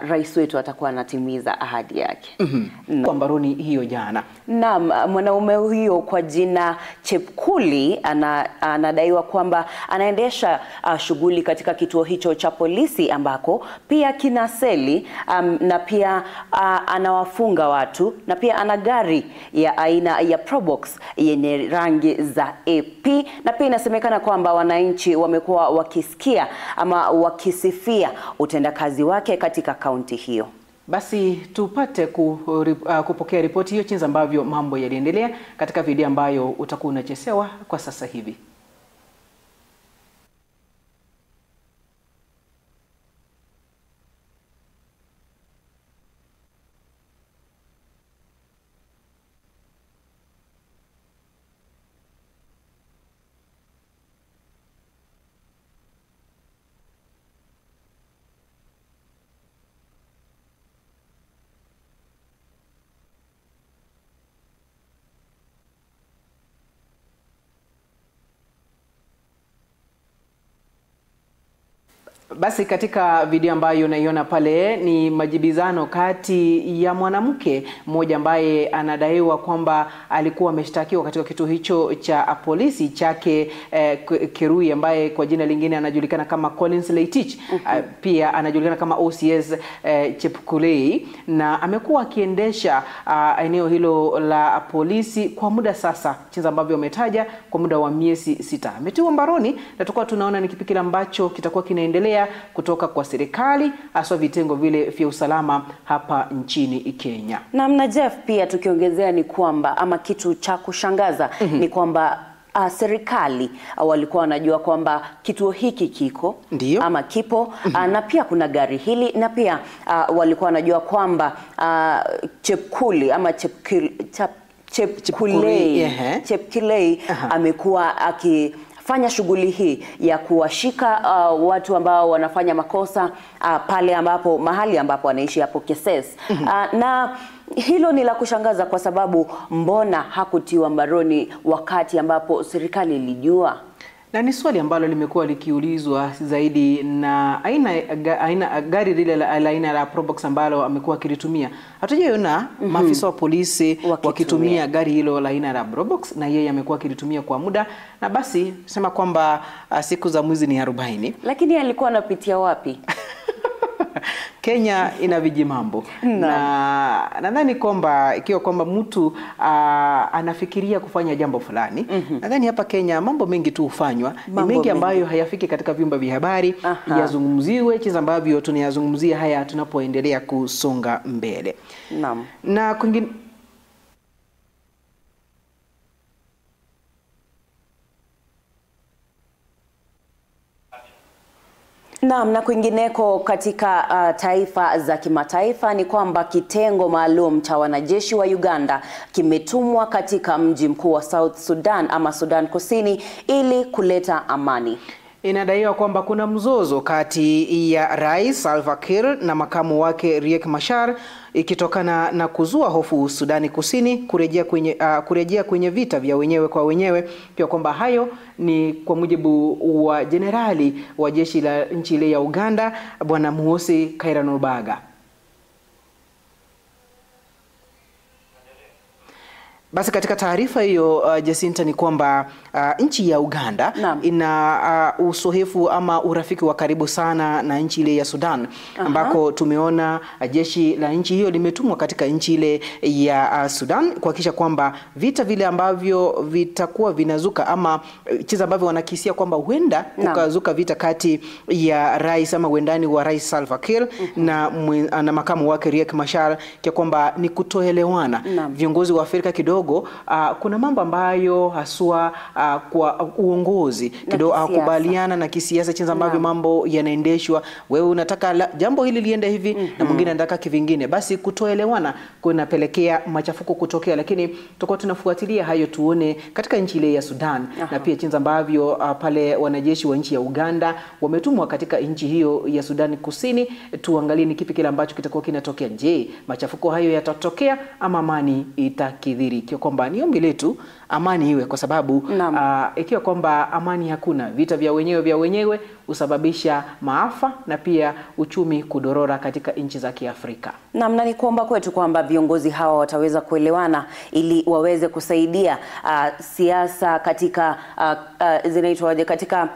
Rais wetu atakuwa anatimiza ahadi yake. Kwa mbaroni hiyo jana. Naam, mwanaume huyo kwa jina Chepkuli anadaiwa kwamba anaendesha shughuli katika kituo hicho cha polisi ambako pia kina seli, na pia anawafunga watu, na pia ana gari ya aina ya Probox yenye rangi za AP, na pia inasemekana kwamba wananchi wamekuwa wakisikia ama wakisifia utendakazi wake katika kaunti hiyo. Basi tupate kupokea ripoti hiyo jinsi ambavyo mambo yaliendelea katika video ambayo utakuwa unachesewa kwa sasa hivi. Basi katika video ambayo unaiona pale ni majibizano kati ya mwanamke mmoja ambaye anadaiwa kwamba alikuwa ameshtakiwa katika kituo hicho cha polisi chake Kirui, ambaye kwa jina lingine anajulikana kama Collins Leitich. Pia anajulikana kama OCS Chepkulei, na amekuwa akiendesha eneo hilo la polisi kwa muda sasa, jinsi ambavyo ametaja, kwa muda wa miezi 6. Ametiwa mbaroni na tutakuwa tunaona ni kipi kile ambacho kitakuwa kinaendelea kutoka kwa serikali, haswa vitengo vile vya usalama hapa nchini Kenya. Na Jeff, pia tukiongezea ni kwamba ama kitu cha kushangaza ni kwamba serikali walikuwa wanajua kwamba kituo hiki kiko. Ndiyo. Ama kipo, na pia kuna gari hili, na pia walikuwa wanajua kwamba Chepkuli ama Chepkulei amekuwa aki fanya shughuli hii ya kuwashika watu ambao wanafanya makosa pale ambapo mahali ambapo anaishi hapo Keses. Na hilo ni la kushangaza kwa sababu mbona hakutiwa mbaroni wakati ambapo serikali ilijua? Na ni swali ambalo limekuwa likiulizwa zaidi, na aina gari lile la aina la Probox ambalo amekuwa akilitumia. Hatujaiona maafisa wa polisi wakitumia gari hilo la aina la Probox, na yeye amekuwa akilitumia kwa muda, na basi sema kwamba siku za mwizi ni 40. Lakini alikuwa anapitia wapi? Kenya ina vijimambo. Na nadhani kwamba ikiwa kwamba mtu anafikiria kufanya jambo fulani, nadhani hapa Kenya mambo mengi tu hufanywa, ni mengi ambayo hayafiki katika vyumba vya habari yazungumziwe, jinsi ambavyo tunayazungumzia haya tunapoendelea kusonga mbele. Naam. Na kwingine Naam, na kwingineko katika taifa za kimataifa ni kwamba kitengo maalum cha wanajeshi wa Uganda kimetumwa katika mji mkuu wa South Sudan ama Sudan Kusini ili kuleta amani. Inadaiwa kwamba kuna mzozo kati ya Rais Salva Kiir na makamu wake Riek Machar, ikitokana na kuzua hofu Sudani Kusini kurejea kwenye vita vya wenyewe kwa wenyewe. Pia kwamba hayo ni kwa mujibu wa jenerali wa jeshi la nchi ile ya Uganda, Bwana Muhoozi Kainerugaba. Basi katika taarifa hiyo, Jacinta, ni kwamba nchi ya Uganda ina usohefu ama urafiki wa karibu sana na nchi ile ya Sudan, ambako tumeona jeshi la nchi hiyo limetumwa katika nchi ile ya Sudan kuhakikisha kwamba vita vile ambavyo vitakuwa vinazuka ama chiza ambavyo wanakisia kwamba huenda kukazuka vita kati ya rais ama wendani wa Rais Salva Kiir na makamu wake Riek Machar, kwa kwamba ni kutoelewana. Viongozi wa Afrika kidogo kuna mambo ambayo haswa kwa uongozi kidogo hakubaliana na kisiasa, jinsi ambavyo mambo yanaendeshwa. Wewe unataka jambo hili liende hivi na mwingine anataka kivingine, basi kutoelewana kunapelekea machafuko kutokea. Lakini tutakuwa tunafuatilia hayo tuone katika nchi ile ya Sudan. Na pia jinsi ambavyo pale wanajeshi wa nchi ya Uganda wametumwa katika nchi hiyo ya Sudan Kusini, tuangalie ni kipi kile ambacho kitakuwa kinatokea. Je, machafuko hayo yatatokea ama amani itakidhiri? ikiwa kwamba ni ombi letu amani iwe, kwa sababu ikiwa kwamba amani hakuna, vita vya wenyewe husababisha maafa na pia uchumi kudorora katika nchi za Kiafrika. Naam, na ni kuomba kwetu kwamba viongozi hawa wataweza kuelewana ili waweze kusaidia siasa katika zinaitwaje katika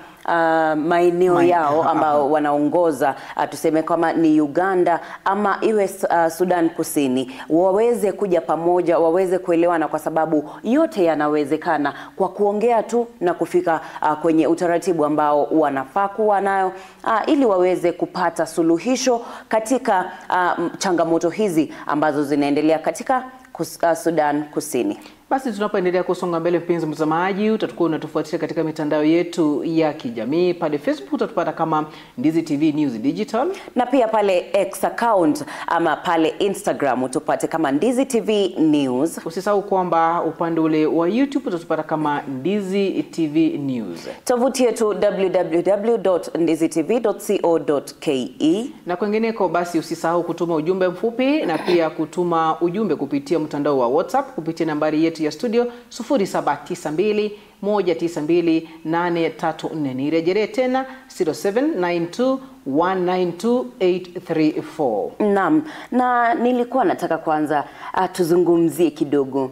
maeneo yao ambao wanaongoza, tuseme kama ni Uganda ama iwe Sudan Kusini, waweze kuja pamoja, waweze kuelewana, kwa sababu yote yanawezekana kwa kuongea tu na kufika kwenye utaratibu ambao wanafaa kuwa nayo, ili waweze kupata suluhisho katika changamoto hizi ambazo zinaendelea katika Sudan Kusini. Basi tunapoendelea kusonga mbele, mpenzi mtazamaji, utakuwa unatufuatilia katika mitandao yetu ya kijamii. Pale Facebook utatupata kama Ndizi TV News Digital, na pia pale X account ama pale Instagram utupate kama Ndizi TV News. Usisahau kwamba upande ule wa YouTube utatupata kama Ndizi TV News. Tovuti yetu www.ndizitv.co.ke. Na kwingineko basi usisahau kutuma ujumbe mfupi na pia kutuma ujumbe kupitia mtandao wa WhatsApp kupitia nambari yetu ya studio 0792 192 834. Nirejelee tena 0792 192 834. Naam, na nilikuwa nataka kwanza tuzungumzie kidogo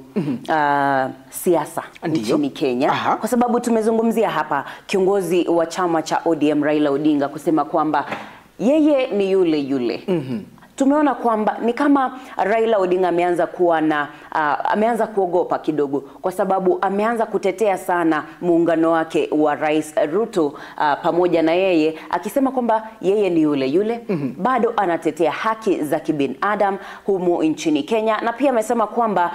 siasa nchini Kenya. Aha. Kwa sababu tumezungumzia hapa kiongozi wa chama cha ODM Raila Odinga kusema kwamba yeye ni yule yule. Tumeona kwamba ni kama Raila Odinga ameanza kuwa na ameanza kuogopa kidogo, kwa sababu ameanza kutetea sana muungano wake wa Rais Ruto pamoja na yeye akisema kwamba yeye ni yule yule. Bado anatetea haki za kibinadamu humu nchini Kenya, na pia amesema kwamba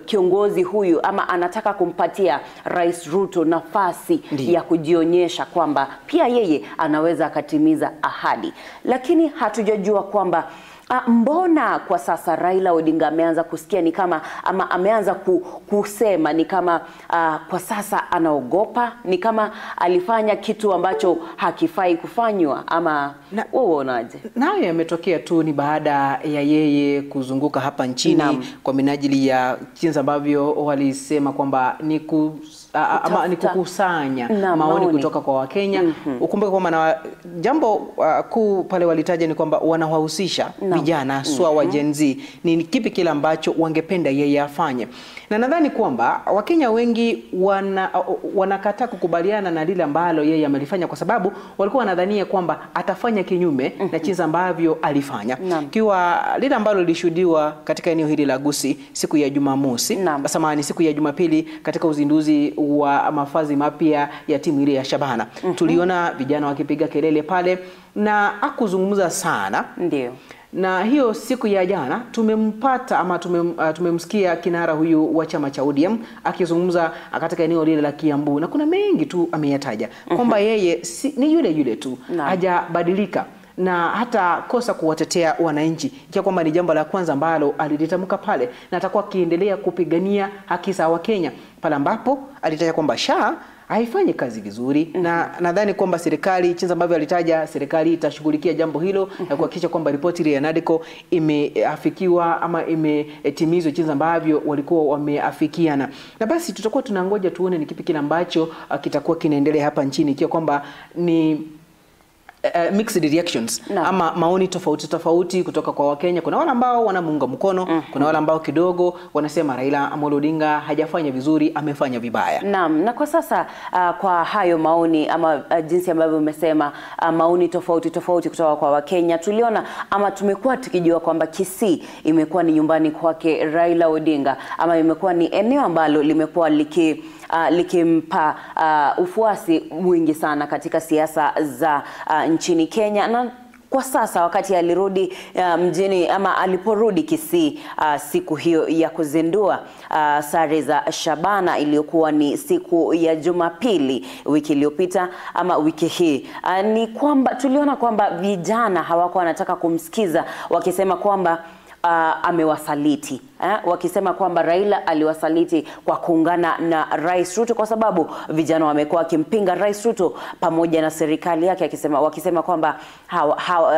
kiongozi huyu ama anataka kumpatia Rais Ruto nafasi ya kujionyesha kwamba pia yeye anaweza akatimiza ahadi. Lakini hatujajua kwamba mbona kwa sasa Raila Odinga ameanza kusikia ni kama ama ameanza kusema ni kama kwa sasa anaogopa, ni kama alifanya kitu ambacho hakifai kufanywa, ama wewe unaonaje? Nayo yametokea tu ni baada ya yeye kuzunguka hapa nchini kwa minajili ya jinsi ambavyo walisema kwamba ni kukusanya maoni kutoka kwa Wakenya. Ukumbuke kwamba na jambo kuu pale walitaja ni kwamba wanawahusisha vijana swa wa Gen Z, ni kipi kile ambacho wangependa yeye afanye. Na nadhani kwamba Wakenya wengi wanakataa kukubaliana na lile ambalo yeye amelifanya, kwa sababu walikuwa wanadhania kwamba atafanya kinyume na jinsi ambavyo alifanya. Kiwa lile ambalo lilishuhudiwa katika eneo hili la Gusii siku ya Jumamosi, samahani, siku ya Jumapili, katika uzinduzi wa mavazi mapya ya timu ile ya Shabana. Tuliona vijana wakipiga kelele pale na akuzungumza sana. Ndio. Na hiyo siku ya jana tumempata ama tumemsikia kinara huyu wa chama cha ODM akizungumza katika eneo lile la Kiambu, na kuna mengi tu ameyataja kwamba yeye ni yule yule tu, hajabadilika na hata kosa kuwatetea wananchi, ikiwa kwamba ni jambo la kwanza ambalo alilitamka pale, na atakuwa akiendelea kupigania haki za Wakenya pale ambapo alitaja kwamba SHA haifanyi kazi vizuri. Na nadhani kwamba serikali, jinsi ambavyo alitaja, serikali itashughulikia jambo hilo na kuhakikisha kwamba ripoti ile ya NADCO imeafikiwa ama imetimizwa jinsi ambavyo walikuwa wameafikiana. Na basi tutakuwa tunangoja tuone ni kipi kile ambacho kitakuwa kinaendelea hapa nchini, ikiwa kwamba ni mixed reactions ama maoni tofauti tofauti kutoka kwa Wakenya. Kuna wale ambao wanamuunga mkono, kuna wale ambao kidogo wanasema Raila Amolo Odinga hajafanya vizuri, amefanya vibaya. Naam, na kwa sasa kwa hayo maoni ama jinsi ambavyo umesema, maoni tofauti tofauti kutoka kwa Wakenya, tuliona ama tumekuwa tukijua kwamba Kisii imekuwa ni nyumbani kwake Raila Odinga, ama imekuwa ni eneo ambalo limekuwa likimpa ufuasi mwingi sana katika siasa za nchini Kenya. Na kwa sasa wakati alirudi mjini ama aliporudi Kisii siku hiyo ya kuzindua sare za Shabana iliyokuwa ni siku ya Jumapili wiki iliyopita ama wiki hii, ni kwamba tuliona kwamba vijana hawakuwa wanataka kumsikiza, wakisema kwamba amewasaliti. wakisema kwamba Raila aliwasaliti kwa kuungana na Rais Ruto, kwa sababu vijana wamekuwa wakimpinga Rais Ruto pamoja na serikali yake, wakisema kwamba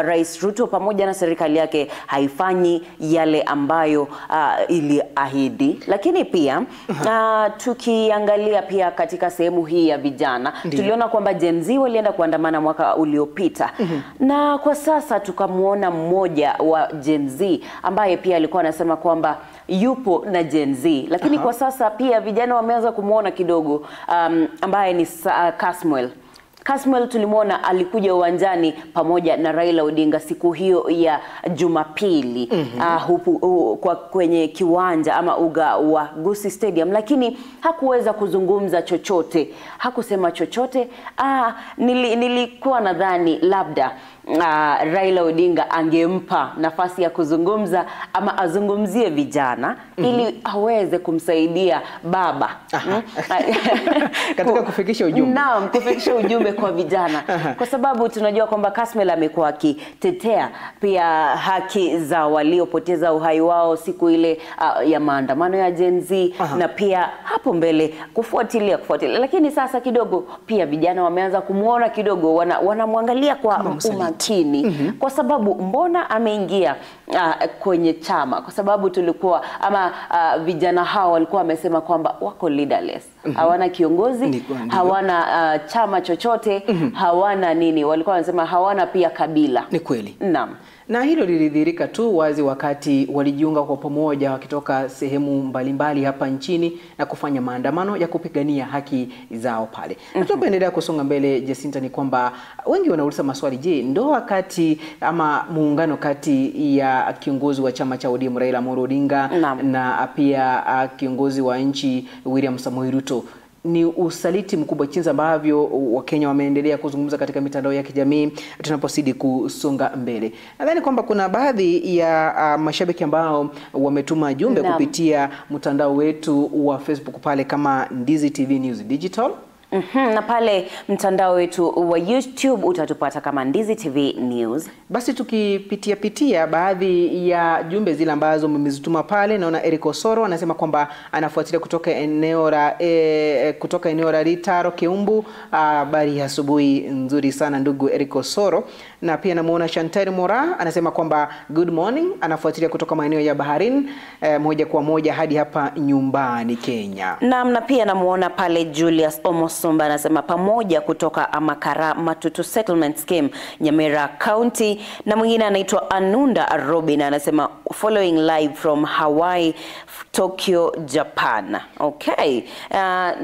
Rais Ruto pamoja na serikali yake haifanyi yale ambayo iliahidi. Lakini pia tukiangalia pia katika sehemu hii ya vijana, tuliona kwamba Gen Z walienda kuandamana mwaka uliopita. Na kwa sasa tukamuona mmoja wa Gen Z ambaye pia alikuwa anasema kwamba yupo na Gen Z, lakini kwa sasa pia vijana wameanza kumuona kidogo, ambaye ni Kasmuel. Kasmuel tulimuona alikuja uwanjani pamoja na Raila Odinga siku hiyo ya Jumapili, kwenye kiwanja ama uga wa Gusii Stadium, lakini hakuweza kuzungumza chochote, hakusema chochote. Nilikuwa nadhani labda Raila Odinga angempa nafasi ya kuzungumza ama azungumzie vijana ili aweze kumsaidia baba katika kufikisha ujumbe. Naam, kufikisha ujumbe kwa vijana. Kwa sababu tunajua kwamba Kasmuel amekuwa akitetea pia haki za waliopoteza uhai wao siku ile ya maandamano ya Gen Z, na pia hapo mbele kufuatilia. Lakini sasa kidogo pia vijana wameanza kumuona kidogo, wanamwangalia kwa umakini, kwa sababu mbona ameingia kwenye chama? Kwa sababu tulikuwa ama vijana hao walikuwa wamesema kwamba wako leaderless, hawana kiongozi, hawana chama chochote, hawana nini, walikuwa wanasema hawana pia kabila. Ni kweli. Naam. Na hilo lilidhihirika tu wazi wakati walijiunga kwa pamoja wakitoka sehemu mbalimbali hapa nchini na kufanya maandamano ya kupigania haki zao pale. Na tunapoendelea kusonga mbele, Jacinta, ni kwamba wengi wanauliza maswali, je, ndoa kati ama muungano kati ya kiongozi wa chama cha ODM Raila Amolo Odinga na pia kiongozi wa nchi William Samoei Ruto ni usaliti mkubwa, jinsi ambavyo Wakenya wameendelea kuzungumza katika mitandao ya kijamii tunapozidi kusonga mbele. Nadhani kwamba kuna baadhi ya mashabiki ambao wametuma jumbe kupitia mtandao wetu wa Facebook pale kama Ndizi TV News Digital. Na pale mtandao wetu wa YouTube utatupata kama Ndizi TV News. Basi tukipitia pitia baadhi ya jumbe zile ambazo mmezituma pale, naona Eric Osoro anasema kwamba anafuatilia kutoka eneo la Ritaro Keumbu. Habari ya asubuhi nzuri sana ndugu Eric Osoro. Na pia namuona Chantal Mora anasema kwamba good morning, anafuatilia kutoka maeneo ya Baharin moja kwa moja hadi hapa nyumbani Kenya. Naam, na pia namuona pale Julius Omosomba anasema pamoja kutoka Amakara Matutu Settlement Scheme, Nyamira County. Na mwingine anaitwa Anunda Robin anasema following live from Hawaii, Tokyo, Japan. Okay.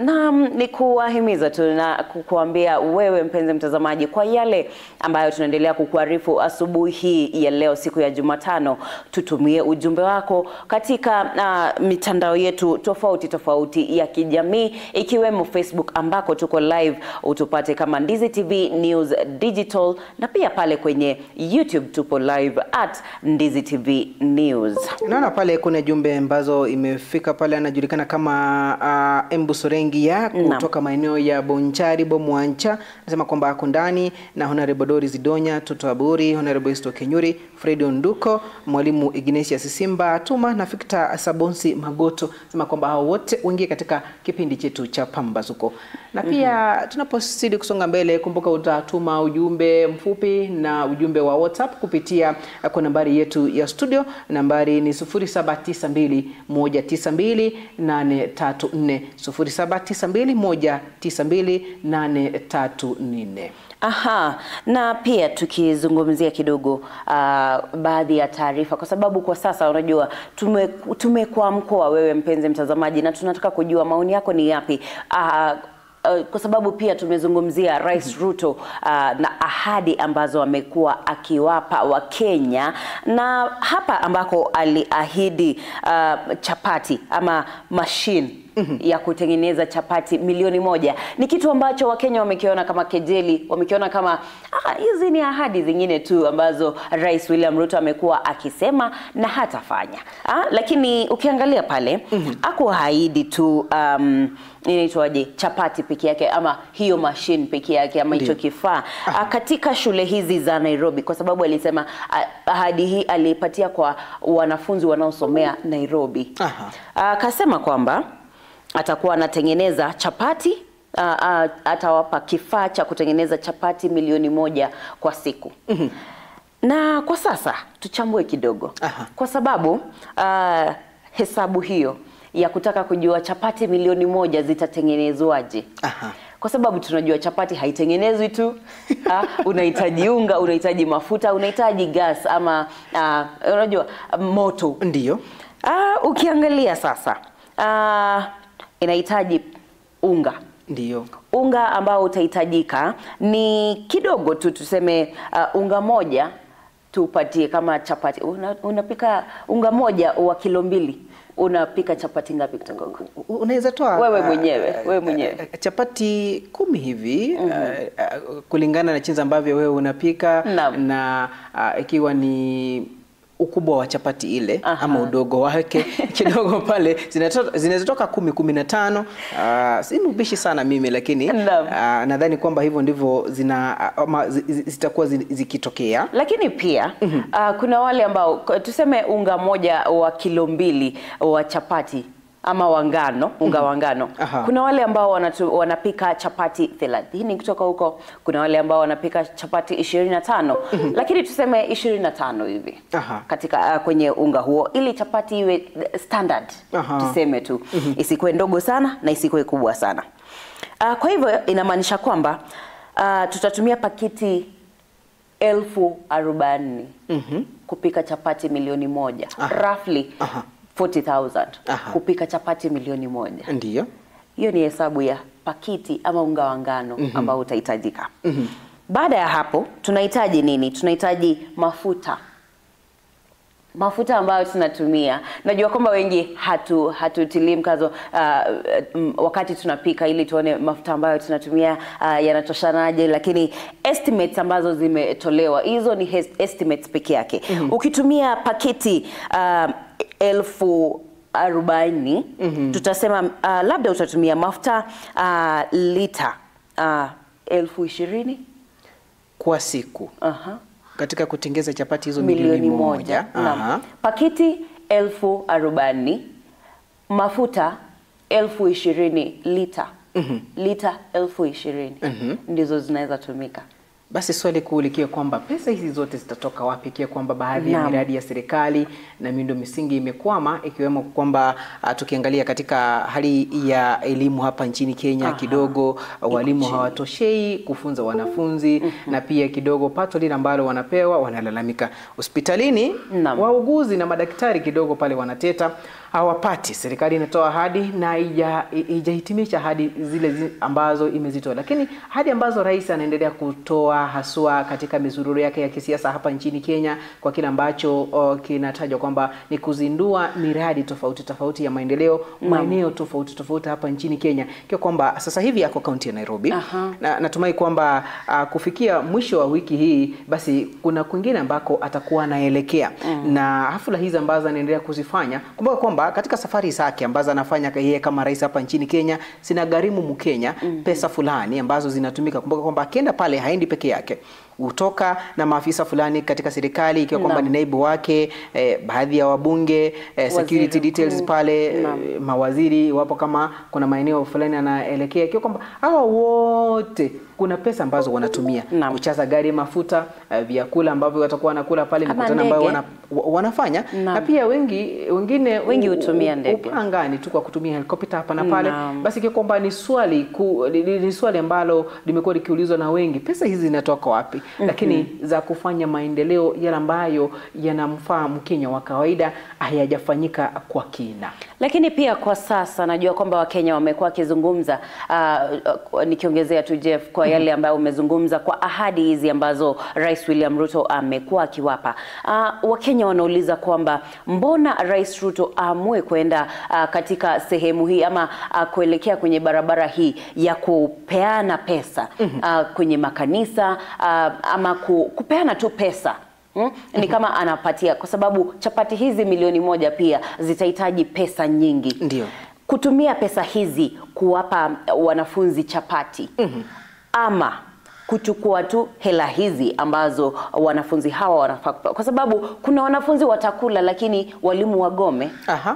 Naam, ni kuwahimiza tu na kukuambia wewe mpenzi mtazamaji kwa yale ambayo tunaendelea kukuarifu asubuhi hii ya leo siku ya Jumatano, tutumie ujumbe wako katika mitandao yetu tofauti tofauti ya kijamii ikiwemo Facebook ambako tuko live, utupate kama Ndizi TV News Digital, na pia pale kwenye YouTube tupo live at Ndizi TV News. Naona pale kuna jumbe ambazo imefika pale, anajulikana kama Embu Sorengi ya kutoka maeneo ya Bonchari Bomwancha, anasema kwamba ako ndani na Honorable Doris Donya, Toto Aburi, Honorable Isto Kenyuri, Fred Onduko, Mwalimu Ignatius Simba Tuma na Victor Sabonsi Magoto, anasema kwamba hao wote wengie katika kipindi chetu cha Pambazuko. Na pia tunapozidi kusonga mbele, kumbuka utatuma ujumbe mfupi na ujumbe wa WhatsApp kupitia kwa nambari yetu ya studio. Nambari ni 0792 192 834, 0792 192 834. Aha, na pia tukizungumzia kidogo baadhi ya taarifa, kwa sababu kwa sasa unajua tumekuwa mkoa wewe mpenzi mtazamaji, na tunataka kujua maoni yako ni yapi. Kwa sababu pia tumezungumzia Rais Ruto na ahadi ambazo amekuwa akiwapa wa Kenya, na hapa ambako aliahidi chapati ama machine ya kutengeneza chapati 1,000,000 ni kitu ambacho Wakenya wamekiona kama kejeli, wamekiona kama hizi ni ahadi zingine tu ambazo Rais William Ruto amekuwa akisema na hatafanya. Lakini ukiangalia pale hakuahidi tu inaitwaje chapati peke yake ama hiyo machine peke yake ama hicho kifaa katika shule hizi za Nairobi, kwa sababu alisema ahadi hii alipatia kwa wanafunzi wanaosomea Nairobi. Akasema kwamba atakuwa anatengeneza chapati, atawapa kifaa cha kutengeneza chapati 1,000,000 kwa siku. Na kwa sasa tuchambue kidogo. Kwa sababu hesabu hiyo ya kutaka kujua chapati 1,000,000 zitatengenezwaje. Kwa sababu tunajua chapati haitengenezwi tu. Unahitaji unga, unahitaji mafuta, unahitaji gas ama unajua moto. Ndiyo. Ukiangalia sasa inahitaji unga. Ndiyo. Unga ambao utahitajika ni kidogo tu, tuseme unga moja tupatie kama chapati. Unapika unga moja wa 2 kilo, unapika chapati ngapi kutoka huko? Unaweza toa wewe mwenyewe, wewe mwenyewe chapati 10 hivi kulingana na jinsi ambavyo wewe unapika na ikiwa ni ukubwa wa chapati ile ama udogo wake kidogo pale zinatoka 10, 15. Si mbishi sana mimi, lakini nadhani kwamba hivyo ndivyo zitakuwa zikitokea. Lakini pia kuna wale ambao tuseme unga moja wa 2 kilo wa chapati ama wa ngano, unga wa ngano. Kuna wale ambao wanapika chapati 30 kutoka huko, kuna wale ambao wanapika chapati 25. Lakini tuseme 25 hivi katika kwenye unga huo, ili chapati iwe standard. Tuseme tu isikuwe ndogo sana na isikuwe kubwa sana. Kwa hivyo inamaanisha kwamba tutatumia pakiti 40,000 kupika chapati 1,000,000. Roughly 40,000 kupika chapati 1,000,000. Ndiyo. Hiyo ni hesabu ya pakiti ama unga wa ngano ambao utahitajika. Baada ya hapo tunahitaji nini? Tunahitaji mafuta. Mafuta ambayo tunatumia. Najua kwamba wengi hatutilii mkazo wakati tunapika ili tuone mafuta ambayo tunatumia yanatoshanaje, lakini estimates ambazo zimetolewa hizo ni estimates peke yake. Ukitumia pakiti 40,000 tutasema labda utatumia mafuta lita 20,000 kwa siku. Katika kutengeza chapati hizo 1,000,000. Pakiti 40,000, mafuta 20,000 lita. Lita 20,000 ndizo zinaweza tumika. Basi swali kuu likiwa kwamba pesa hizi zote zitatoka wapi, ikiwa kwamba baadhi ya miradi ya serikali na miundo misingi imekwama, ikiwemo kwamba tukiangalia katika hali ya elimu hapa nchini Kenya kidogo walimu hawatoshei kufunza wanafunzi na pia kidogo pato lile ambalo wanapewa wanalalamika. Hospitalini wauguzi na madaktari kidogo pale wanateta, hawapati. Serikali inatoa ahadi na haijahitimisha ahadi zile ambazo imezitoa, lakini ahadi ambazo rais anaendelea kutoa haswa katika mizururo yake ya kisiasa hapa nchini Kenya kwa kile ambacho kinatajwa kwamba ni kuzindua miradi tofauti tofauti ya maendeleo maeneo tofauti tofauti hapa nchini Kenya, kwa kwamba sasa hivi yako kaunti ya Nairobi. Na natumai kwamba kufikia mwisho wa wiki hii basi kuna kwingine ambako atakuwa anaelekea. Na hafla hizi ambazo anaendelea kuzifanya, kumbuka kwamba katika safari zake ambazo anafanya yeye kama rais hapa nchini Kenya zinagharimu Mkenya pesa fulani ambazo zinatumika. Kumbuka kwamba akienda pale haendi peke yake, utoka na maafisa fulani katika serikali, ikiwa kwamba ni naibu wake, baadhi ya wabunge, security details pale, mawaziri wapo kama kuna maeneo fulani anaelekea, ikiwa kwamba hawa wote kuna pesa ambazo wanatumia kuchaza gari mafuta, vyakula ambavyo watakuwa wanakula pale, mikutano ambayo wanafanya. Na pia wengine wengi hutumia ndege upangani tu kwa kutumia helikopta hapa na pale. Basi ikiwa kwamba ni swali ni swali ambalo limekuwa likiulizwa na wengi, pesa hizi zinatoka wapi? lakini za kufanya maendeleo yale ambayo yanamfaa Mkenya wa kawaida hayajafanyika kwa kina. Lakini pia kwa sasa najua kwamba Wakenya wamekuwa wakizungumza, nikiongezea tu Jeff kwa yale ambayo umezungumza kwa ahadi hizi ambazo Rais William Ruto amekuwa akiwapa. Wakenya wanauliza kwamba mbona Rais Ruto aamue kwenda katika sehemu hii ama kuelekea kwenye barabara hii ya kupeana pesa kwenye makanisa ama kupeana tu pesa. Ni kama anapatia, kwa sababu chapati hizi 1,000,000 pia zitahitaji pesa nyingi. Ndio. Kutumia pesa hizi kuwapa wanafunzi chapati ama kuchukua tu hela hizi ambazo wanafunzi hawa wanafaa, kwa sababu kuna wanafunzi watakula lakini walimu wagome. Aha.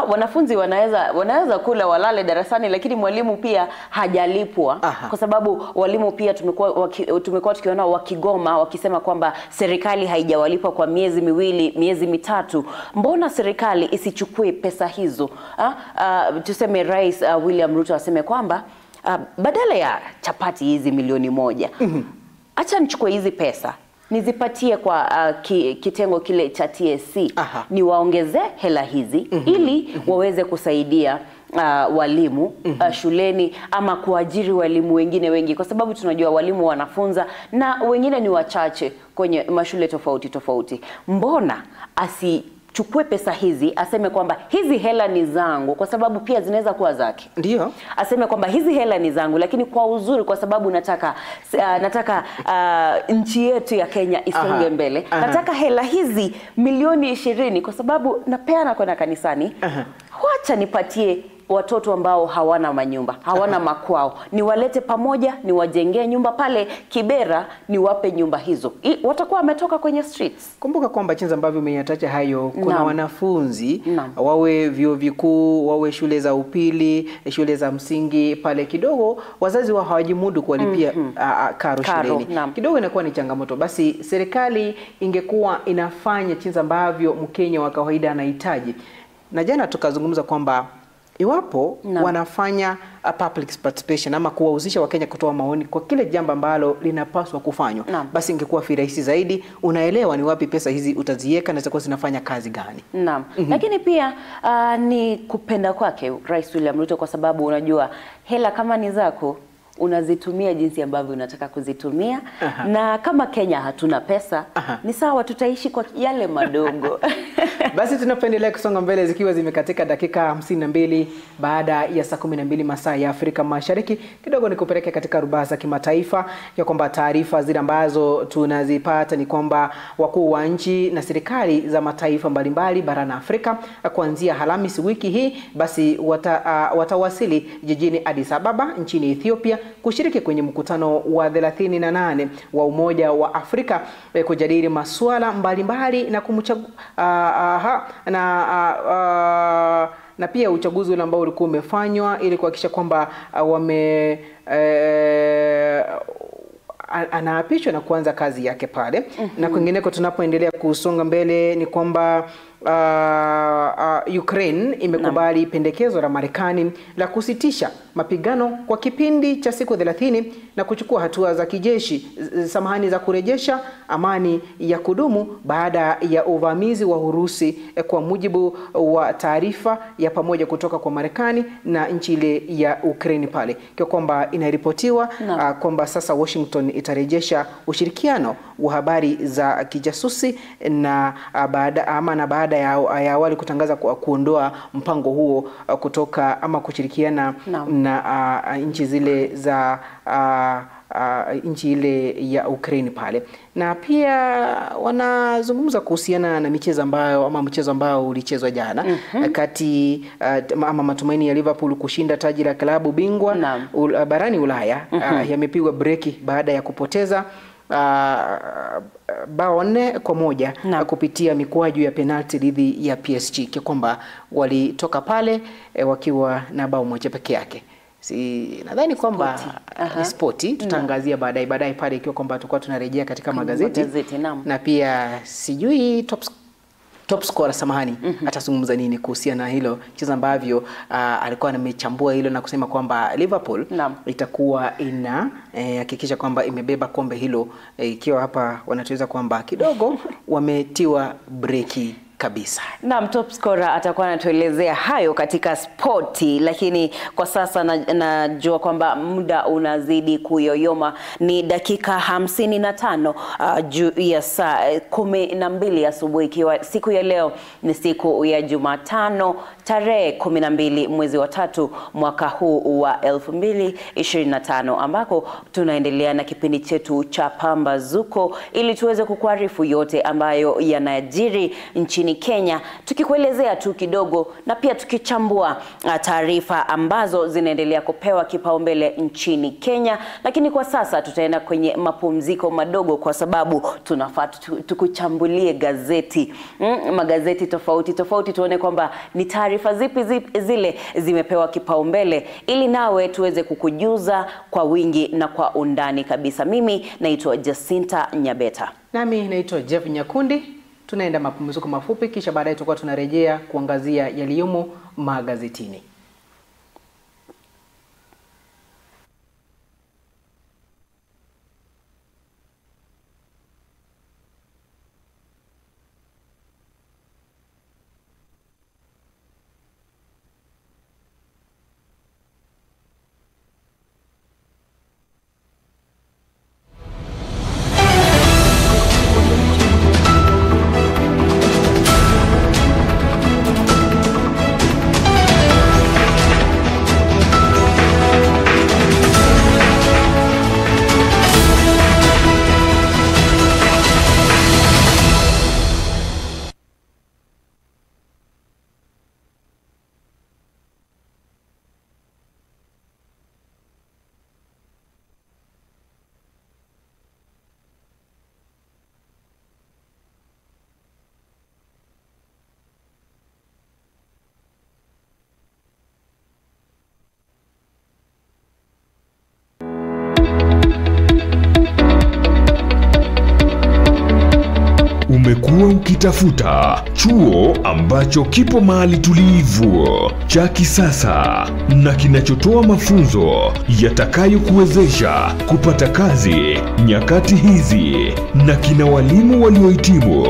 Wanafunzi wanaweza kula walale darasani, lakini mwalimu pia hajalipwa. Kwa sababu walimu pia tumekuwa tukiona wakigoma wakisema kwamba serikali haijawalipa kwa miezi miwili, miezi mitatu. Mbona serikali isichukue pesa hizo? Tuseme Rais William Ruto aseme kwamba badala ya chapati hizi 1,000,000, acha nichukue hizi pesa nizipatie kwa kitengo kile cha TSC, niwaongeze hela hizi ili waweze kusaidia walimu shuleni ama kuajiri walimu wengine wengi, kwa sababu tunajua walimu wanafunza na wengine ni wachache kwenye mashule tofauti tofauti. Mbona asichukue pesa hizi aseme kwamba hizi hela ni zangu, kwa sababu pia zinaweza kuwa zake. Ndio. Aseme kwamba hizi hela ni zangu, lakini kwa uzuri, kwa sababu nataka nchi yetu ya Kenya isonge mbele. Nataka hela hizi 20,000,000 kwa sababu napeana kwenda kanisani. Wacha nipatie watoto ambao hawana manyumba, hawana makwao, niwalete pamoja, niwajengee nyumba pale Kibera, niwape nyumba hizo. Watakuwa wametoka kwenye streets. Kumbuka kwamba jinsi ambavyo umeyataja hayo, kuna wanafunzi wawe vyuo vikuu, wawe shule za upili, shule za msingi pale, kidogo wazazi wao hawajimudu kuwalipia karo shuleni. Kidogo inakuwa ni changamoto. Basi serikali ingekuwa inafanya jinsi ambavyo Mkenya wa kawaida anahitaji. Na jana tukazungumza kwamba iwapo wanafanya public participation ama kuwahusisha Wakenya kutoa maoni kwa kile jambo ambalo linapaswa kufanywa, basi ingekuwa rahisi zaidi. Unaelewa ni wapi pesa hizi utaziweka na zitakuwa zinafanya kazi gani. Naam. Lakini pia ni kupenda kwake Rais William Ruto, kwa sababu unajua hela kama ni zako unazitumia jinsi ambavyo unataka kuzitumia. Na kama Kenya hatuna pesa, ni sawa, tutaishi kwa yale madogo. Basi tunapendelea kusonga mbele zikiwa zimekatika dakika 52 baada ya saa 12 masaa ya Afrika Mashariki. Kidogo nikupeleke katika rubaa za kimataifa, ya kwamba taarifa zile ambazo tunazipata ni kwamba wakuu wa nchi na serikali za mataifa mbalimbali barani Afrika kuanzia Alhamisi wiki hii basi watawasili jijini Addis Ababa nchini Ethiopia kushiriki kwenye mkutano wa 38 wa Umoja wa Afrika kujadili masuala mbalimbali na na pia uchaguzi ule ambao ulikuwa umefanywa ili kuhakikisha kwamba anaapishwa na kuanza kazi yake pale. Na kwingineko tunapoendelea kusonga mbele ni kwamba Ukraine imekubali pendekezo la Marekani la kusitisha mapigano kwa kipindi cha siku 30 na kuchukua hatua za kijeshi, samahani, za kurejesha amani ya kudumu baada ya uvamizi wa Urusi, kwa mujibu wa taarifa ya pamoja kutoka kwa Marekani na nchi ile ya Ukraine pale. Kwa kwamba inaripotiwa kwamba sasa Washington itarejesha ushirikiano wa habari za kijasusi na baada ya awali kutangaza kuondoa mpango huo kutoka ama kushirikiana na nchi zile za nchi ile ya Ukraine pale. Na pia wanazungumza kuhusiana na michezo ambayo ama mchezo ambao ulichezwa jana kati ama matumaini ya Liverpool kushinda taji la klabu bingwa barani Ulaya yamepigwa breki baada ya kupoteza bao 4-1 kupitia mikwaju ya penalti dhidi ya PSG, kwamba walitoka pale wakiwa na bao moja peke yake. Si nadhani kwamba ni spoti, tutaangazia baadaye pale ikiwa kwamba tutakuwa tunarejea katika magazeti. Na pia sijui top top scorer samahani, atazungumza nini kuhusiana na hilo mchezo ambavyo alikuwa amechambua hilo na kusema kwamba Liverpool itakuwa ina hakikisha kwamba imebeba kombe hilo, ikiwa hapa wanatueleza kwamba kidogo wametiwa breki kabisa. Naam, top scorer atakuwa anatuelezea hayo katika spoti, lakini kwa sasa najua kwamba muda unazidi kuyoyoma. Ni dakika 55 juu ya saa 12 asubuhi, ikiwa siku ya leo ni siku ya Jumatano tarehe 12 mwezi wa 3 mwaka huu wa 2025, ambako tunaendelea na kipindi chetu cha Pambazuko ili tuweze kukuarifu yote ambayo yanajiri nchini Kenya, tukikuelezea tu kidogo na pia tukichambua taarifa ambazo zinaendelea kupewa kipaumbele nchini Kenya. Lakini kwa sasa tutaenda kwenye mapumziko madogo kwa sababu tunafaa tukuchambulie gazeti, magazeti tofauti tofauti, tuone kwamba ni taarifa zipi zile zimepewa kipaumbele ili nawe tuweze kukujuza kwa wingi na kwa undani kabisa. Mimi naitwa Jacinta Nyabeta. Nami naitwa Jeff Nyakundi. Tunaenda mapumziko mafupi, kisha baadaye tutakuwa tunarejea kuangazia yaliyomo magazetini. Umekuwa ukitafuta chuo ambacho kipo mahali tulivu, cha kisasa na kinachotoa mafunzo yatakayokuwezesha kupata kazi nyakati hizi na kina walimu waliohitimu.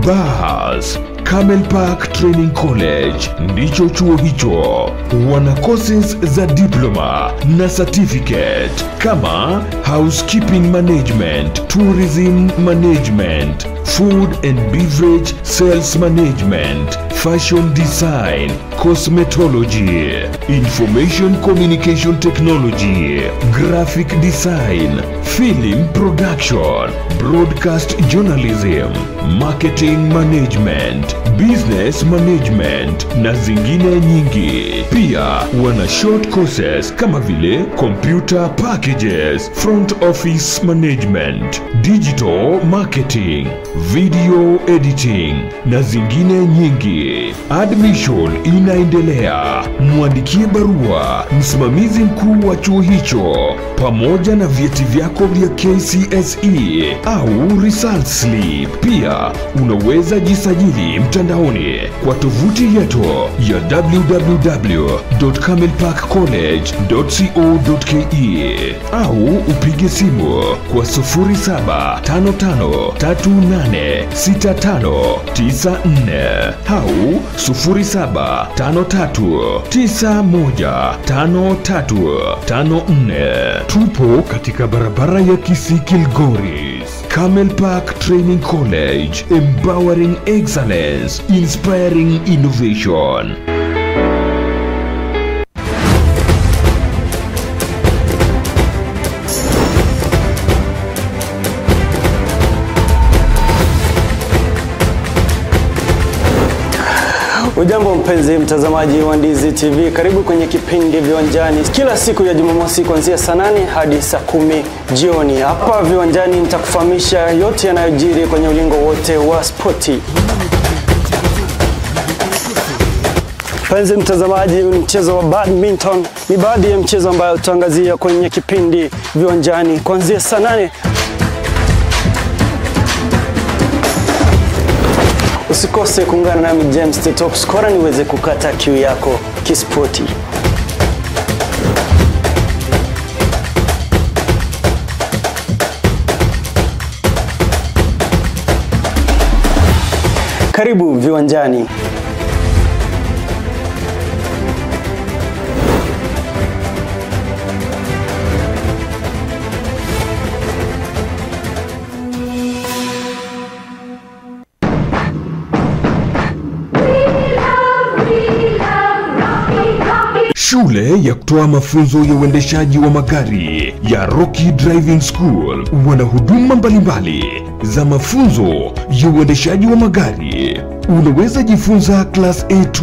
Bas, Camel Park Training College ndicho chuo hicho. Wana courses za diploma na certificate kama housekeeping management, tourism management, food and beverage sales management, fashion design, cosmetology, information communication technology, graphic design, film production, broadcast journalism, marketing management, business management na zingine nyingi. Pia wana short courses kama vile computer packages, front office management, digital marketing, video editing na zingine nyingi. Admission inaendelea. Mwandikie barua msimamizi mkuu wa chuo hicho pamoja na vyeti vyako vya KCSE au result slip. Pia unaweza jisajili mtandaoni kwa tovuti yetu ya www.camelparkcollege.co.ke au upige simu kwa 0755386594 au 0753915354. Tupo katika barabara ya Kisii Kilgoris. Camel Park Training College, empowering excellence, inspiring innovation. Ujambo mpenzi mtazamaji wa Ndizi TV, karibu kwenye kipindi Viwanjani kila siku ya Jumamosi kuanzia saa 8 hadi saa 10 jioni. Hapa Viwanjani nitakufahamisha yote yanayojiri kwenye ulingo wote wa spoti. Mpenzi mtazamaji, mchezo wa badminton ni baadhi ya mchezo ambayo tutaangazia kwenye kipindi Viwanjani kuanzia saa 8. Usikose kuungana nami James the Top Scorer niweze kukata kiu yako kispoti. Karibu Viwanjani. Shule ya kutoa mafunzo ya uendeshaji wa magari ya Rocky Driving School wana huduma mbalimbali za mafunzo ya uendeshaji wa magari. Unaweza jifunza Class A2,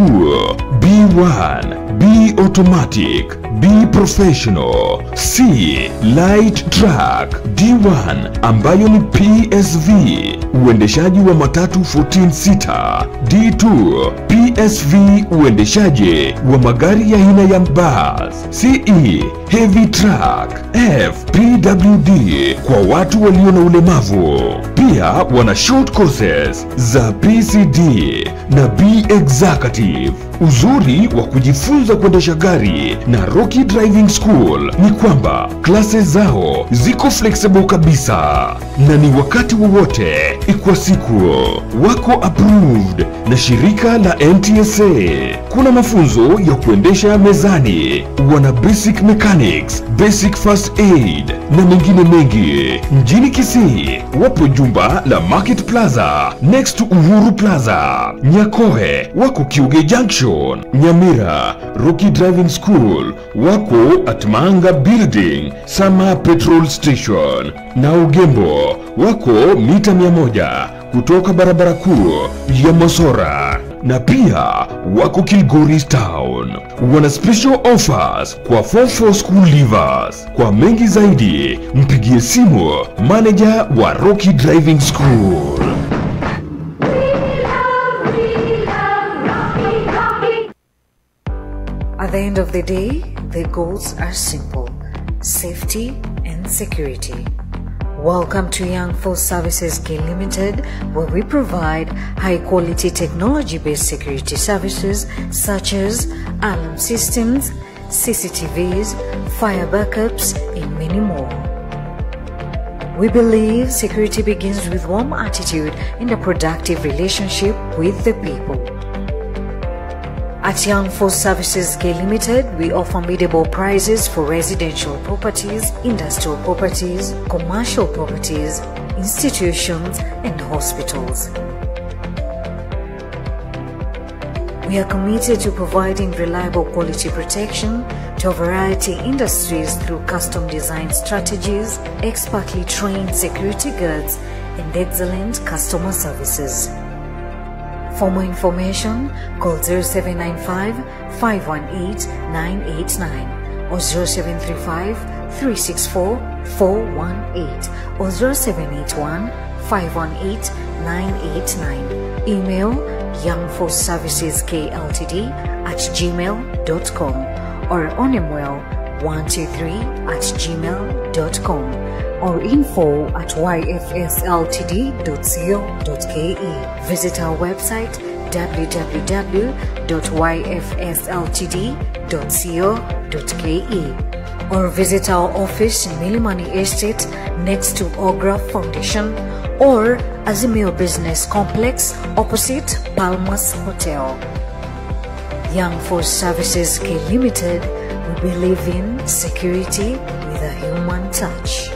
B1, B Automatic, B Professional, C Light Truck, D1 ambayo ni PSV, uendeshaji wa matatu 14 seater, D2 PSV, uendeshaji wa magari ya aina ya bus, CE Heavy Truck, F PWD kwa watu walio na ulemavu. Pia wana short courses za PCD na B Executive. Uzuri wa kujifunza kuendesha gari na Rocky Driving School ni kwamba classes zao ziko flexible kabisa na ni wakati wowote kwa siku. Wako approved na shirika la NTSA. Kuna mafunzo ya kuendesha mezani, wana basic mechanics, basic first aid na mengine mengi. Mjini Kisii wapo jumba la Market Plaza next to Uhuru Plaza. Nyakoe wako Kiuge Junction. Nyamira, Rocky Driving School wako at Manga Building, Sama Petrol Station. Na Ugembo wako mita 100 kutoka barabara kuu ya Mosora. Na pia wako Kilgoris Town. Wana special offers kwa 44 school leavers. Kwa mengi zaidi mpigie simu manager wa Rocky Driving School. At the end of the day, the goals are simple: safety and security. Welcome to Young Force Services K Limited, where we provide high-quality technology-based security services such as alarm systems, CCTVs, fire backups, and many more. We believe security begins with warm attitude and a productive relationship with the people. At Young Force Services K Limited, we offer biddable prices for residential properties, industrial properties, commercial properties, institutions, and hospitals. We are committed to providing reliable quality protection to a variety of industries through custom design strategies, expertly trained security guards, and excellent customer services. For more information, call 0795 518 989 or 0735 364 418 or 0781 518 989. Email youngforceserviceskltd@gmail.com or onemwell123@gmail.com or info@yfsltd.co.ke. Visit our website www.yfsltd.co.ke or visit our office in Milimani Estate next to Ogra Foundation or Azimio Business Complex opposite Palmas Hotel. Young Force Services K Limited, we believe in security with a human touch.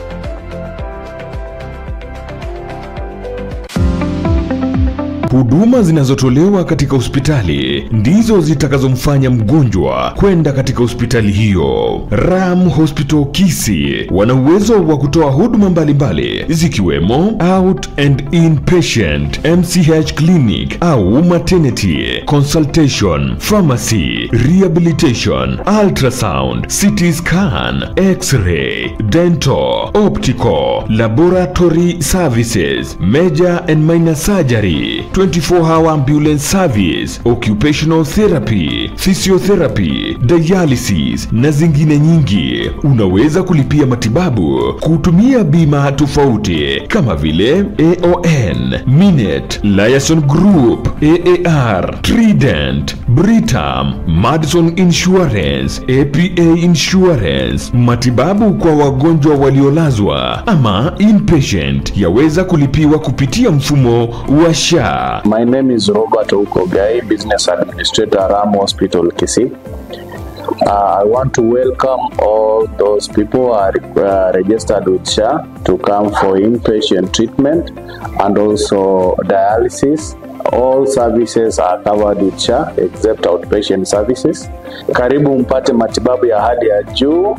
Huduma zinazotolewa katika hospitali ndizo zitakazomfanya mgonjwa kwenda katika hospitali hiyo. Ram Hospital Kisii wana uwezo wa kutoa huduma mbalimbali zikiwemo out and inpatient, MCH clinic au maternity, consultation, pharmacy, rehabilitation, ultrasound, CT scan, x-ray, dental, optical, laboratory services, major and minor surgery, 24-hour ambulance service, occupational therapy, physiotherapy, dialysis na zingine nyingi. Unaweza kulipia matibabu kutumia bima tofauti kama vile AON, Minet, Liaison Group, AAR, Trident, Britam, Madison Insurance, APA Insurance. Matibabu kwa wagonjwa waliolazwa ama inpatient yaweza kulipiwa kupitia mfumo wa SHA. My name is Robert Okogai, Business Administrator, Ram Hospital, Kisii. I want to welcome all those people who are registered with SHA to come for inpatient treatment and also dialysis. All services are covered with SHA except outpatient services. Karibu mpate matibabu ya hali ya juu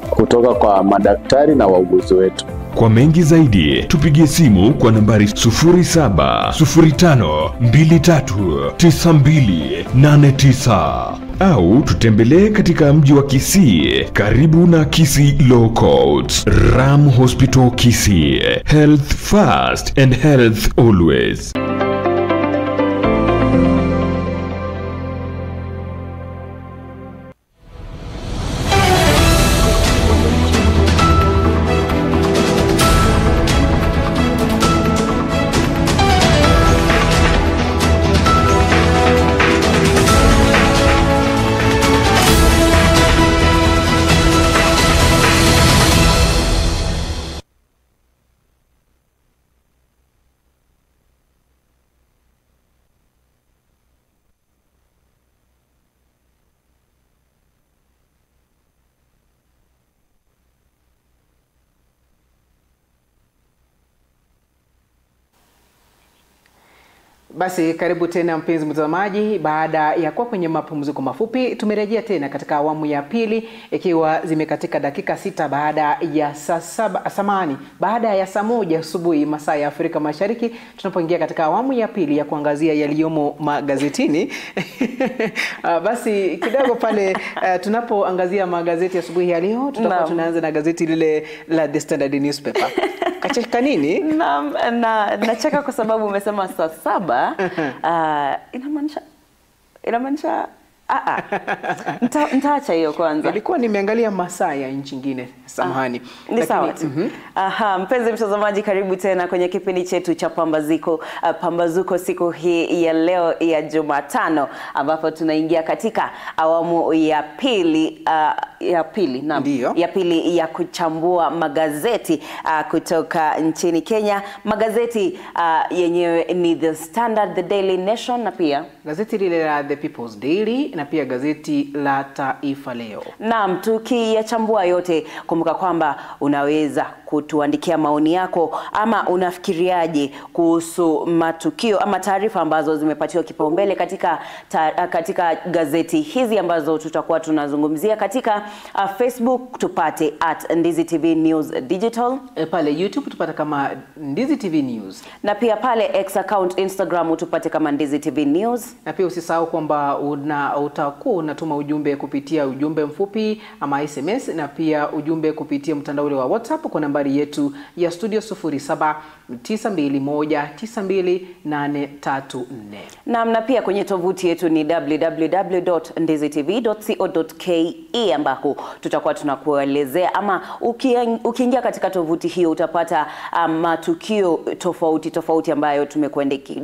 kutoka kwa madaktari na wauguzi wetu. Kwa mengi zaidi tupigie simu kwa nambari 0705239289 au tutembelee katika mji wa Kisii karibu na Kisii Law Courts. Ram Hospital Kisii, health first and health always. Basi karibu tena mpenzi mtazamaji, baada ya kuwa kwenye mapumziko mafupi tumerejea tena katika awamu ya pili, ikiwa zimekatika dakika 6 baada ya saa 7 samani baada ya saa 1 asubuhi masaa ya Afrika Mashariki, tunapoingia katika awamu ya pili ya kuangazia yaliyomo magazetini. Basi kidogo pale tunapoangazia magazeti asubuhi ya leo, tutakuwa tunaanza na gazeti lile la The Standard Newspaper. Kacheka nini? Naam, na nacheka kwa sababu umesema saa 7. Inamaanisha nitaacha hiyo kwanza. Nilikuwa nimeangalia masaa ya nchi nyingine, samahani. Ni sawa tu. Aha, mpenzi mtazamaji, karibu tena kwenye kipindi chetu cha Pambazuko siku hii ya leo ya Jumatano, ambapo tunaingia katika awamu ya pili ya pili ya kuchambua magazeti kutoka nchini Kenya. Magazeti yenyewe ni The Standard, The Daily Nation na pia gazeti lile la The People's Daily na pia gazeti la Taifa Leo. Naam, tukiyachambua yote, kumbuka kwamba unaweza kutuandikia maoni yako ama unafikiriaje kuhusu matukio ama taarifa ambazo zimepatiwa kipaumbele katika gazeti hizi ambazo tutakuwa tunazungumzia. Katika Facebook tupate @Ndizi TV News Digital, pale YouTube tupate kama Ndizi TV News, na pia pale X account Instagram tupate kama Ndizi TV News. Na pia usisahau kwamba utakuwa unatuma ujumbe kupitia ujumbe mfupi ama SMS, na pia ujumbe kupitia mtandao ule wa WhatsApp kwa nambari yetu ya studio 0792192834. Naam, na pia kwenye tovuti yetu ni www.ndizitv.co.ke ambako tutakuwa tunakuelezea ama ukiingia katika tovuti hiyo utapata matukio tofauti tofauti ambayo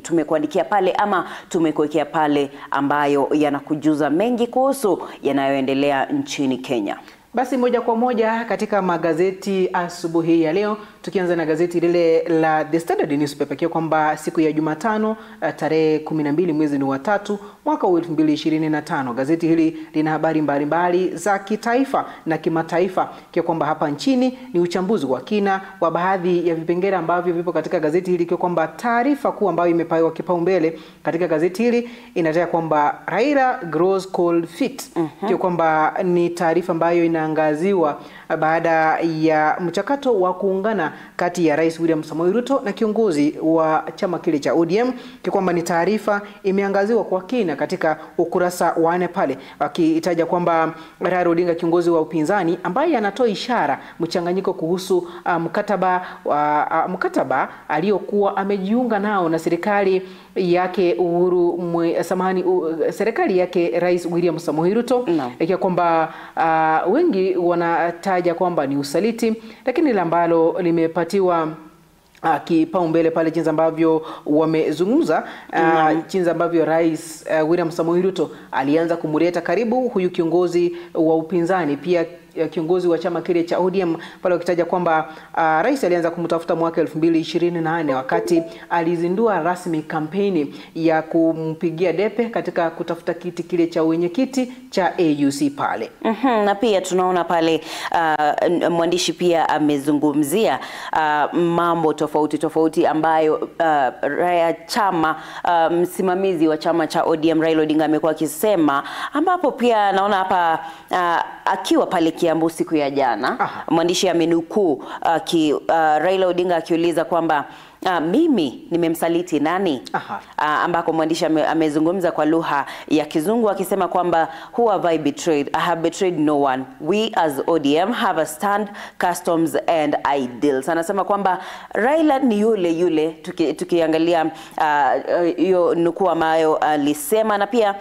tumekuandikia pale ama tumekuwekea pale ambayo yanakujuza mengi kuhusu yanayoendelea nchini Kenya. Basi moja kwa moja katika magazeti asubuhi ya leo, tukianza na gazeti lile la The Standard Newspaper, kwa kwamba siku ya Jumatano tarehe 12 mwezi wa 3 mwaka 2025, gazeti hili lina habari mbalimbali za kitaifa na kimataifa, kwa kwamba hapa nchini ni uchambuzi wa kina wa baadhi ya vipengele ambavyo vipo katika gazeti hili, kwa kwamba taarifa kuu ambayo imepewa kipaumbele katika gazeti hili inataka kwamba Raila grows cold feet, kwa kwamba ni taarifa ambayo imeangaziwa baada ya mchakato wa kuungana kati ya Rais William Samoei Ruto na kiongozi wa chama kile cha ODM, kwamba ni taarifa imeangaziwa kwa kina katika ukurasa wa 4 pale, wakitaja kwamba Raila Odinga kiongozi wa upinzani ambaye anatoa ishara mchanganyiko kuhusu mkataba aliyokuwa amejiunga nao na serikali yake serikali yake Rais William Samoei Ruto, ikiwa kwamba wengi wanataja kwamba ni usaliti, lakini ile ambalo limepatiwa kipaumbele pale jinsi ambavyo wamezungumza, jinsi ambavyo Rais William Samoei Ruto alianza kumleta karibu huyu kiongozi wa upinzani, pia kiongozi wa chama kile cha ODM pale, wakitaja kwamba rais alianza kumtafuta mwaka 2024 wakati alizindua rasmi kampeni ya kumpigia depe katika kutafuta kiti kile cha wenyekiti cha AUC pale. Na pia tunaona pale mwandishi pia amezungumzia mambo tofauti tofauti ambayo chama msimamizi wa chama cha ODM Raila Odinga amekuwa akisema, ambapo pia naona hapa akiwa pale Kiambu siku ya jana, mwandishi amenukuu Raila Odinga akiuliza kwamba mimi nimemsaliti nani? Ambako mwandishi amezungumza kwa lugha ya Kizungu akisema kwamba who have I betrayed? I have betrayed no one. We as ODM have a stand, customs and ideals. Anasema kwamba Raila ni yule yule, tukiangalia hiyo nukuu ambayo alisema, na pia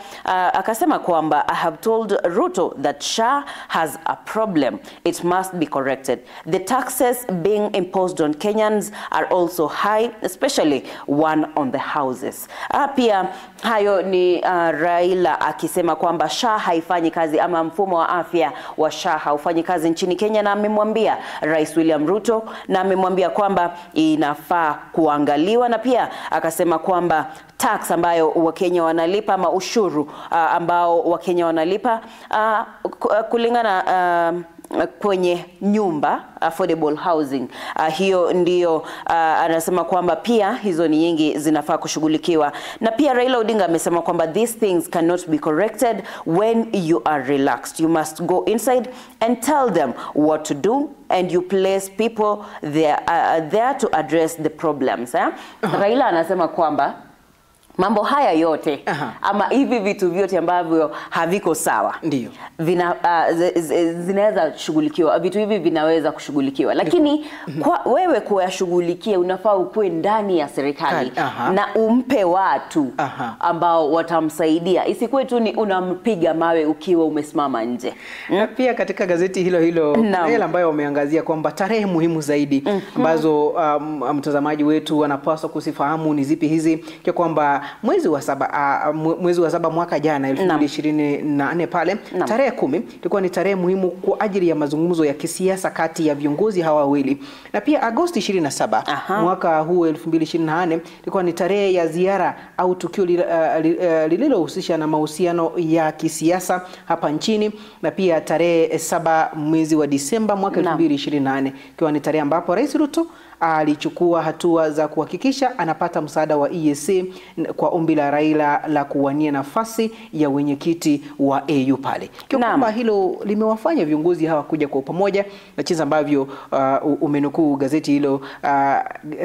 akasema kwamba I have told Ruto that SHA has a problem. It must be corrected. The taxes being imposed on Kenyans are also high, especially one on the houses. Pia hayo ni Raila akisema kwamba SHA haifanyi kazi, ama mfumo wa afya wa SHA haufanyi kazi nchini Kenya, na amemwambia Rais William Ruto na amemwambia kwamba inafaa kuangaliwa, na pia akasema kwamba tax ambayo Wakenya wanalipa ama ushuru ambao Wakenya wanalipa kulingana kwenye nyumba affordable housing, hiyo ndiyo anasema kwamba pia hizo ni nyingi zinafaa kushughulikiwa. Na pia Raila Odinga amesema kwamba these things cannot be corrected when you are relaxed. You must go inside and tell them what to do and you place people there, there to address the problems. Raila anasema kwamba mambo haya yote ama hivi vitu vyote ambavyo haviko sawa ndio vina zinaweza shughulikiwa, vitu hivi vinaweza kushughulikiwa, lakini kwa wewe kuyashughulikia unafaa ukue ndani ya serikali na umpe watu ambao watamsaidia, isikuwe tu ni unampiga mawe ukiwa umesimama nje. Na pia katika gazeti hilo hilo yale ambayo wameangazia kwamba tarehe muhimu zaidi ambazo mtazamaji wetu anapaswa kusifahamu ni zipi hizi, kwa kwamba mwezi wa saba mwaka jana 2024 pale tarehe 10 ilikuwa ni tarehe muhimu kwa ajili ya mazungumzo ya kisiasa kati ya viongozi hawa wawili. Na pia Agosti 27 mwaka huu 2024 ilikuwa ni tarehe ya ziara au tukio lililohusisha na mahusiano ya kisiasa hapa nchini. Na pia tarehe 7 mwezi wa Disemba mwaka 2024 ikiwa ni tarehe ambapo Rais Ruto alichukua hatua za kuhakikisha anapata msaada wa EAC kwa ombi la Raila la kuwania nafasi ya wenyekiti wa AU pale. Kwamba hilo limewafanya viongozi hawa kuja kwa pamoja, na jinsi ambavyo umenukuu gazeti hilo,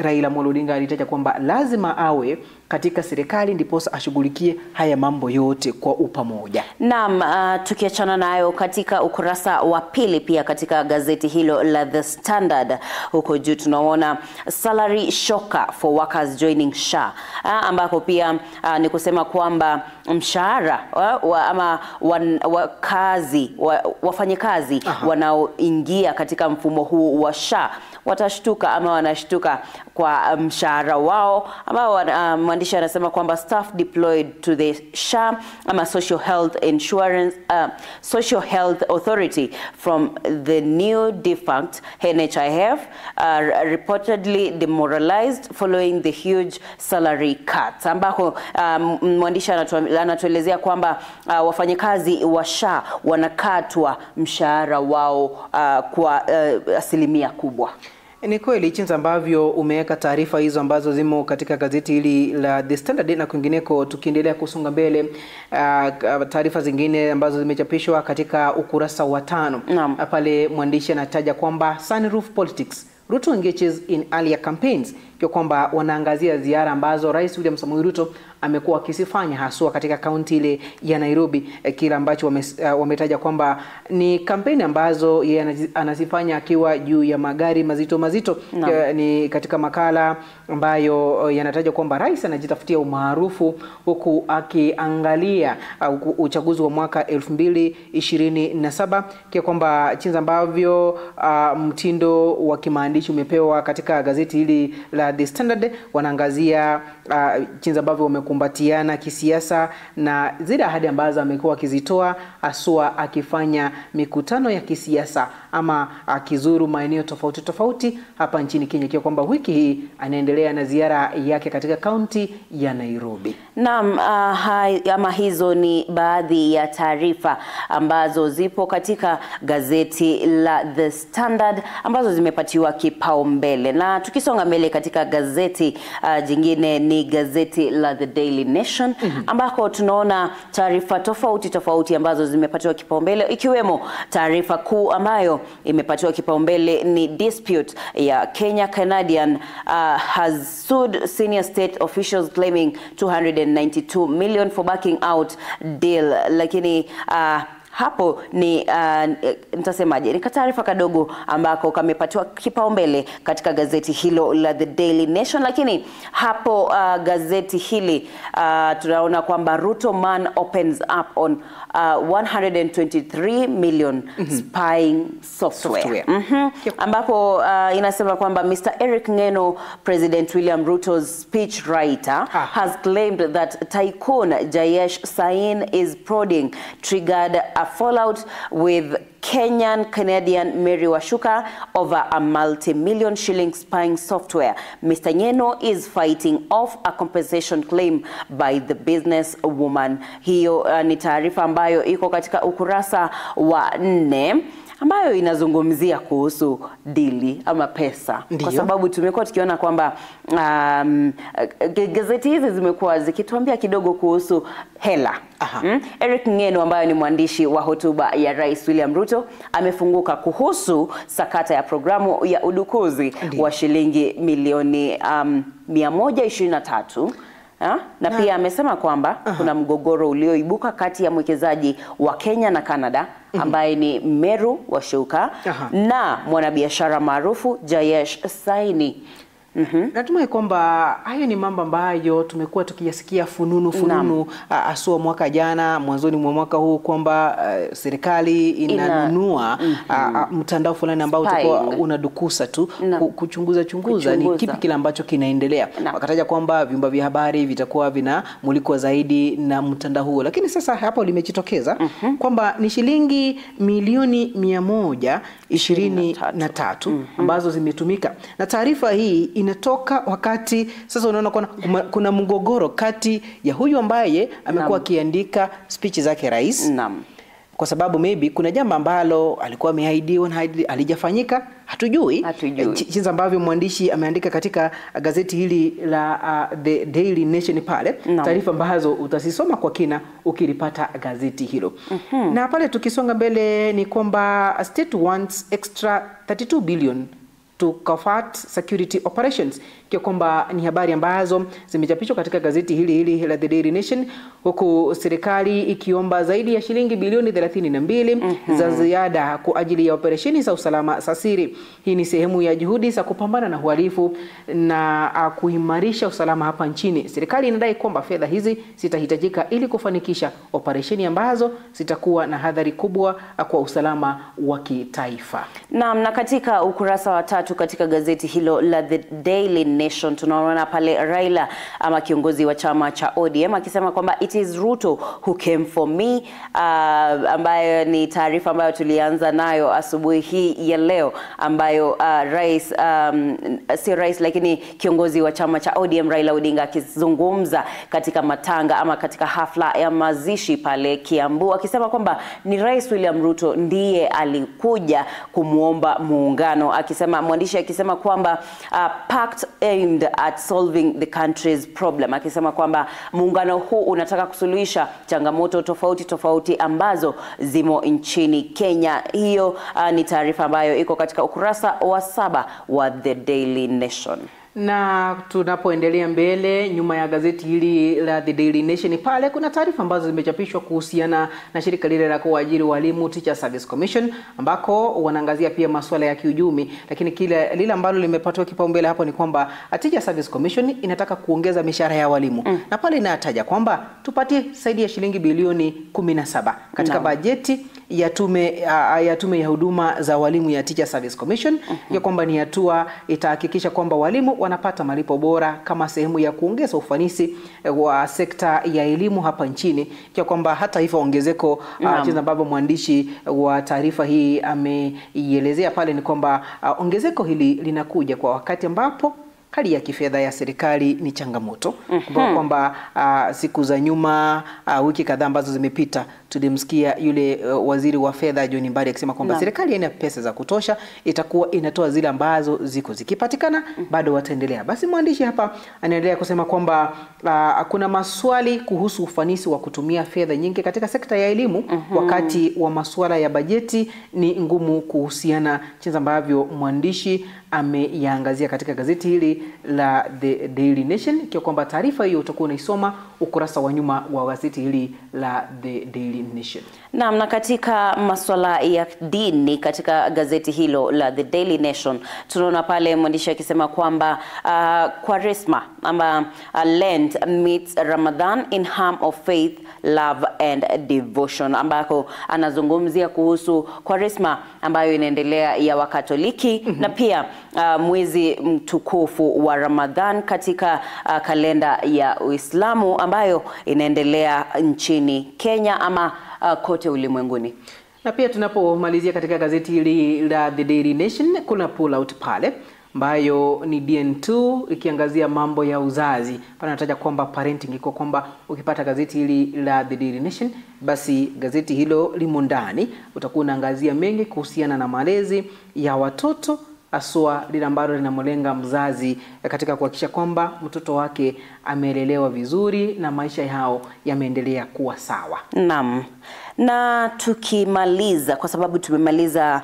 Raila Amolo Odinga alitaja kwamba lazima awe katika serikali ndiposa ashughulikie haya mambo yote kwa upamoja. Naam, tukiachana nayo katika ukurasa wa pili pia katika gazeti hilo la The Standard, huko juu tunaona salary shocker for workers joining SHA, ambako pia ni kusema kwamba mshahara ama wafanyakazi wanaoingia katika mfumo huu wa SHA watashtuka ama wanashtuka kwa mshahara wao, ambao mwandishi anasema kwamba staff deployed to the SHA ama Social Health Insurance Social Health Authority from the new defunct NHIF are reportedly demoralized following the huge salary cuts, ambako mwandishi anatuelezea kwamba wafanyakazi wa SHA wanakatwa mshahara wao kwa asilimia kubwa. Ni kweli jinsi ambavyo umeweka taarifa hizo ambazo zimo katika gazeti hili la The Standard na kwingineko. Tukiendelea kusonga mbele, taarifa zingine ambazo zimechapishwa katika ukurasa wa 5 pale mwandishi anataja kwamba Sunroof Politics, Ruto engages in earlier campaigns, kwa kwamba wanaangazia ziara ambazo Rais William Samoei Ruto amekuwa akisifanya haswa katika kaunti ile ya Nairobi, kile ambacho wametaja kwamba ni kampeni ambazo yeye anazifanya akiwa juu ya magari mazito mazito. Ni katika makala ambayo yanataja kwamba rais anajitafutia umaarufu huku akiangalia uchaguzi wa mwaka 2027, kwa kwamba jinsi ambavyo mtindo wa kimaandishi umepewa katika gazeti hili la The Standard, wanaangazia jinsi ambavyo wamekumbatiana kisiasa na zile ahadi ambazo amekuwa akizitoa haswa akifanya mikutano ya kisiasa ama akizuru maeneo tofauti tofauti hapa nchini Kenya, kwa kwamba wiki hii anaendelea na ziara yake katika kaunti ya Nairobi. Naam, ama hizo ni baadhi ya taarifa ambazo zipo katika gazeti la The Standard ambazo zimepatiwa kipaumbele. Na tukisonga mbele katika gazeti jingine ni gazeti la The Daily Nation, ambako tunaona taarifa tofauti tofauti ambazo zimepatiwa kipaumbele, ikiwemo taarifa kuu ambayo imepatiwa kipaumbele ni dispute ya Kenya Canadian has sued senior state officials claiming 292 million for backing out deal. Lakini hapo ni nitasemaje, ni taarifa kadogo ambako kamepatiwa kipaumbele katika gazeti hilo la The Daily Nation. Lakini hapo gazeti hili tunaona kwamba Ruto man opens up on 123 million spying software. Ambapo inasema kwamba Mr. Eric Ngeno, President William Ruto's speech writer, has claimed that tycoon Jayesh Sain is prodding triggered a fallout with Kenyan Canadian Mary Washuka over a multi-million shilling spying software. Mr. Ngeno is fighting off a compensation claim by the businesswoman. Hiyo ni taarifa ambayo iko katika ukurasa wa 4 ambayo inazungumzia kuhusu dili ama pesa. Ndiyo. Kwa sababu tumekuwa tukiona kwamba gazeti hizi zimekuwa zikituambia kidogo kuhusu hela. Eric Ngeno ambaye ni mwandishi wa hotuba ya Rais William Ruto amefunguka kuhusu sakata ya programu ya udukuzi wa shilingi milioni 123. Na pia amesema kwamba kuna mgogoro ulioibuka kati ya mwekezaji wa Kenya na Canada ambaye ni Meru Washuka na mwanabiashara maarufu Jayesh Saini. Natumai kwamba hayo ni mambo ambayo tumekuwa tukiyasikia fununu asua mwaka jana, mwanzoni mwa mwaka huu, kwamba serikali inanunua mtandao fulani ambao utakuwa unadukusa tu kuchunguza chunguza ni kipi kile ambacho kinaendelea. Wakataja kwamba vyumba vya habari vitakuwa vinamulikwa zaidi na mtandao huo, lakini sasa hapo limejitokeza kwamba ni shilingi milioni 123 ambazo zimetumika, na taarifa hii inatoka wakati sasa unaona kuna mgogoro kati ya huyu ambaye amekuwa akiandika speech zake rais. Kwa sababu maybe kuna jambo ambalo alikuwa ameahidiwa na halijafanyika, hatujui. Jinsi ambavyo mwandishi ameandika katika gazeti hili la The Daily Nation pale, taarifa ambazo utasisoma kwa kina ukilipata gazeti hilo. Na pale tukisonga mbele ni kwamba state wants extra 32 billion to combat security operations, kwa kwamba ni habari ambazo zimechapishwa katika gazeti hili la The Daily Nation, huku serikali ikiomba zaidi ya shilingi bilioni 32 za ziada kwa ajili ya operesheni za usalama za siri. Hii ni sehemu ya juhudi za kupambana na uhalifu na kuimarisha usalama hapa nchini. Serikali inadai kwamba fedha hizi zitahitajika ili kufanikisha operesheni ambazo zitakuwa na hadhari kubwa kwa usalama wa kitaifa. Naam, na katika ukurasa wa 3 katika gazeti hilo la The Daily Nation. Tunaona pale Raila ama kiongozi wa chama cha ODM akisema kwamba it is Ruto who came for me, ambayo ni taarifa ambayo tulianza nayo asubuhi hii ya leo, ambayo rais si rais lakini kiongozi wa chama cha ODM Raila Odinga akizungumza katika matanga ama katika hafla ya mazishi pale Kiambu, akisema kwamba ni Rais William Ruto ndiye alikuja kumuomba muungano, akisema mwandishi akisema kwamba pact aimed at solving the country's problem, akisema kwamba muungano huu unataka kusuluhisha changamoto tofauti tofauti ambazo zimo nchini Kenya. Hiyo ni taarifa ambayo iko katika ukurasa wa 7 wa The Daily Nation. Na tunapoendelea mbele, nyuma ya gazeti hili la The Daily Nation pale kuna taarifa ambazo zimechapishwa kuhusiana na shirika lile la kuajiri walimu Teacher Service Commission, ambako wanaangazia pia masuala ya kiuchumi. Lakini kile lile ambalo limepatiwa kipaumbele hapo ni kwamba Teacher Service Commission inataka kuongeza mishahara ya walimu. Na pale inataja kwamba tupatie zaidi ya shilingi bilioni 17 katika bajeti ya tume ya huduma za walimu ya Teacher Service Commission, ya kwamba ni hatua itahakikisha kwamba walimu wanapata malipo bora kama sehemu ya kuongeza ufanisi wa sekta ya elimu hapa nchini. Kwa kwamba hata hivyo ongezeko jinsi ambavyo mwandishi wa taarifa hii ameielezea pale ni kwamba ongezeko hili linakuja kwa wakati ambapo hali ya kifedha ya serikali ni changamoto. Kwamba siku za nyuma, wiki kadhaa ambazo zimepita, tulimsikia yule waziri wa fedha John Mbadi akisema kwamba serikali haina pesa za kutosha, itakuwa inatoa zile ambazo ziko zikipatikana bado wataendelea. Basi mwandishi hapa anaendelea kusema kwamba kuna maswali kuhusu ufanisi wa kutumia fedha nyingi katika sekta ya elimu wakati wa masuala ya bajeti ni ngumu kuhusiana, jinsi ambavyo mwandishi ameyaangazia katika gazeti hili la The Daily Nation, kwa kwamba taarifa hiyo utakuwa unaisoma ukurasa wa nyuma wa gazeti hili la The Daily Nation. Naam, na katika masuala ya dini katika gazeti hilo la The Daily Nation tunaona pale mwandishi akisema kwamba Kwaresma ama Lent meets Ramadan in harm of faith, love and devotion, ambako anazungumzia kuhusu Kwaresma ambayo inaendelea ya Wakatoliki na pia mwezi mtukufu wa Ramadhan katika kalenda ya Uislamu ambayo inaendelea nchini Kenya ama kote ulimwenguni. Na pia tunapomalizia katika gazeti hili la The Daily Nation kuna pull out pale ambayo ni DN2 ikiangazia mambo ya uzazi. Pale anataja kwamba parenting iko kwamba ukipata gazeti hili la The Daily Nation basi gazeti hilo limo ndani, utakuwa unaangazia mengi kuhusiana na malezi ya watoto, aswa lile ambalo linamlenga mzazi katika kuhakikisha kwamba mtoto wake amelelewa vizuri na maisha yao yameendelea kuwa sawa. Naam. Na tukimaliza, kwa sababu tumemaliza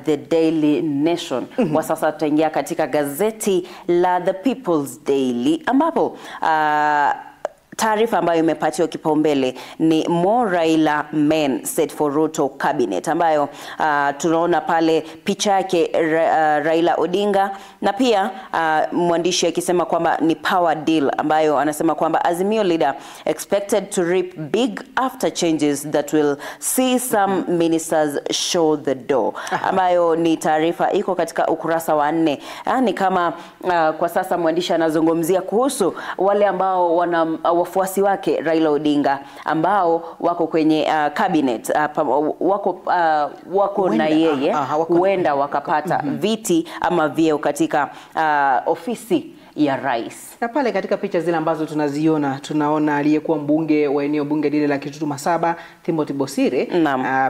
The Daily Nation, kwa sasa tutaingia katika gazeti la The People's Daily, ambapo taarifa ambayo imepatiwa kipaumbele ni More Raila Men Set for Ruto Cabinet, ambayo tunaona pale picha yake Raila Odinga, na pia mwandishi akisema kwamba ni power deal, ambayo anasema kwamba Azimio leader expected to reap big after changes that will see some ministers show the door, ambayo ni taarifa iko katika ukurasa wa 4. Ni kama kwa sasa mwandishi anazungumzia kuhusu wale ambao wana wafuasi wake Raila Odinga ambao wako kwenye cabinet, wako na yeye, huenda wakapata viti ama vyeo katika ofisi ya rais. Na pale katika picha zile ambazo tunaziona, tunaona aliyekuwa mbunge wa eneo bunge lile la Kitutu Masaba Timothy Bosire,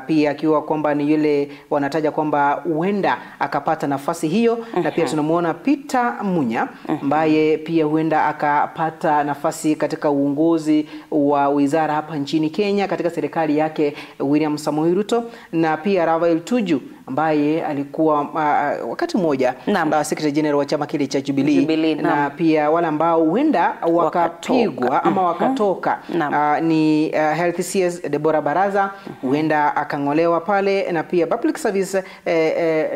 pia akiwa kwamba ni yule wanataja kwamba huenda akapata nafasi hiyo. Na pia tunamuona Peter Munya ambaye pia huenda akapata nafasi katika uongozi wa wizara hapa nchini Kenya katika serikali yake William Samoei Ruto, na pia Rafael Tuju ambaye alikuwa wakati mmoja Secretary General wa chama kile cha Jubilee, na pia wale ambao huenda wakapigwa ama wakatoka ni Health CS Deborah Baraza, huenda akangolewa pale, na pia Public Service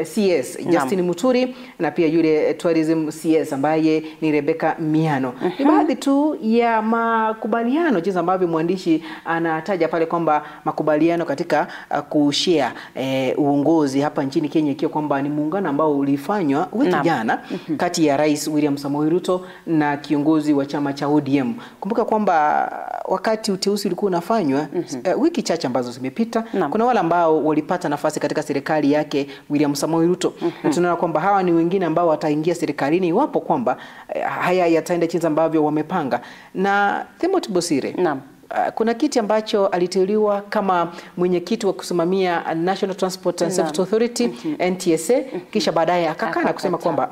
CS Justin Muturi, na pia yule Tourism CS ambaye ni Rebecca Miano. Ni baadhi tu ya makubaliano jinsi ambavyo mwandishi anataja pale kwamba makubaliano katika kushare uongozi uongozi hapa nchini Kenya, ikiwa kwamba ni muungano ambao ulifanywa wiki jana kati ya Rais William Samoei Ruto na kiongozi wa chama cha ODM. Kumbuka kwamba wakati uteuzi ulikuwa unafanywa wiki chache ambazo zimepita, kuna wale ambao walipata nafasi katika serikali yake William Samoei Ruto. Na tunaona kwamba hawa ni wengine ambao wataingia serikalini iwapo kwamba haya yataenda jinsi ambavyo wamepanga. Na Timothy Bosire, kuna kiti ambacho aliteuliwa kama mwenyekiti wa kusimamia National Transport and Safety Authority, NTSA, kisha baadaye akakaa na kusema kwamba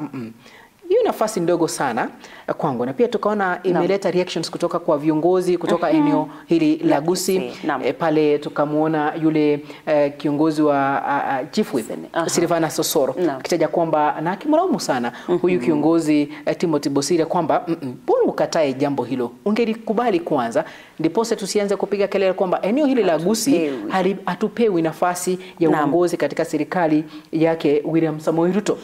hiyo nafasi ndogo sana kwangu. Na pia tukaona imeleta reactions kutoka kwa viongozi kutoka eneo hili la Gusii. Pale tukamuona yule kiongozi wa Chief Whip Silvana Sosoro akitaja kwamba na akimlaumu sana huyu kiongozi Timothy Bosire kwamba mbona ukatae jambo hilo, ungelikubali kwanza ndiposa tusianze kupiga kelele kwamba eneo hili la Gusii hatupewi nafasi ya uongozi katika serikali yake William Samoei Ruto.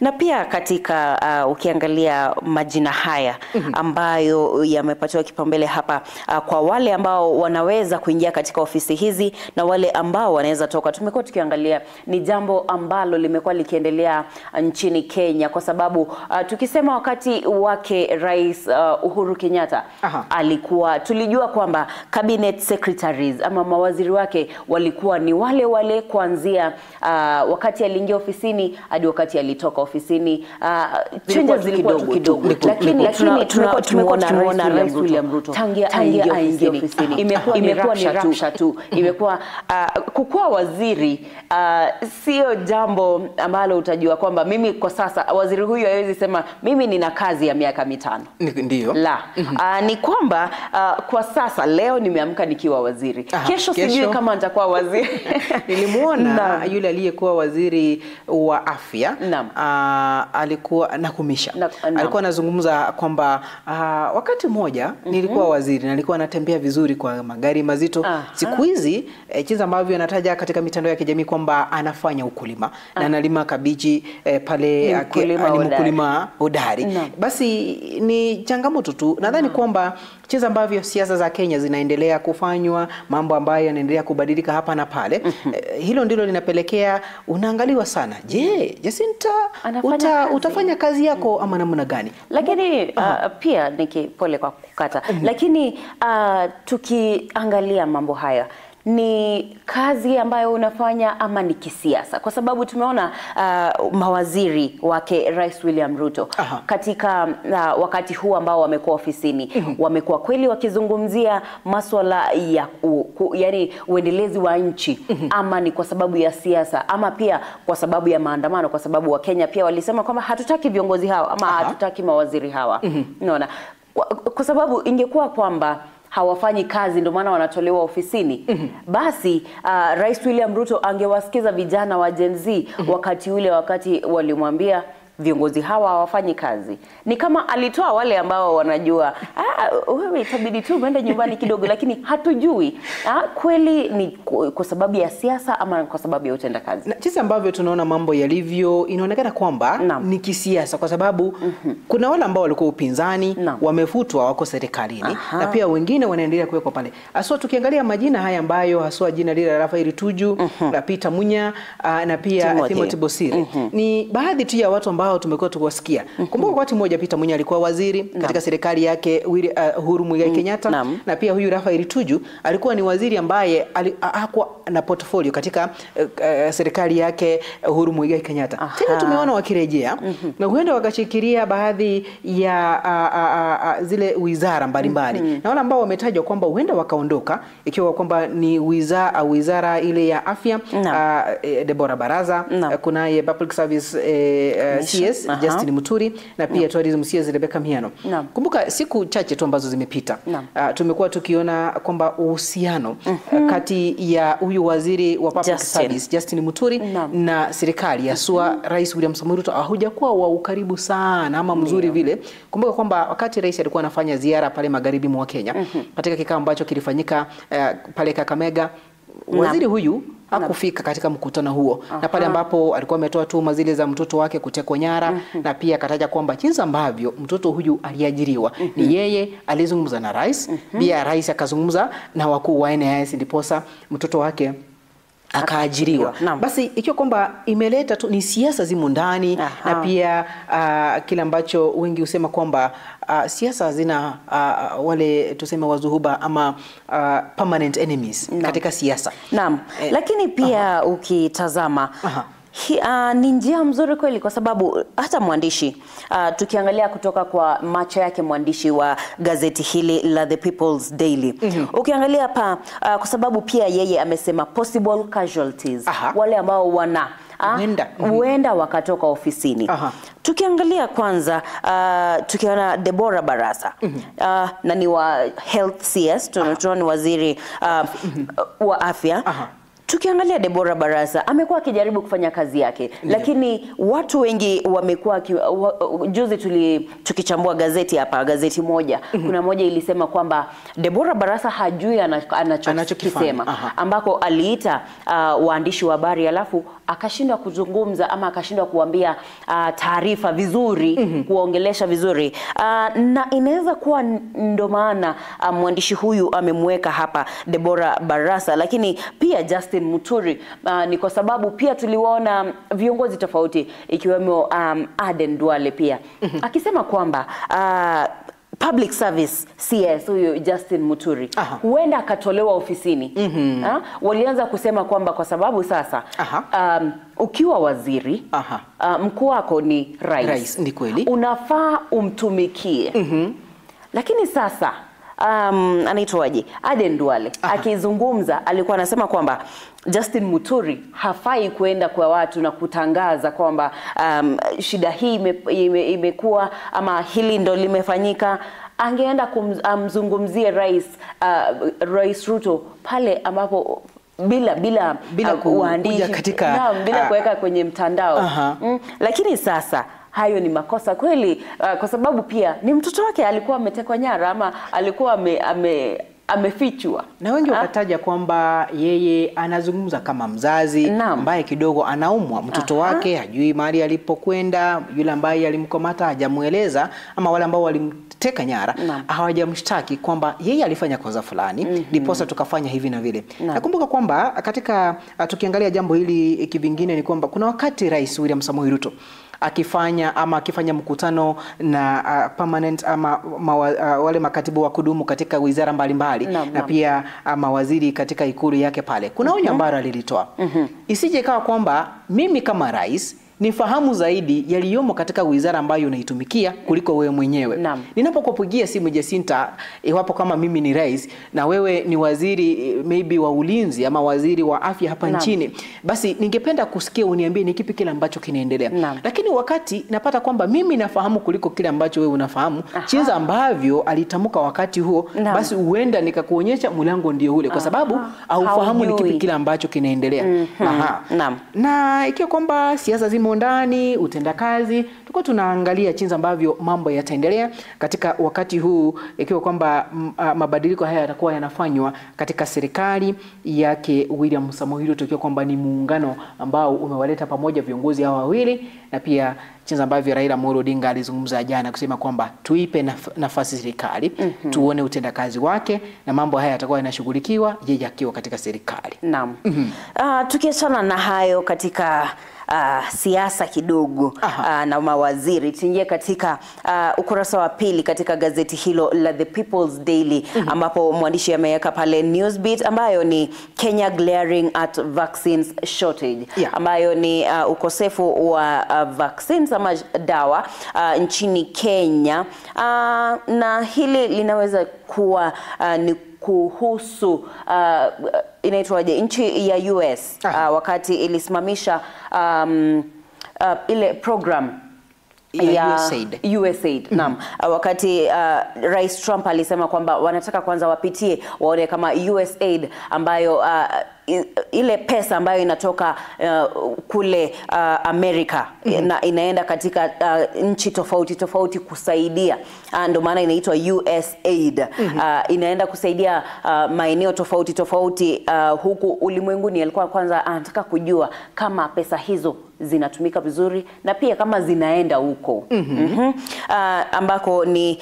Na pia katika ukiangalia majina haya ambayo yamepatiwa kipaumbele hapa, kwa wale ambao wanaweza kuingia katika ofisi hizi na wale ambao wanaweza toka, tumekuwa tukiangalia ni jambo ambalo limekuwa likiendelea nchini Kenya, kwa sababu tukisema wakati wake Rais Uhuru Kenyatta alikuwa, tulijua kwamba cabinet secretaries ama mawaziri wake walikuwa ni wale wale kuanzia wakati aliingia ofisini hadi wakati alitoka ofisini. Changes zilikuwa tu kidogo, lakini tumekuwa tumeona Rais William Ruto tangia aingie ofisini imekuwa ni rapsha tu. Imekuwa kukuwa waziri sio jambo ambalo utajua kwamba mimi kwa sasa waziri huyu hawezi sema mimi nina kazi ya miaka 5. Ndio. La, ni kwamba kwa sasa leo nimeamka nikiwa waziri, kesho sijui kama nitakuwa waziri. Nilimuona yule aliyekuwa waziri wa afya alikuwa Nakumisha. Alikuwa anazungumza kwamba wakati mmoja nilikuwa waziri na nilikuwa natembea vizuri kwa magari mazito. Siku hizi jinsi ambavyo anataja katika mitandao ya kijamii kwamba anafanya ukulima na analima kabichi pale, ni mkulima hodari. Basi ni changamoto tu. Nadhani kwamba jinsi ambavyo siasa za Kenya zinaendelea kufanywa, mambo ambayo yanaendelea kubadilika hapa na pale, hilo ndilo linapelekea unaangaliwa sana. Je, Jacinta utafanya kazi yako ama namna gani? Lakini pia pole kwa kukata, lakini tukiangalia mambo haya, ni kazi ambayo unafanya ama ni kisiasa? Kwa sababu tumeona mawaziri wake Rais William Ruto katika wakati huu ambao wamekuwa ofisini, wamekuwa kweli wakizungumzia masuala ya yani uendelezi wa nchi, ama ni kwa sababu ya siasa, ama pia kwa sababu ya maandamano, kwa sababu wa Kenya pia walisema kwamba hatutaki viongozi hawa ama hatutaki mawaziri hawa. Unaona, kwa sababu ingekuwa kwamba hawafanyi kazi ndio maana wanatolewa ofisini, basi Rais William Ruto angewasikiza vijana wa Gen Z wakati ule, wakati walimwambia viongozi hawa hawafanyi kazi. Ni kama alitoa wale ambao wanajua wewe itabidi tu uende nyumbani kidogo, lakini hatujui kweli ni kwa sababu ya siasa ama kwa sababu ya utendakazi. Na jinsi ambavyo tunaona mambo yalivyo, inaonekana kwamba ni kisiasa, kwa sababu kuna wale ambao walikuwa upinzani wamefutwa, wako serikalini, na pia wengine wanaendelea kuwekwa pale. Haswa tukiangalia majina haya ambayo haswa jina lile la Raphael Tuju, la Peter Munya, na pia Timothy Bosire, ni baadhi tu ya watu ambao tumekuwa tukiwasikia. Kumbuka wakati mmoja Peter Munya alikuwa waziri katika serikali yake Uhuru Muigai Kenyatta, na pia huyu Raphael Tuju alikuwa ni waziri ambaye hakuwa na portfolio katika serikali yake Uhuru Muigai Kenyatta. Tena tumeona wakirejea na huenda wakashikilia baadhi ya zile wizara mbalimbali. Na wale ambao wametajwa kwamba huenda wakaondoka, ikiwa kwamba ni wizara ile ya afya, Deborah Baraza, kunaye Public Service CS Justin Muturi, na pia Tourism CS Rebecca Miano. Kumbuka siku chache tu ambazo zimepita, tumekuwa tukiona kwamba uhusiano kati ya huyu waziri wa Public Service Justin Muturi na serikali haswa Rais William Samoei Ruto haujakuwa wa ukaribu sana ama mzuri vile. Kumbuka kwamba wakati rais alikuwa anafanya ziara pale magharibi mwa Kenya, katika kikao ambacho kilifanyika pale Kakamega, waziri huyu hakufika katika mkutano huo. Na pale ambapo alikuwa ametoa tuhuma zile za mtoto wake kutekwa nyara, na pia akataja kwamba jinsi ambavyo mtoto huyu aliajiriwa ni yeye alizungumza na rais, pia rais akazungumza na wakuu wa NIS, ndiposa mtoto wake akaajiriwa. Basi ikiwa kwamba imeleta tu ni siasa zimo ndani na pia kile ambacho wengi husema kwamba siasa zina wale tuseme wazuhuba ama permanent enemies katika siasa. Naam. Lakini pia ukitazama ni njia mzuri kweli, kwa sababu hata mwandishi tukiangalia kutoka kwa macho yake mwandishi wa gazeti hili la The People's Daily, ukiangalia hapa kwa sababu pia yeye amesema possible casualties, wale ambao wana huenda wakatoka ofisini. Tukiangalia kwanza tukiona Deborah Barasa na ni wa Health CS, tunaona ni waziri wa afya. Tukiangalia Deborah Barasa amekuwa akijaribu kufanya kazi yake, lakini watu wengi wamekuwa juzi tukichambua gazeti hapa, gazeti moja, kuna moja ilisema kwamba Deborah Barasa hajui anachokisema, ambako aliita waandishi wa habari alafu akashindwa kuzungumza ama akashindwa kuambia taarifa vizuri, kuongelesha vizuri, na inaweza kuwa ndo maana mwandishi huyu amemweka hapa Deborah Barasa. Lakini pia Justin Muturi ni kwa sababu pia tuliwaona viongozi tofauti ikiwemo Aden Duale pia akisema kwamba Public Service CS huyu Justin Muturi huenda akatolewa ofisini. Walianza kusema kwamba kwa sababu sasa ukiwa waziri mkuu wako ni rais, ni kweli, unafaa umtumikie. Lakini sasa anaitwaje, Aden Duale akizungumza alikuwa anasema kwamba Justin Muturi hafai kuenda kwa watu na kutangaza kwamba shida hii imekuwa ama hili ndo limefanyika. Angeenda kumzungumzie Rais Ruto pale ambapo bila kuandishi katika bila kuweka kwenye mtandao. Lakini sasa hayo ni makosa kweli, kwa sababu pia ni mtoto wake alikuwa ametekwa nyara ama alikuwa amefichwa. Na wengi wakataja kwamba yeye anazungumza kama mzazi ambaye kidogo anaumwa mtoto wake, hajui mahali alipokwenda, yule ambaye alimkamata hajamueleza, ama wale ambao walimteka nyara hawajamshtaki kwamba yeye alifanya kosa fulani, ndiposa tukafanya hivi na vile. Nakumbuka kwamba katika tukiangalia jambo hili kivingine ni kwamba kuna wakati Rais William Samoei Ruto akifanya mkutano na permanent ama wale makatibu wa kudumu katika wizara mbalimbali na pia mawaziri katika ikulu yake pale, kuna onyo ambalo alilitoa. Isije ikawa kwamba mimi kama rais nifahamu zaidi yaliyomo katika wizara ambayo unaitumikia kuliko wewe mwenyewe. Ninapokupigia simu Jacinta, iwapo kama mimi ni rais na wewe ni waziri maybe wa ulinzi ama waziri wa afya hapa nchini, basi ningependa kusikia uniambie ni kipi kile ambacho kinaendelea. Lakini wakati napata kwamba mimi nafahamu kuliko kile ambacho wewe unafahamu, chinza ambavyo alitamka wakati huo, basi huenda nikakuonyesha mlango ndio ule, kwa sababu haufahamu ni kipi kile ambacho kinaendelea. Na ikiwa kwamba siasa zimo ndani, utendakazi, tuko tunaangalia jinsi ambavyo mambo yataendelea katika wakati huu, ikiwa kwamba mabadiliko haya yatakuwa yanafanywa katika serikali yake William Samoei Ruto, ikiwa kwamba ni muungano ambao umewaleta pamoja viongozi hawa wawili, na pia jinsi ambavyo Raila Amolo Odinga alizungumza jana kusema kwamba tuipe nafasi serikali, tuone utendakazi wake na mambo haya yatakuwa yanashughulikiwa yeye akiwa katika serikali. Naam. Tukiachana na hayo katika siasa kidogo na mawaziri, tuingie katika ukurasa wa pili katika gazeti hilo la The People's Daily, ambapo mwandishi ameweka pale newsbeat ambayo ni Kenya glaring at vaccines shortage, ambayo ni ukosefu wa vaccines ama dawa nchini Kenya, na hili linaweza kuwa ni kuhusu inaitwaje, nchi ya US wakati ilisimamisha ile program ya USAID. USAID. Naam. Wakati Rais Trump alisema kwamba wanataka kwanza wapitie waone kama USAID ambayo ile pesa ambayo inatoka kule Amerika na inaenda katika nchi tofauti tofauti kusaidia, ndio maana inaitwa USAID. Inaenda kusaidia maeneo tofauti tofauti huku ulimwenguni. Alikuwa kwanza anataka kujua kama pesa hizo zinatumika vizuri na pia kama zinaenda huko. Ambako ni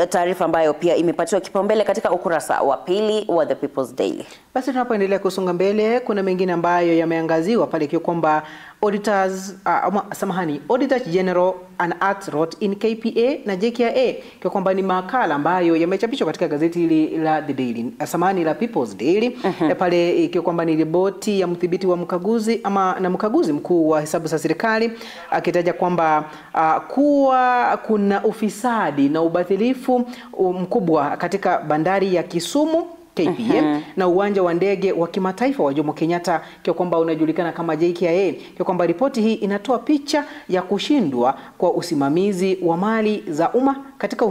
taarifa ambayo pia imepatiwa kipaumbele katika ukurasa wa pili wa The People's Daily. Basi tunapoendelea tunaposonga mbele kuna mengine ambayo yameangaziwa pale, ikiwa kwamba auditors Auditor General and Art wrote in KPA na JKIA, kwa kwamba ni makala ambayo yamechapishwa katika gazeti hili la The Daily, samahani, la People's Daily. Pale ikiwa kwamba ni ripoti ya mdhibiti wa mkaguzi ama na mkaguzi mkuu wa hesabu za serikali akitaja kwamba kuwa kuna ufisadi na ubadhilifu mkubwa katika bandari ya Kisumu KPA na uwanja wa ndege wa kimataifa wa Jomo Kenyatta, kwa kwamba unajulikana kama JKIA, kwa kwamba ripoti hii inatoa picha ya kushindwa kwa usimamizi wa mali za umma katika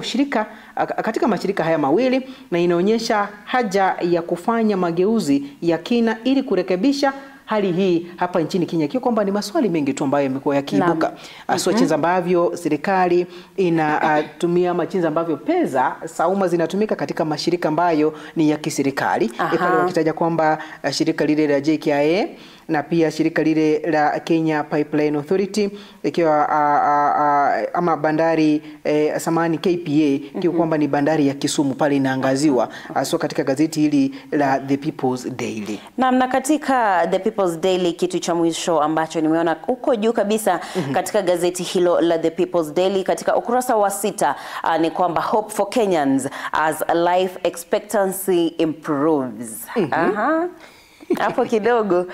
mashirika haya mawili, na inaonyesha haja ya kufanya mageuzi ya kina ili kurekebisha hali hii hapa nchini Kenya. Kwa kwamba ni maswali mengi tu ambayo yamekuwa yakiibuka, haswa jinsi ambavyo serikali inatumia ama jinsi ambavyo pesa za umma zinatumika katika mashirika ambayo ni ya kiserikali. Pale wakitaja kwamba shirika lile la JKIA na pia shirika lile la Kenya Pipeline Authority ikiwa ama bandari samani KPA, ikiwa kwamba ni bandari ya Kisumu pale inaangaziwa haswa katika gazeti hili la The People's Daily. Na katika The People's Daily, kitu cha mwisho ambacho nimeona huko juu kabisa katika gazeti hilo la The People's Daily katika ukurasa wa 6 ni kwamba hope for Kenyans as life expectancy improves. Hapo kidogo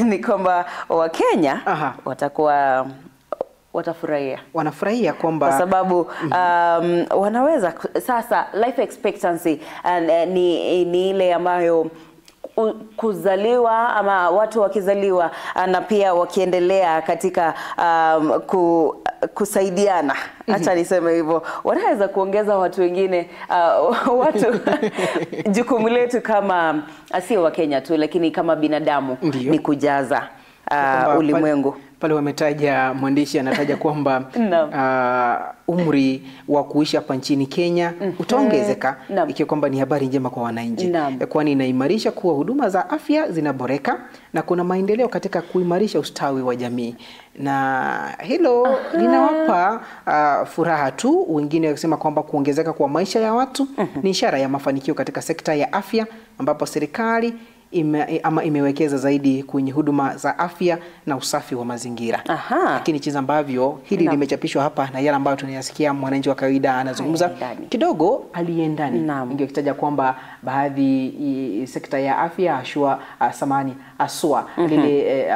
ni kwamba Wakenya watakuwa watafurahia. Wanafurahia kwamba kwa sababu wanaweza sasa life expectancy ni ile ambayo kuzaliwa ama watu wakizaliwa na pia wakiendelea katika kusaidiana, acha niseme hivyo, wanaweza kuongeza watu wengine, watu jukumu letu kama sio wa Kenya tu lakini kama binadamu ni kujaza ulimwengu. Pale wametaja, mwandishi anataja kwamba umri wa kuishi hapa nchini Kenya utaongezeka, ikiwa kwamba ni habari njema kwa wananchi, kwani inaimarisha kuwa huduma za afya zinaboreka na kuna maendeleo katika kuimarisha ustawi wa jamii, na hilo linawapa furaha tu. Wengine wakisema kwamba kuongezeka kwa maisha ya watu ni ishara ya mafanikio katika sekta ya afya, ambapo serikali imewekeza zaidi kwenye huduma za afya na usafi wa mazingira. Lakini jinsi ambavyo hili limechapishwa hapa na yale ambayo tunayasikia mwananchi wa kawaida anazungumza kidogo aliendani, ingekitaja kwamba baadhi sekta ya afya aswa lile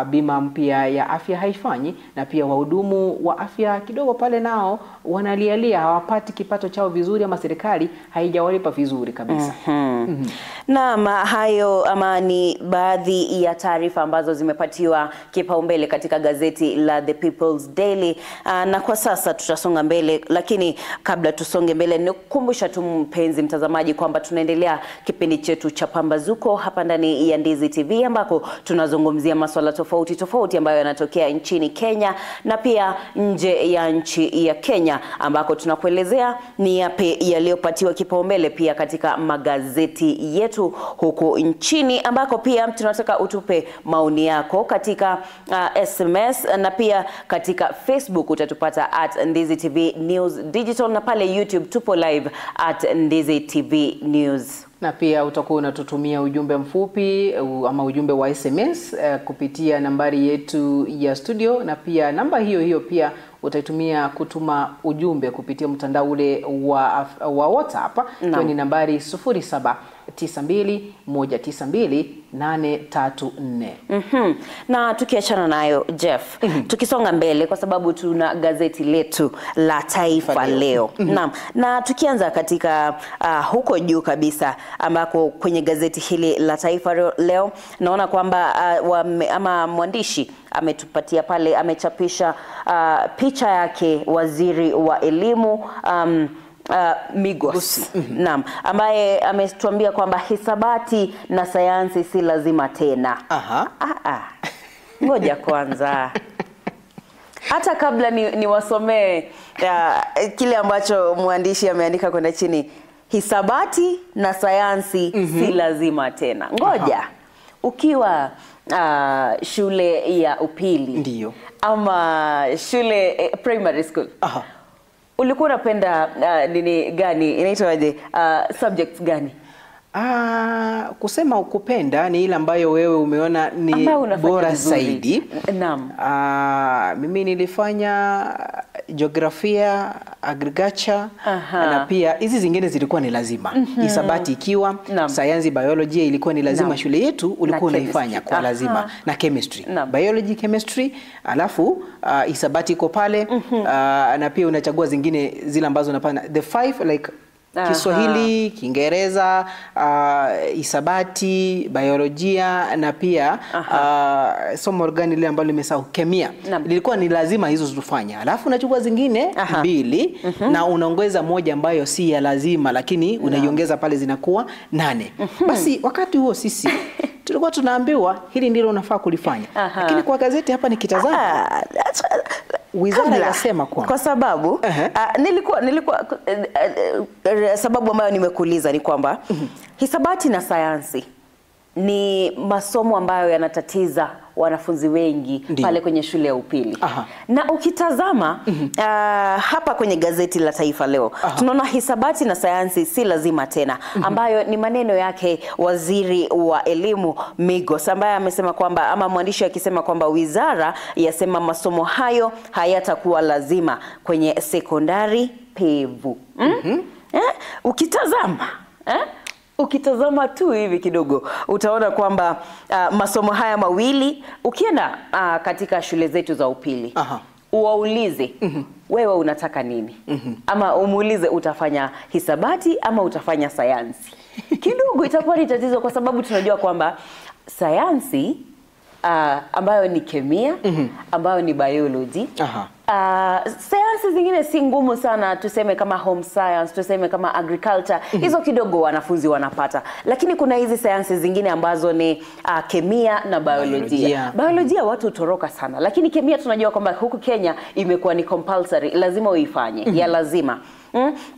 bima mpya ya afya haifanyi, na pia wahudumu wa afya kidogo pale nao wanalialia, hawapati kipato chao vizuri ama serikali haijawalipa vizuri kabisa. Naam, hayo ama ni baadhi ya taarifa ambazo zimepatiwa kipaumbele katika gazeti la The People's Daily. Na kwa sasa tutasonga mbele, lakini kabla tusonge mbele nikukumbusha tu mpenzi mtazamaji kwamba tunaendelea kipindi chetu cha Pambazuko hapa ndani ya Ndizi TV, ambako tunazungumzia masuala tofauti tofauti ambayo yanatokea nchini Kenya na pia nje ya nchi ya Kenya, ambako tunakuelezea ni yapi yaliyopatiwa kipaumbele pia katika magazeti yetu huku nchini, ambako pia tunataka utupe maoni yako katika SMS na pia katika Facebook utatupata at Ndizi TV News Digital, na pale YouTube tupo live at Ndizi TV News. Na pia utakuwa unatutumia ujumbe mfupi ama ujumbe wa SMS kupitia nambari yetu ya studio, na pia namba hiyo hiyo pia utaitumia kutuma ujumbe kupitia mtandao ule wa WhatsApp. Hiyo ni nambari 0792192834. Na tukiachana nayo Jeff, tukisonga mbele kwa sababu tuna gazeti letu la Taifa Leo. Naam, na tukianza katika huko juu kabisa ambako kwenye gazeti hili la Taifa Leo naona kwamba ama mwandishi ametupatia pale, amechapisha picha yake waziri wa elimu Migos. Naam, ambaye ametuambia kwamba hisabati na sayansi si lazima tena. Ngoja kwanza. Hata kabla ni wasomee kile ambacho mwandishi ameandika kwenda chini, hisabati na sayansi si lazima tena. Ngoja. Ukiwa shule ya upili, ndiyo, ama shule primary school, ulikuwa unapenda nini gani, inaitwaje, subjects gani? Kusema ukupenda ni ile ambayo wewe umeona ni bora zaidi. Naam. Mimi nilifanya jiografia, agriculture. Aha. Na pia hizi zingine zilikuwa ni lazima. Hisabati ikiwa, sayansi, biology ilikuwa ni lazima. Naam. Shule yetu ulikuwa unaifanya kwa lazima. Na chemistry. Naam. Biology, chemistry, alafu hisabati iko pale. Na pia unachagua zingine zile ambazo unapanda. The five like Kiswahili, Kiingereza, hisabati, biolojia na pia somo gani lile ambalo nimesahau, kemia. Lilikuwa ni lazima hizo tufanye. Alafu unachukua zingine mbili na unaongeza moja ambayo si ya lazima lakini unaiongeza pale zinakuwa 8. Basi wakati huo sisi tulikuwa tunaambiwa hili ndilo unafaa kulifanya. Lakini kwa gazeti hapa nikitazama wizara inasema kwa sababu nilikuwa sababu ambayo nimekuuliza ni kwamba hisabati na sayansi ni masomo ambayo yanatatiza wanafunzi wengi. Ndiyo. Pale kwenye shule ya upili. Na ukitazama hapa kwenye gazeti la Taifa Leo, tunaona hisabati na sayansi si lazima tena, ambayo ni maneno yake waziri wa elimu Migos, ambaye amesema kwamba, ama mwandishi akisema kwamba wizara yasema masomo hayo hayatakuwa lazima kwenye sekondari pevu. Ukitazama ukitazama tu hivi kidogo utaona kwamba masomo haya mawili ukienda katika shule zetu za upili, uwaulize wewe unataka nini, ama umuulize utafanya hisabati ama utafanya sayansi, kidogo itakuwa ni tatizo, kwa sababu tunajua kwamba sayansi ambayo ni kemia, ambayo ni biology, sayansi zingine si ngumu sana, tuseme kama home science, tuseme kama agriculture, hizo kidogo wanafunzi wanapata. Lakini kuna hizi sayansi zingine ambazo ni kemia na biolojia. Biolojia watu hutoroka sana, lakini kemia tunajua kwamba huku Kenya imekuwa ni compulsory, lazima uifanye, ya lazima.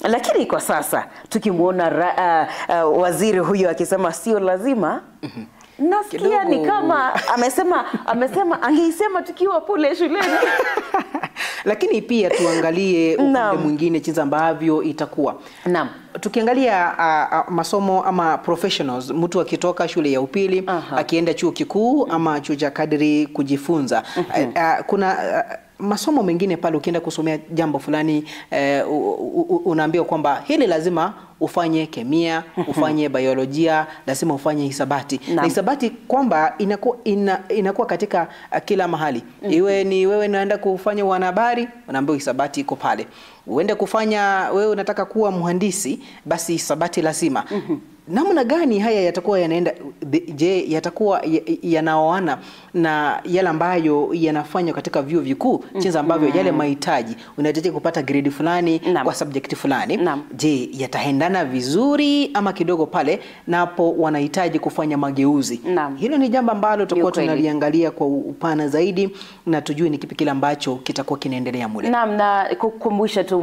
Lakini kwa sasa tukimuona waziri huyo akisema sio lazima, nasikia ni kama amesema angeisema tukiwa pule shuleni. Lakini pia tuangalie upande mwingine jinsi ambavyo itakuwa. Naam. Tukiangalia masomo ama professionals, mtu akitoka shule ya upili akienda chuo kikuu ama chuo cha kadri kujifunza, kuna masomo mengine pale ukienda kusomea jambo fulani, unaambiwa kwamba hili lazima ufanye kemia, ufanye biolojia, lazima ufanye hisabati. Na hisabati kwamba inakuwa katika kila mahali. Iwe ni wewe unaenda kufanya wanahabari, unaambiwa hisabati iko pale. Uende kufanya, wewe unataka kuwa mhandisi, basi hisabati lazima. Namna gani haya yatakuwa yanaenda? Je, yatakuwa yanaoana na yale ambayo yanafanywa katika vyuo vikuu, jinsi ambavyo yale mahitaji unahitaji kupata grade fulani kwa subject fulani? Je, yataendana vizuri ama kidogo pale napo wanahitaji kufanya mageuzi? Hilo ni jambo ambalo tutakuwa tunaliangalia kwa upana zaidi na tujue ni kipi kile ambacho kitakuwa kinaendelea mule. Naam, na kukumbusha tu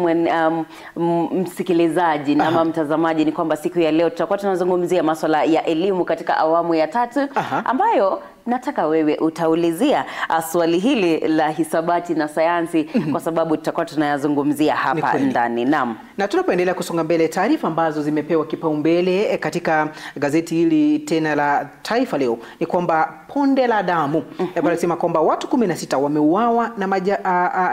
msikilizaji na mtazamaji ni kwamba siku ya leo tutakuwa tunazungumzia masuala ya elimu katika awamu ya 3, ambayo nataka wewe utaulizia swali hili la hisabati na sayansi, kwa sababu tutakuwa tunayazungumzia hapa ndani. Naam. Na tunapoendelea kusonga mbele, taarifa ambazo zimepewa kipaumbele katika gazeti hili tena la Taifa Leo ni kwamba ponde la damu. Wanasema kwamba watu 16 wameuawa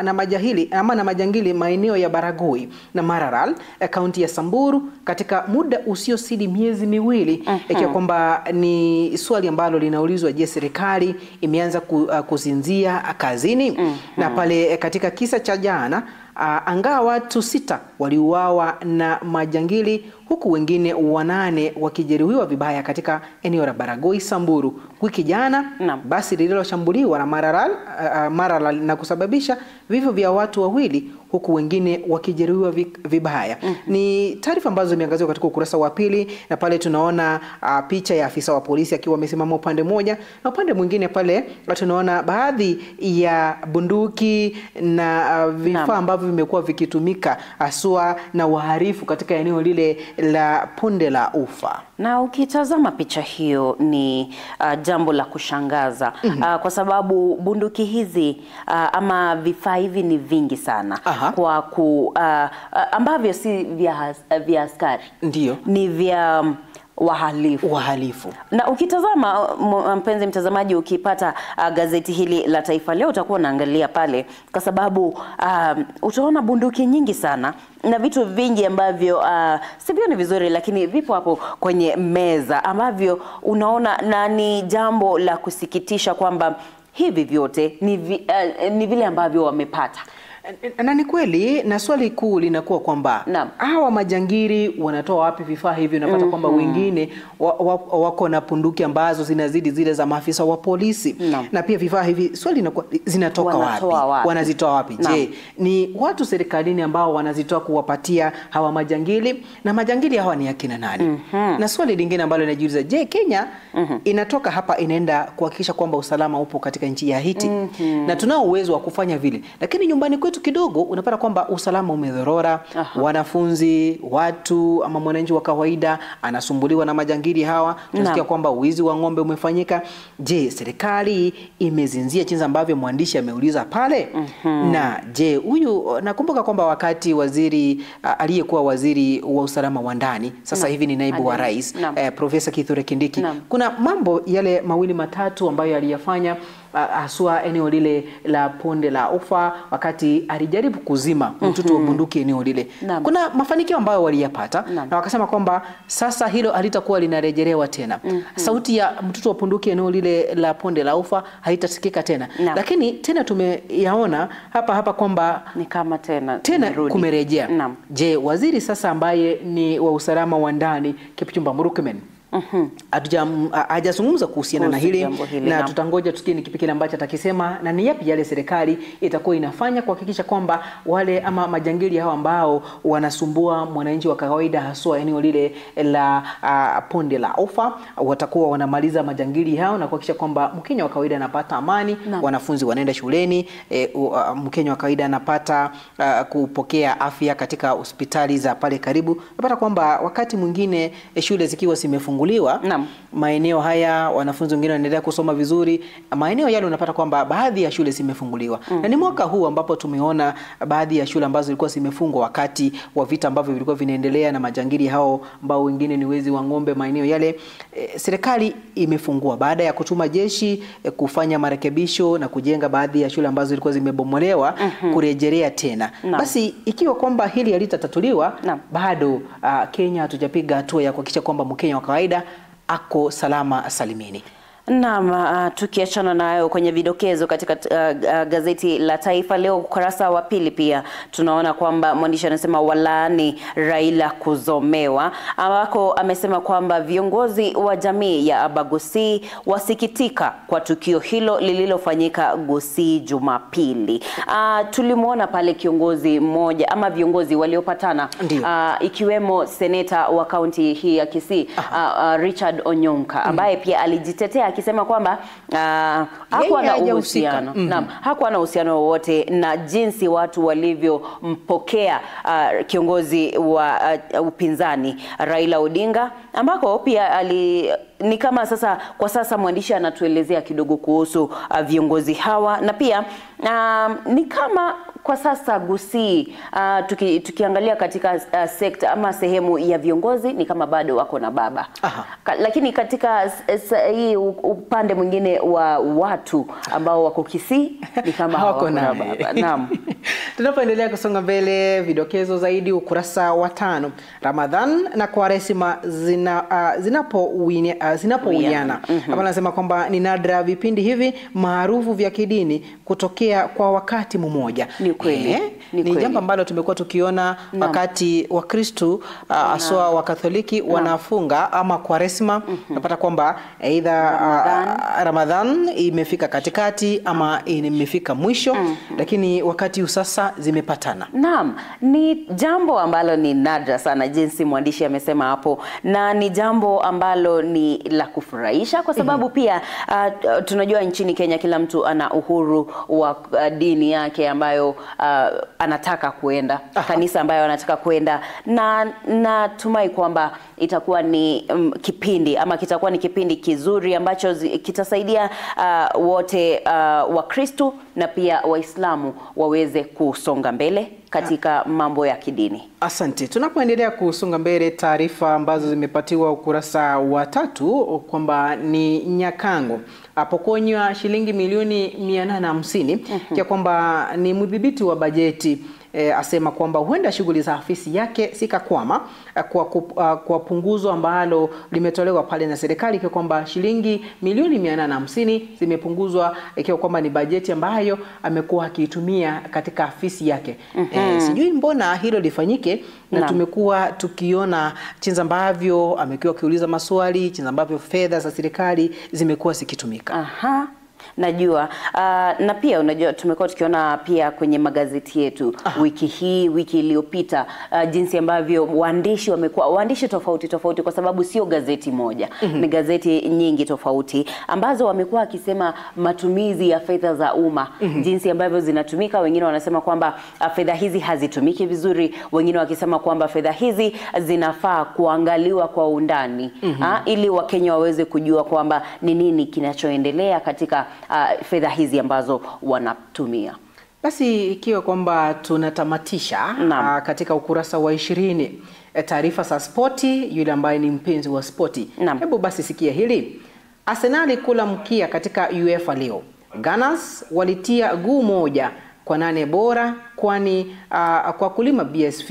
na majahili ama na majangili maeneo ya Baragoi na Maralal, kaunti ya Samburu, katika muda usiozidi miezi miwili. Ikiwa kwamba ni swali ambalo linaulizwa, je, serikali imeanza kusinzia kazini? Na pale katika kisa cha jana, angaa watu 6 waliuawa na majangili huku wengine 8 wakijeruhiwa vibaya katika eneo la Baragoi Samburu wiki jana. Basi lililoshambuliwa na Maralal na kusababisha vifo vya watu 2 huku wengine wakijeruhiwa vibaya. Ni taarifa ambazo zimeangaziwa katika ukurasa wa 2, na pale tunaona picha ya afisa wa polisi akiwa amesimama upande mmoja, na upande mwingine pale tunaona baadhi ya bunduki na vifaa ambavyo vimekuwa vikitumika haswa na wahalifu katika eneo lile la ponde la ufa. Na ukitazama picha hiyo ni jambo la kushangaza, kwa sababu bunduki hizi ama vifaa hivi ni vingi sana. Kwa ambavyo si vya askari. Ndiyo. Ni vya Wahalifu. Na ukitazama mpenzi mtazamaji, ukipata gazeti hili la Taifa Leo utakuwa unaangalia pale, kwa sababu utaona bunduki nyingi sana na vitu vingi ambavyo sivioni vizuri, lakini vipo hapo kwenye meza ambavyo unaona, na ni jambo la kusikitisha kwamba hivi vyote ni vile ambavyo wamepata. Na ni kweli, na swali kuu linakuwa kwamba hawa majangiri wanatoa wapi vifaa hivi? Unapata kwamba wengine wako na punduki ambazo zinazidi zile za maafisa wa polisi. Na pia vifaa hivi, swali linakuwa zinatoka wapi? Wanazitoa wapi? Je, ni watu serikalini ambao wanazitoa kuwapatia hawa majangili? Na majangili hawa ni akina nani? Na swali lingine ambalo linajiuliza, je, Kenya inatoka hapa inaenda kuhakikisha kwamba usalama upo katika nchi ya Haiti? Na tunao uwezo wa kufanya vile, lakini nyumbani kwetu kidogo unapata kwamba usalama umedhorora. Wanafunzi, watu ama mwananchi wa kawaida anasumbuliwa na majangili hawa. Tunasikia kwamba wizi wa ng'ombe umefanyika. Je, serikali imezinzia jinsi ambavyo mwandishi ameuliza pale? Na je, huyu, nakumbuka kwamba wakati waziri aliyekuwa waziri wa usalama wa ndani sasa hivi ni naibu wa rais, Profesa Kithure Kindiki, kuna mambo yale mawili matatu ambayo aliyafanya haswa eneo lile la Ponde la Ufa, wakati alijaribu kuzima mtutu wa bunduki eneo lile. Kuna mafanikio ambayo waliyapata, na wakasema kwamba sasa hilo halitakuwa linarejelewa tena. Sauti ya mtutu wa bunduki eneo lile la Ponde la Ufa haitasikika tena. Lakini tena tumeyaona hapa hapa kwamba ni kama tena kumerejea. Je, waziri sasa ambaye ni wa usalama wa ndani Kipchumba Murkomen hajazungumza kuhusiana na hili, na tutangoja tusikie ni kipi kile ambacho atakisema na ni yapi yale serikali itakuwa inafanya kuhakikisha kwamba wale ama majangili hao ambao wanasumbua mwananchi wa kawaida haswa eneo lile la Ponde la Ufa watakuwa wanamaliza majangili hao na kuhakikisha kwamba Mkenya wa kawaida anapata amani, wanafunzi wanaenda shuleni, Mkenya wa kawaida anapata kupokea afya katika hospitali za pale karibu. Napata kwamba wakati mwingine shule zikiwa zimefunguliwa maeneo haya, wanafunzi wengine wanaendelea kusoma vizuri. Maeneo yale unapata kwamba baadhi ya shule zimefunguliwa. Na ni mwaka huu ambapo tumeona baadhi ya shule ambazo zilikuwa zimefungwa wakati wa vita ambavyo vilikuwa vinaendelea na majangili hao ambao wengine ni wezi wa ng'ombe maeneo yale. Serikali imefungua baada ya kutuma jeshi kufanya marekebisho na kujenga baadhi ya shule ambazo zilikuwa zimebomolewa kurejelea tena. Basi ikiwa kwamba hili halitatatuliwa, bado Kenya hatujapiga hatua ya kuhakikisha kwamba Mkenya wa kawaida ako salama salimini. Naam, tukiachana nayo kwenye vidokezo katika gazeti la Taifa Leo ukurasa wa pili, pia tunaona kwamba mwandishi anasema walaani Raila kuzomewa, ambako amesema kwamba viongozi wa jamii ya Abagusi wasikitika kwa tukio hilo lililofanyika Gusii Jumapili. Tulimuona pale kiongozi mmoja ama viongozi waliopatana, ikiwemo seneta wa kaunti hii ya Kisii, Richard Onyonka, ambaye pia alijitetea akisema kwamba hakuwa na uhusiano. Naam, hakuwa na uhusiano wowote na jinsi watu walivyompokea kiongozi wa upinzani Raila Odinga, ambako pia ni kama sasa kwa sasa mwandishi anatuelezea kidogo kuhusu viongozi hawa, na pia ni kama kwa sasa Gusii tukiangalia katika sekta ama sehemu ya viongozi ni kama bado wako na baba. Lakini katika hii upande mwingine wa watu ambao wako Kisii ni kama hawako na baba. Naam. Tunapoendelea kusonga mbele, vidokezo zaidi ukurasa wa 5. Ramadhan na Kwaresima zinapowiana. Hapa anasema kwamba ni nadra vipindi hivi maarufu vya kidini kutokea kwa wakati mmoja. Ni kweli. Ni jambo ambalo tumekuwa tukiona wakati wa Kristo aswa wa Katoliki wanafunga ama Kwaresima, napata kwamba aidha Ramadhan imefika katikati ama imefika mwisho, lakini wakati sasa zimepatana. Naam, ni jambo ambalo ni nadra sana jinsi mwandishi amesema hapo, na ni jambo ambalo ni la kufurahisha kwa sababu pia tunajua nchini Kenya kila mtu ana uhuru wa dini yake ambayo anataka kuenda, kanisa ambayo anataka kuenda, na natumai kwamba itakuwa ni kipindi ama kitakuwa ni kipindi kizuri ambacho kitasaidia wote Wakristo na pia Waislamu waweze kusonga mbele katika mambo ya kidini. Asante. Tunapoendelea kusonga mbele, taarifa ambazo zimepatiwa ukurasa wa 3 kwamba ni Nyakango apokonywa shilingi milioni 850 kwa kwamba ni mdhibiti wa bajeti. Asema kwamba huenda shughuli za afisi yake sikakwama kwa punguzo ambalo limetolewa pale na serikali, kwa kwamba shilingi milioni 850 zimepunguzwa, ikiwa kwamba ni bajeti ambayo amekuwa akiitumia katika afisi yake. Sijui mbona hilo lifanyike, na tumekuwa tukiona jinsi ambavyo amekuwa akiuliza maswali, jinsi ambavyo fedha za serikali zimekuwa zikitumika. Aha. Najua. Na pia unajua tumekuwa tukiona pia kwenye magazeti yetu wiki hii, wiki iliyopita, jinsi ambavyo waandishi wamekuwa waandishi tofauti tofauti, kwa sababu sio gazeti moja, ni gazeti nyingi tofauti ambazo wamekuwa wakisema matumizi ya fedha za umma, jinsi ambavyo zinatumika. Wengine wanasema kwamba fedha hizi hazitumiki vizuri, wengine wakisema kwamba fedha hizi zinafaa kuangaliwa kwa undani, ili Wakenya waweze kujua kwamba ni nini kinachoendelea katika fedha hizi ambazo wanatumia. Basi ikiwa kwamba tunatamatisha katika ukurasa wa 20 taarifa za spoti, yule ambaye ni mpenzi wa spoti, hebu basi sikia hili. Arsenal kula mkia katika UEFA leo. Gunners walitia guu 1 kwa 8 bora, kwani kwa kulima BSV,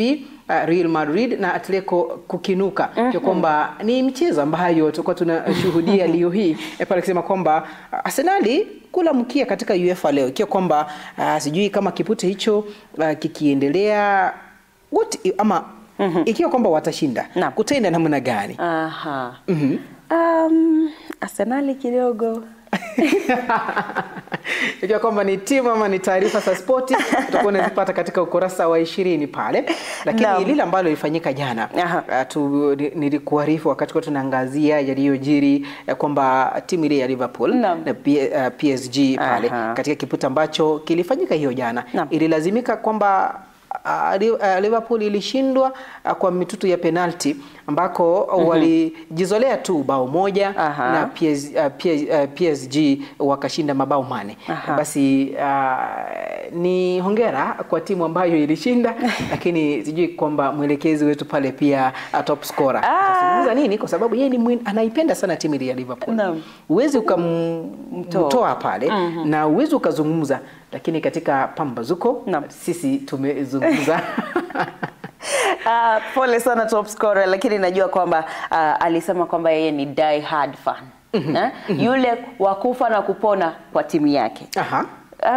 Real Madrid na Atletico kukinuka. Kwa kwamba ni mchezo ambayo tulikuwa tunashuhudia leo hii pale, kusema kwamba Arsenal kula mkia katika UEFA leo, ikiwa kwamba sijui kama kipute hicho kikiendelea what, ama ikiwa kwamba watashinda kutenda namna gani? Aha. Arsenal kidogo Ikiwa kwamba ni timu ama ni taarifa za spoti utakuwa unazipata katika ukurasa wa 20 pale. Lakini lile ambalo lilifanyika jana, nilikuarifu wakati kwa tunaangazia yaliyojiri kwamba timu ile ya Liverpool na PSG pale katika kipute ambacho kilifanyika hiyo jana, ililazimika kwamba Liverpool ilishindwa kwa mitutu ya penalti ambako walijizolea tu bao 1 na PSG wakashinda mabao 8. Basi ni hongera kwa timu ambayo ilishinda, lakini sijui kwamba mwelekezi wetu pale pia top scorer atazungumza nini, kwa sababu yeye ni anaipenda sana timu ya Liverpool. Uwezi ukamtoa pale na uwezi ukazungumza, lakini katika pambazuko sisi tumezungumza. Pole sana top scorer, lakini najua kwamba alisema kwamba yeye ni die hard fan. Yule wakufa na kupona kwa timu yake.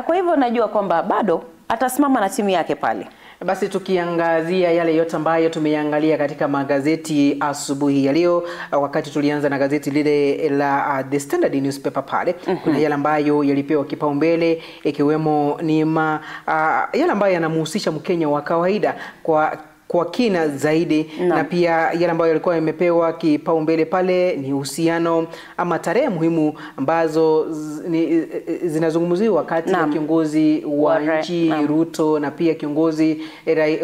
Kwa hivyo najua kwamba bado atasimama na timu yake pale. Basi tukiangazia yale yote ambayo tumeangalia katika magazeti asubuhi ya leo, wakati tulianza na gazeti lile la The Standard newspaper pale, kuna yale ambayo yalipewa kipaumbele, ikiwemo ni yale ambayo yanamhusisha Mkenya wa kawaida kwa kina zaidi, na pia yale ambayo yalikuwa yamepewa kipaumbele pale ni uhusiano ama tarehe muhimu ambazo zinazungumziwa kati ya kiongozi wa nchi Ruto na pia kiongozi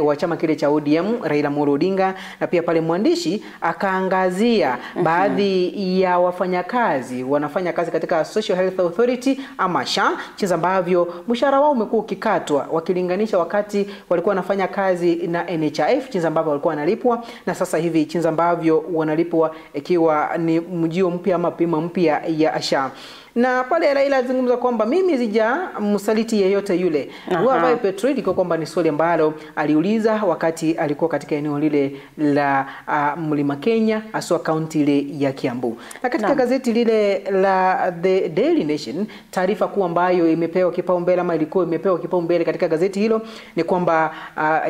wa chama kile cha ODM Raila Amolo Odinga, na pia pale mwandishi akaangazia baadhi ya wafanyakazi wanafanya kazi katika Social Health Authority ama SHA, jinsi ambavyo mshahara wao umekuwa ukikatwa wakilinganisha wakati walikuwa wanafanya kazi na NHIF, jinsi ambavyo walikuwa wanalipwa na sasa hivi jinsi ambavyo wanalipwa ikiwa ni mjio mpya ama pima mpya ya SHA. Na pale Raila alizungumza kwamba mimi sija msaliti yeyote yule. Huwa Petroli, kwa kwamba ni swali ambalo aliuliza wakati alikuwa katika eneo lile la Mlima Kenya, haswa kaunti ile ya Kiambu. Na katika gazeti lile la The Daily Nation, taarifa kuu ambayo imepewa kipaumbele ama ilikuwa imepewa kipaumbele katika gazeti hilo ni kwamba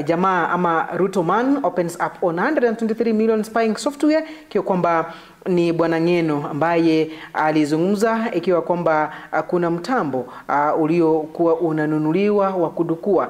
jamaa ama Ruto man opens up on 123 million spying software, kwa kwamba ni Bwana Ngeno ambaye alizungumza ikiwa kwamba kuna mtambo uliokuwa unanunuliwa wa kudukua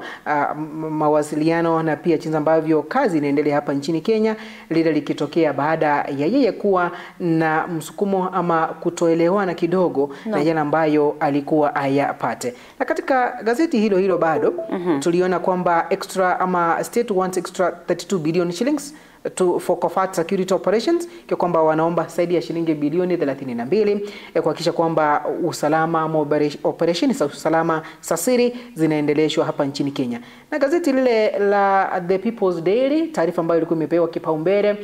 mawasiliano na pia jinsi ambavyo kazi inaendelea hapa nchini Kenya, lile likitokea baada ya yeye kuwa na msukumo ama kutoelewana kidogo na yale ambayo alikuwa ayapate. Na katika gazeti hilo hilo bado tuliona kwamba extra ama state wants extra 32 billion shillings to for covert security operations, kwa kwamba wanaomba zaidi ya shilingi bilioni 32 kuhakikisha kwamba usalama ama operation za usalama sasiri zinaendeleshwa hapa nchini Kenya. Na gazeti lile la The People's Daily, taarifa ambayo ilikuwa imepewa kipaumbele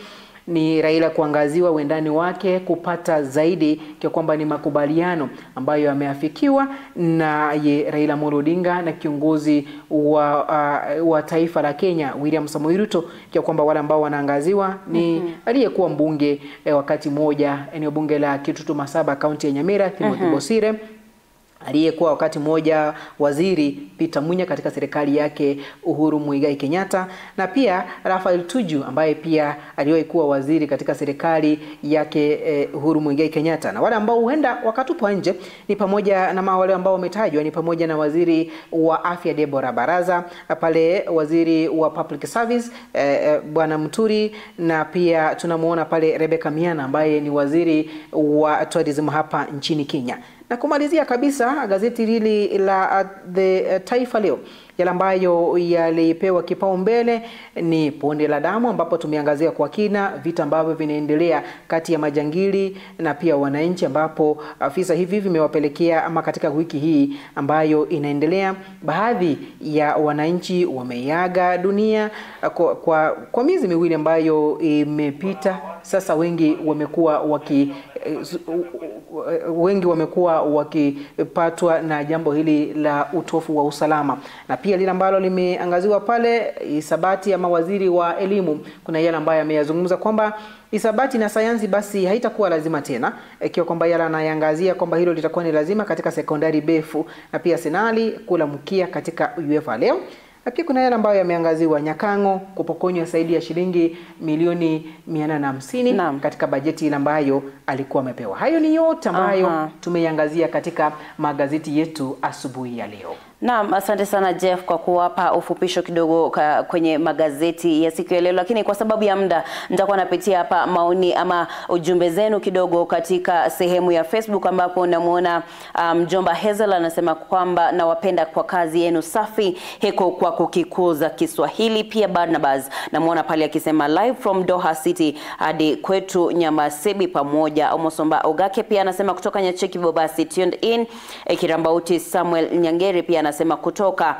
ni Raila kuangaziwa wendani wake kupata zaidi, kwa kwamba ni makubaliano ambayo yameafikiwa na ye Raila Amolo Odinga na kiongozi wa taifa la Kenya William Samoei Ruto, kwa kwamba wale ambao wanaangaziwa ni aliyekuwa mbunge wakati mmoja eneo bunge la Kitutu Masaba kaunti ya Nyamira Timothy Bosire, aliyekuwa wakati mmoja waziri Peter Munya katika serikali yake Uhuru Muigai Kenyatta, na pia Rafael Tuju ambaye pia aliwahi kuwa waziri katika serikali yake Uhuru Muigai Kenyatta. Na wale ambao huenda wakatupwa nje ni pamoja na wale ambao wametajwa ni pamoja na waziri wa afya Deborah Baraza, pale waziri wa public service Bwana Muturi, na pia tunamuona pale Rebecca Miana ambaye ni waziri wa tourism hapa nchini Kenya. Na kumalizia kabisa gazeti hili la The Taifa Leo, yale ambayo yalipewa kipaumbele ni ponde la damu, ambapo tumeangazia kwa kina vita ambavyo vinaendelea kati ya majangili na pia wananchi, ambapo afisa hivi vimewapelekea ama katika wiki hii ambayo inaendelea baadhi ya wananchi wameaga dunia kwa miezi miwili ambayo imepita. Sasa wengi wamekuwa wakipatwa na jambo hili la utofu wa usalama. Na pia lile ambalo limeangaziwa pale hisabati ya mawaziri wa elimu, kuna yale ambayo ameyazungumza kwamba hisabati na sayansi basi haitakuwa lazima tena, ikiwa kwamba yale anayaangazia kwamba hilo litakuwa ni lazima katika sekondari befu, na pia Senali kula mkia katika UEFA leo. Na pia kuna yale ambayo yameangaziwa Nyakango kupokonywa zaidi ya shilingi milioni 850 katika bajeti ile ambayo alikuwa amepewa. Hayo ni yote ambayo tumeiangazia katika magazeti yetu asubuhi ya leo. Naam, asante sana Jeff kwa kuwapa ufupisho kidogo kwenye magazeti ya siku ya leo, lakini kwa sababu ya muda nitakuwa napitia hapa maoni ama ujumbe zenu kidogo katika sehemu ya Facebook, ambapo namuona Mjomba Hazel anasema kwamba nawapenda kwa kazi yenu safi, heko kwa kukikuza Kiswahili. Pia Barnabas namuona pale akisema live from Doha City hadi kwetu Nyamasebi pamoja. Omosomba Ogake pia anasema kutoka Nyacheki Bobasi tuned in. Kirambauti Samuel Nyangeri pia anasema kutoka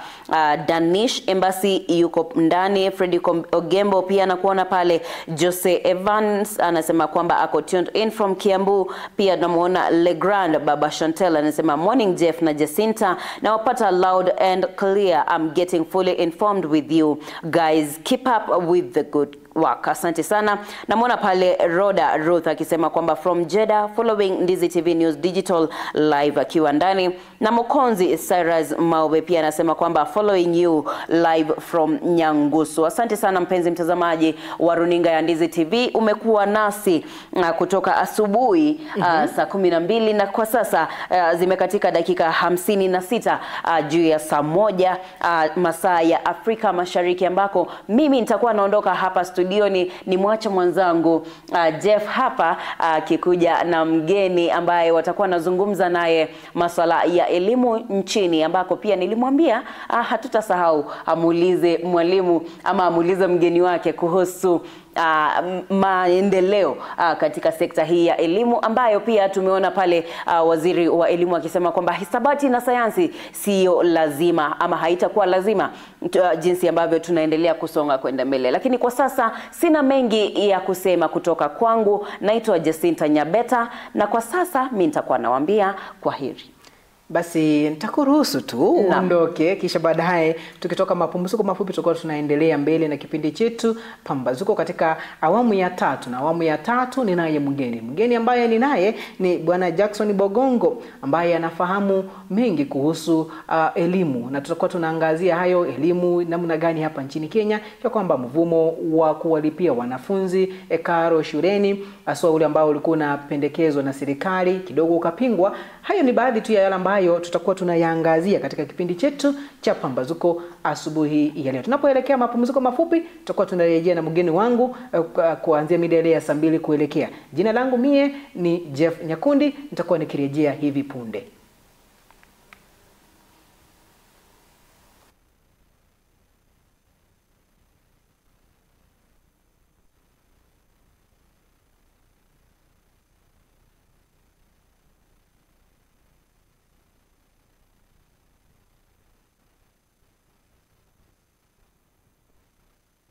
Danish Embassy yuko ndani. Freddy Ogembo pia anakuona pale. Jose Evans anasema kwamba ako tuned in from Kiambu. Pia tunamuona Legrand Baba Chantel anasema morning Jeff na Jacinta, nawapata loud and clear, I'm getting fully informed with you guys, keep up with the good work. Asante sana. Namuona pale Roda Ruth akisema kwamba from Jeddah following Ndizi TV News Digital live akiwa ndani. Na Mokonzi Cyrus Maube pia anasema kwamba following you live from Nyangusu. Asante sana mpenzi mtazamaji wa runinga ya Ndizi TV, umekuwa nasi kutoka asubuhi saa 12 na kwa sasa zimekatika dakika 56 juu ya saa 1 masaa ya Afrika Mashariki, ambako mimi nitakuwa naondoka hapa studio ni mwacha mwenzangu Jeff hapa akikuja na mgeni ambaye watakuwa nazungumza naye masuala ya elimu nchini, ambako pia nilimwambia hatutasahau amuulize mwalimu ama amuulize mgeni wake kuhusu maendeleo katika sekta hii ya elimu, ambayo pia tumeona pale waziri wa elimu akisema kwamba hisabati na sayansi sio lazima ama haitakuwa lazima jinsi ambavyo tunaendelea kusonga kwenda mbele. Lakini kwa sasa sina mengi ya kusema kutoka kwangu. Naitwa Jacinta Nyabeta, na kwa sasa mimi nitakuwa nawaambia kwaheri. Basi nitakuruhusu tu uondoke, kisha baadaye tukitoka mapumziko mafupi tutakuwa tunaendelea mbele na kipindi chetu Pambazuko katika awamu ya tatu. Na awamu ya tatu ninaye mgeni. Mgeni ambaye ninaye ni Bwana Jackson Bogongo ambaye anafahamu mengi kuhusu elimu, na tutakuwa tunaangazia hayo elimu namna gani hapa nchini Kenya, kwa kwamba mvumo wa kuwalipia wanafunzi karo shuleni haswa ule ambao ulikuwa unapendekezwa na serikali kidogo ukapingwa. Hayo ni baadhi tu ya yale ambayo tutakuwa tunayaangazia katika kipindi chetu cha Pambazuko asubuhi ya leo. Tunapoelekea mapumziko mafupi, tutakuwa tunarejea na mgeni wangu kuanzia mida ile ya saa 2 kuelekea. Jina langu mie ni Jeff Nyakundi, nitakuwa nikirejea hivi punde.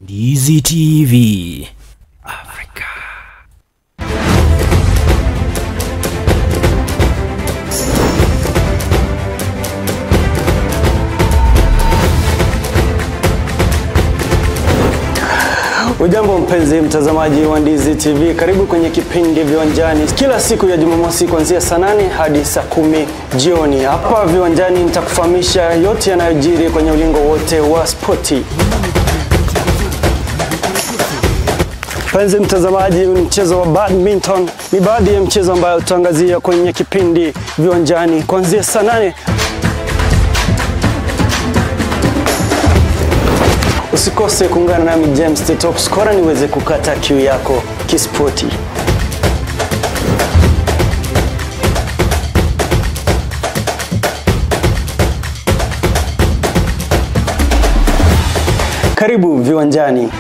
Ndizi TV Africa. Ujambo mpenzi mtazamaji wa Ndizi TV, karibu kwenye kipindi Viwanjani kila siku ya Jumamosi kuanzia saa 8 hadi saa 10 jioni. Hapa Viwanjani nitakufahamisha yote yanayojiri kwenye ulingo wote wa spoti. Mpenzi mtazamaji, mchezo wa badminton ni baadhi ya mchezo ambayo tutaangazia kwenye kipindi Viwanjani kuanzia saa 8. Usikose kuungana nami James the Top Scorer niweze kukata kiu yako kispoti. Karibu Viwanjani.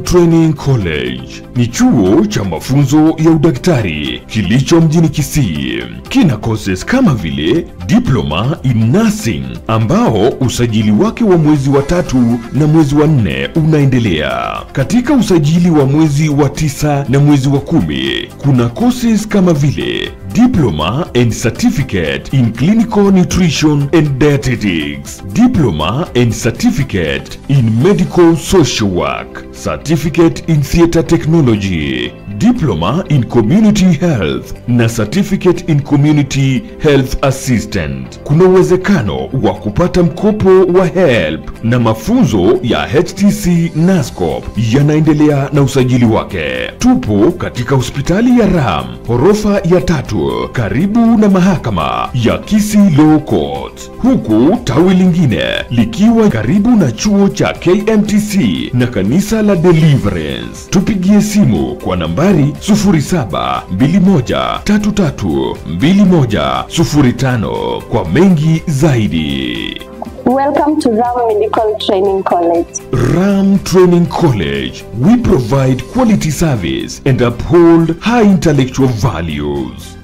Training College ni chuo cha mafunzo ya udaktari kilicho mjini Kisii. Kina courses kama vile Diploma in Nursing ambao usajili wake wa mwezi wa 3 na mwezi wa 4 unaendelea. Katika usajili wa mwezi wa 9 na mwezi wa 10 kuna courses kama vile Diploma and Certificate in Clinical Nutrition and Dietetics, Diploma and Certificate in Medical Social Work, Certificate in Theater Technology, Diploma in Community Health na Certificate in Community Health Assistant. Kuna uwezekano wa kupata mkopo wa HELB na mafunzo ya HTC NASCOP yanaendelea na usajili wake. Tupo katika hospitali ya Ram, ghorofa ya 3, karibu na mahakama ya Kisii Law Court, huku tawi lingine likiwa karibu na chuo cha KMTC na kanisa la Deliverance. Tupigie simu kwa nambari 0721332105 kwa mengi zaidi. Welcome to Ram Medical Training College. Ram Training College, we provide quality service and uphold high intellectual values.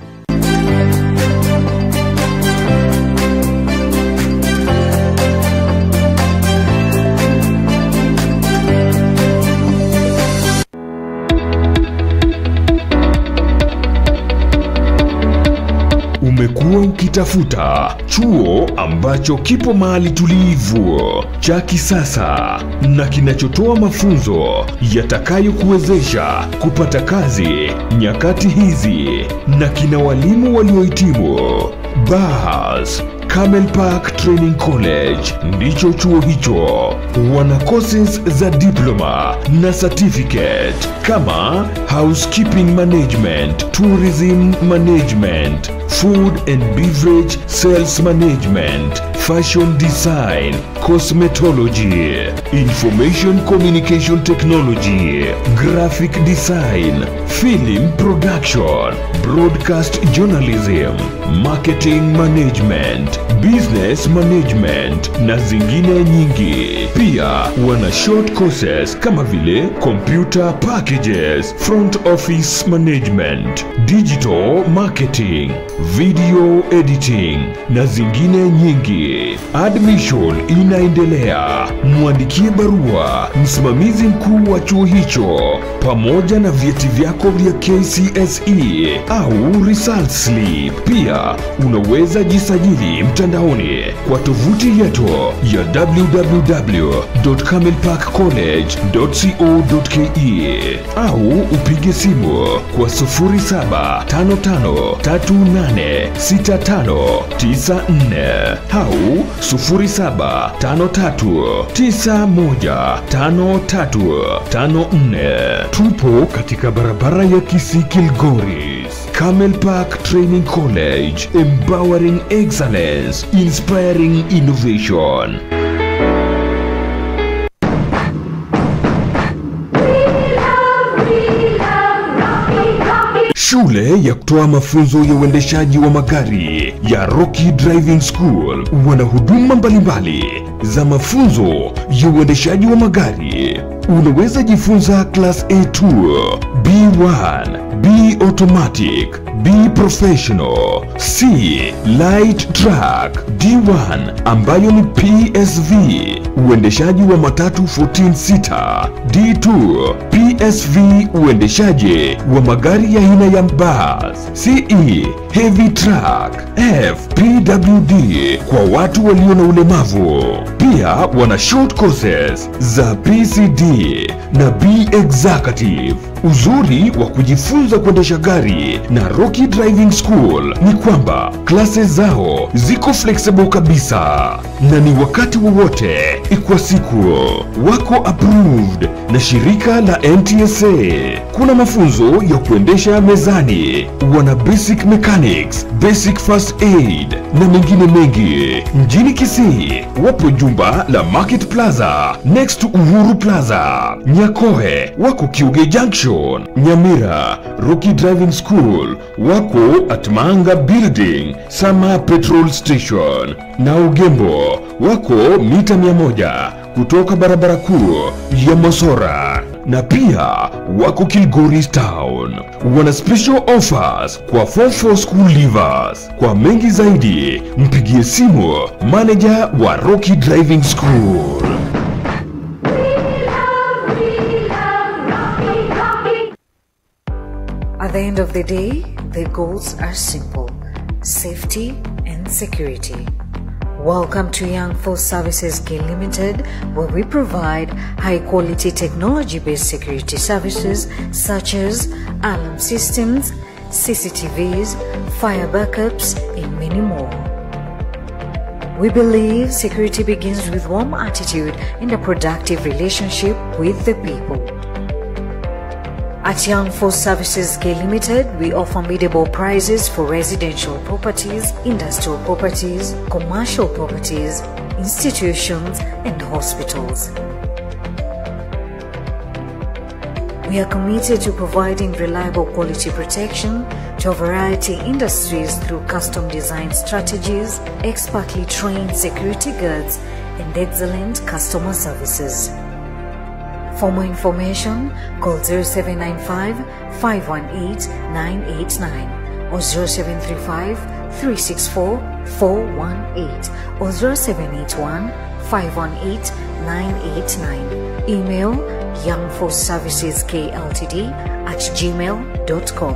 Umekuwa ukitafuta chuo ambacho kipo mahali tulivu, cha kisasa na kinachotoa mafunzo yatakayokuwezesha kupata kazi nyakati hizi na kina walimu waliohitimu. Bas, Camel Park Training College ndicho chuo hicho. Wana courses za diploma na certificate kama housekeeping management, tourism management, food and beverage sales management, fashion design, cosmetology, information communication technology, graphic design, film production, broadcast journalism, marketing management, business management na zingine nyingi. Pia wana short courses kama vile computer packages, front office management, digital marketing, video editing na zingine nyingi. Admission inaendelea. Mwandikie barua msimamizi mkuu wa chuo hicho pamoja na vyeti vyako vya KCSE au result slip. Pia unaweza jisajili mtandaoni kwa tovuti yetu ya www.camelparkcollege.co.ke au upige simu kwa 0755386594 au 0753915354. Tupo katika barabara ya Kisii Kilgoris. Camel Park Training College, empowering excellence, inspiring innovation. Shule ya kutoa mafunzo ya uendeshaji wa magari ya Rocky Driving School wana huduma mbalimbali za mafunzo ya uendeshaji wa magari. Unaweza jifunza Class A2, B1, B Automatic, B Professional, C Light Truck, D1 ambayo ni PSV, uendeshaji wa matatu 14 seater, D2 PSV, uendeshaji wa magari ya aina ya bus, CE Heavy Truck, F PWD kwa watu walio na ulemavu. Pia wana short courses za PCD na B Executive. Uzuri wa kujifunza kuendesha gari na Rocky Driving School ni kwamba classes zao ziko flexible kabisa na ni wakati wowote kwa siku. Wako approved na shirika la NTSA. Kuna mafunzo ya kuendesha mezani, wana basic mechanics, basic first aid na mengine mengi. Mjini Kisii wapo jumba la Market Plaza next to Uhuru Plaza. Nyakoe wako Kiuge Junction. Nyamira, Rocky Driving School wako at Manga Building, Sama Petrol Station. Na Ugembo wako mita 100 kutoka barabara kuu ya Mosora. Na pia wako Kilgoris Town. Wana special offers kwa Form 4 school leavers. Kwa mengi zaidi mpigie simu manager wa Rocky Driving School. At the end of the day, the goals are simple: safety and security. Welcome to Young Force Services K Limited, where we provide high-quality technology-based security services such as alarm systems, CCTVs, fire backups, and many more. We believe security begins with warm attitude and a productive relationship with the people. At Young Force Services K Limited, we offer biddable prices for residential properties, industrial properties, commercial properties, institutions, and hospitals. We are committed to providing reliable quality protection to a variety of industries through custom design strategies, expertly trained security guards, and excellent customer services. For more information, call 0795 518 989 or 0735 364 418 or 0781 518 989. Email youngforceserviceskltd@gmail.com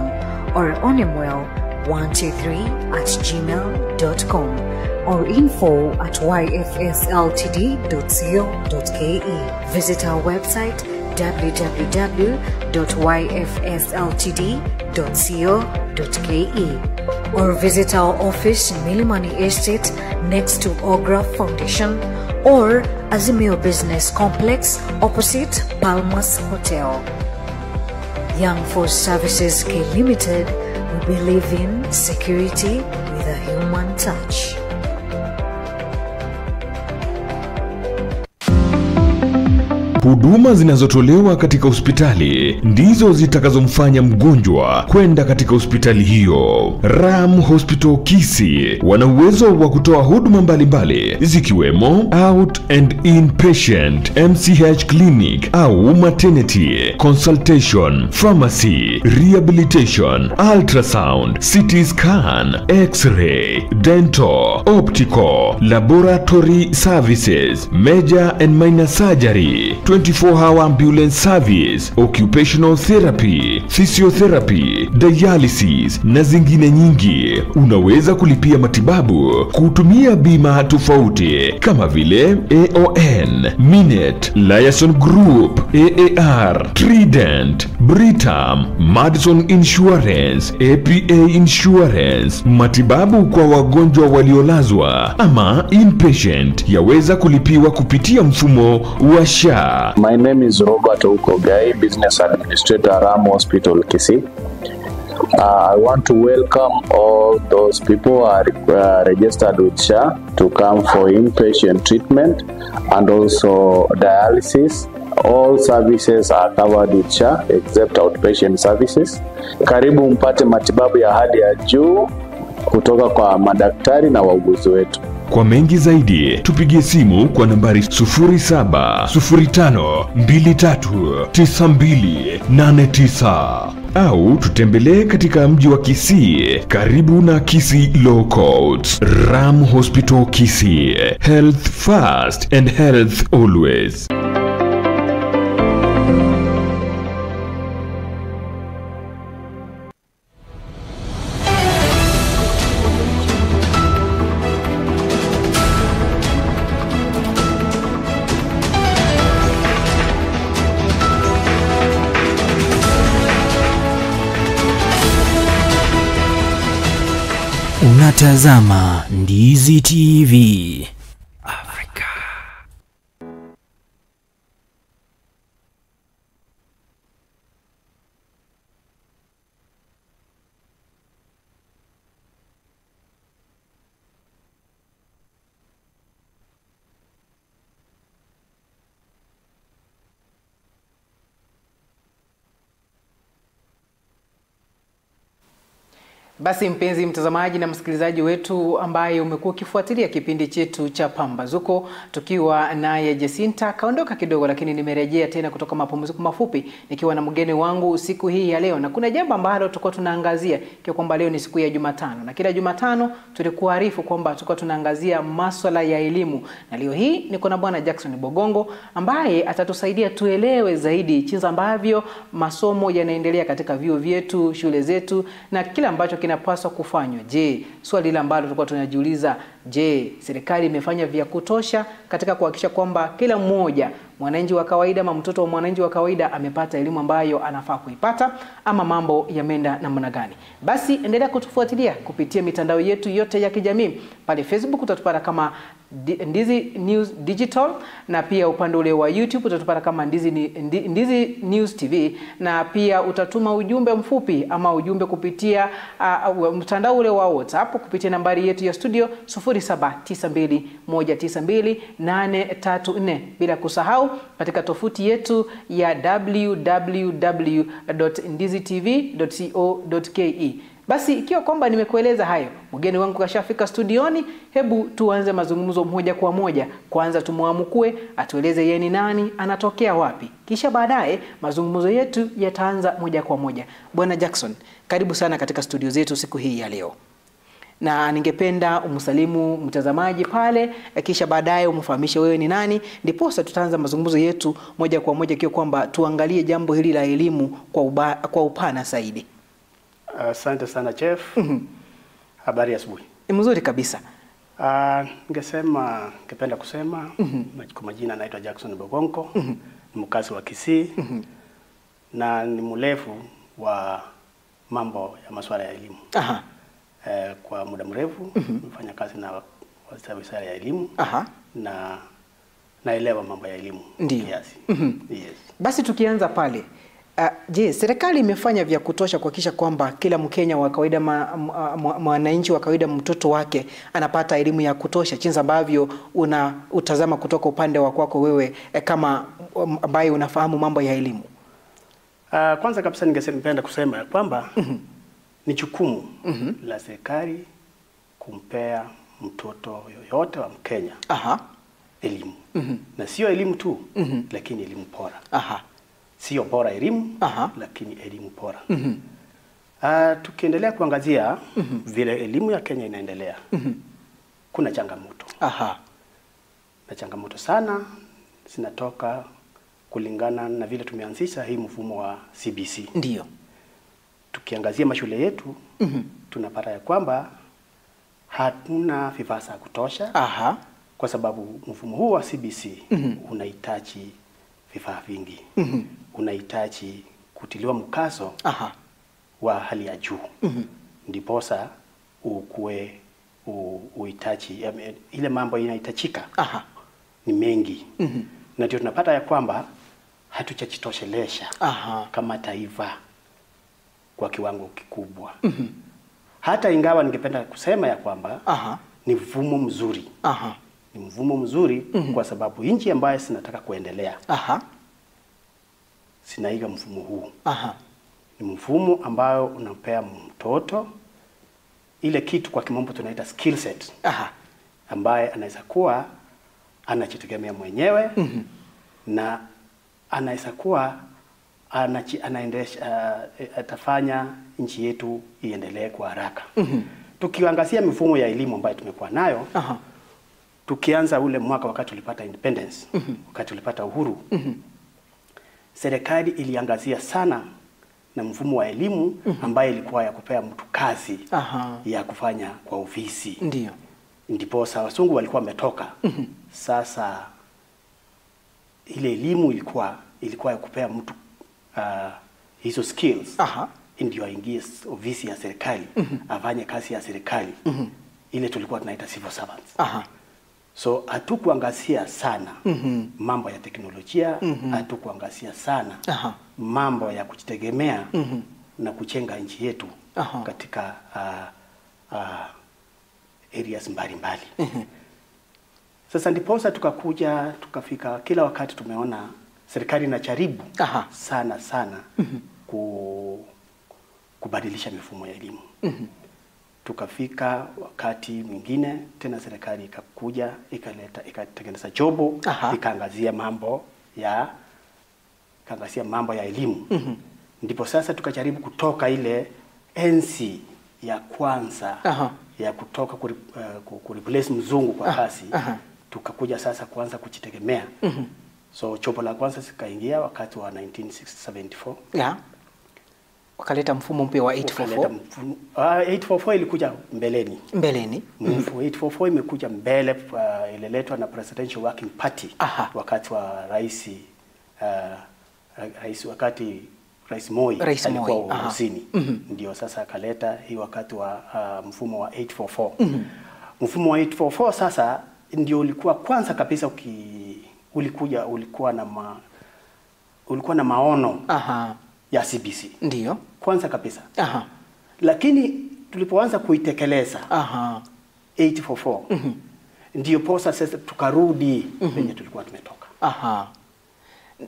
or onemwell123@gmail.com or info@yfsltd.co.ke. Visit our website www.yfsltd.co.ke or visit our office in Milimani Estate next to Ogra Foundation or Azimio Business Complex opposite Palmas Hotel. Young Force Services K Limited, we believe in security with a human touch. Huduma zinazotolewa katika hospitali ndizo zitakazomfanya mgonjwa kwenda katika hospitali hiyo. Ram Hospital Kisii wana uwezo wa kutoa huduma mbalimbali zikiwemo out and inpatient, MCH clinic au maternity, consultation, pharmacy, rehabilitation, ultrasound, CT scan, x-ray, dental, optical, laboratory services, major and minor surgery, 24-hour ambulance service, occupational therapy, physiotherapy, dialysis na zingine nyingi. Unaweza kulipia matibabu kutumia bima tofauti kama vile AON, Minet, Liaison Group, AAR, Trident, Britam, Madison Insurance, APA Insurance. Matibabu kwa wagonjwa waliolazwa ama inpatient yaweza kulipiwa kupitia mfumo wa SHA. My name is Robert Okogai, Business Administrator, Ram Hospital, Kisii. I want to welcome all those people who are registered with SHA to come for inpatient treatment and also dialysis. All services are covered with SHA except outpatient services. Karibu mpate matibabu ya hali ya juu kutoka kwa madaktari na wauguzi wetu. Kwa mengi zaidi tupigie simu kwa nambari 0705239289 au tutembelee katika mji wa Kisii karibu na Kisii Law Courts. Ram Hospital Kisii, health first and health always. Unatazama Ndizi TV Afrika. Basi mpenzi mtazamaji na msikilizaji wetu ambaye umekuwa ukifuatilia kipindi chetu cha Pambazuko tukiwa naye Jacinta, kaondoka kidogo lakini nimerejea tena kutoka mapumziko mafupi nikiwa na mgeni wangu siku hii ya leo, na kuna jambo ambalo tulikuwa tunaangazia kwa kwamba leo ni siku ya Jumatano, na kila Jumatano tulikuarifu kwamba tulikuwa tunaangazia masuala ya elimu, na leo hii niko na Bwana Jackson Bogongo ambaye atatusaidia tuelewe zaidi jinsi ambavyo masomo yanaendelea katika vyuo vyetu, shule zetu na kila ambacho kinapaswa kufanywa. Je, swali lile ambalo tulikuwa tunajiuliza, je, serikali imefanya vya kutosha katika kuhakikisha kwamba kila mmoja mwananchi wa kawaida ama mtoto wa mwananchi wa kawaida amepata elimu ambayo anafaa kuipata, ama mambo yameenda namna gani? Basi endelea kutufuatilia kupitia mitandao yetu yote ya kijamii. Pale Facebook utatupata kama Ndizi News Digital, na pia upande ule wa YouTube utatupata kama Ndizi News TV, na pia utatuma ujumbe mfupi ama ujumbe kupitia mtandao ule wa WhatsApp kupitia nambari yetu ya studio 0792192834, bila kusahau katika tovuti yetu ya www.ndizitv.co.ke. Basi ikiwa kwamba nimekueleza hayo, mgeni wangu kashafika studioni, hebu tuanze mazungumzo moja kwa moja. Kwanza tumuamkue, atueleze yeye ni nani, anatokea wapi. Kisha baadaye mazungumzo yetu yataanza moja kwa moja. Bwana Jackson, karibu sana katika studio zetu siku hii ya leo. Na ningependa umsalimu mtazamaji pale, kisha baadaye umfahamishe wewe ni nani, ndiposa tutaanza mazungumzo yetu moja kwa moja ikiwa kwamba tuangalie jambo hili la elimu kwa upana zaidi. Asante sana Chef. Habari ya asubuhi. Mzuri kabisa. Ningependa kusema kwa majina naitwa Jackson Bogonko, ni mkazi wa Kisii na ni mlefu wa mambo ya masuala ya elimu. Aha. Kwa muda mrefu nimefanya kazi na wizara ya elimu. Aha. Na naelewa mambo ya elimu kiasi. Yes. Basi tukianza pale, je, serikali imefanya vya kutosha kuhakikisha kwamba kila Mkenya wa kawaida, mwananchi wa kawaida, mtoto wake anapata elimu ya kutosha, jinsi ambavyo utazama kutoka upande wa kwako wewe kama ambaye unafahamu mambo ya elimu? Kwanza kabisa ningependa kusema kwamba ni jukumu la serikali kumpea mtoto yoyote wa Mkenya elimu. Na sio elimu tu, lakini elimu bora. Aha. Sio bora elimu, lakini elimu bora. Tukiendelea kuangazia vile elimu ya Kenya inaendelea, kuna changamoto. Aha. Na changamoto sana zinatoka kulingana na vile tumeanzisha hii mfumo wa CBC. Ndiyo. Tukiangazia mashule yetu, tunapata ya kwamba hatuna vifaa vya kutosha. Aha. Kwa sababu mfumo huu wa CBC unahitaji vifaa vingi. Unahitaji kutiliwa mkazo wa hali ya juu. Ndiposa ukue uhitaji ile mambo inahitajika ni mengi. Na ndio tunapata ya kwamba hatujajitoshelesha kama taifa kwa kiwango kikubwa. Hata ingawa ningependa kusema ya kwamba ni mfumo mzuri. Ni mfumo mzuri kwa sababu nchi ambayo sinataka kuendelea sinaiga mfumo huu. Ni mfumo ambayo unampea mtoto ile kitu kwa kimombo tunaita skill set. Ambaye anaweza kuwa anajitegemea mwenyewe na anaweza kuwa anaendesha, atafanya nchi yetu iendelee kwa haraka. Tukiangazia mifumo ya elimu ambayo tumekuwa nayo, tukianza ule mwaka wakati tulipata independence, wakati tulipata uhuru, serikali iliangazia sana na mfumo wa elimu ambaye ilikuwa ya kupea mtu kazi ya kufanya kwa ofisi. Ndiyo. Ndipo wasungu walikuwa wametoka. Sasa ile elimu ilikuwa ya kupea mtu hizo skills. Ndio aingie ofisi ya serikali, afanye kazi ya serikali. Ile tulikuwa tunaita civil servants. So hatukuangazia sana mambo ya teknolojia, hatukuangazia sana mambo ya kujitegemea na kujenga nchi yetu katika areas mbalimbali. Sasa ndiposa tukakuja tukafika, kila wakati tumeona serikali inajaribu sana sana kubadilisha mifumo ya elimu. Tukafika wakati mwingine tena serikali ikakuja ikaleta ikatengeneza jobo, ikaangazia mambo ya elimu. Ndipo sasa tukajaribu kutoka ile enzi ya kwanza ya kutoka kureplace mzungu kwa kasi. Tukakuja sasa kuanza kujitegemea. So jobo la kwanza sikaingia wakati wa 1974. Wakaleta mfumo mpya wa 844. 844 ilikuja mbeleni. Mbeleni. 844 imekuja mbele, ililetwa na Presidential Working Party wakati wa rais Rais Moi alikuwa uongozini. Ndio sasa akaleta hii wakati wa mfumo wa 844. Mfumo wa 844 sasa ndio ulikuwa kwanza kabisa ulikuwa na maono ya CBC. Ndiyo. Kwanza kabisa. Lakini tulipoanza kuitekeleza 844 ndio posa sasa tukarudi penye tulikuwa tumetoka.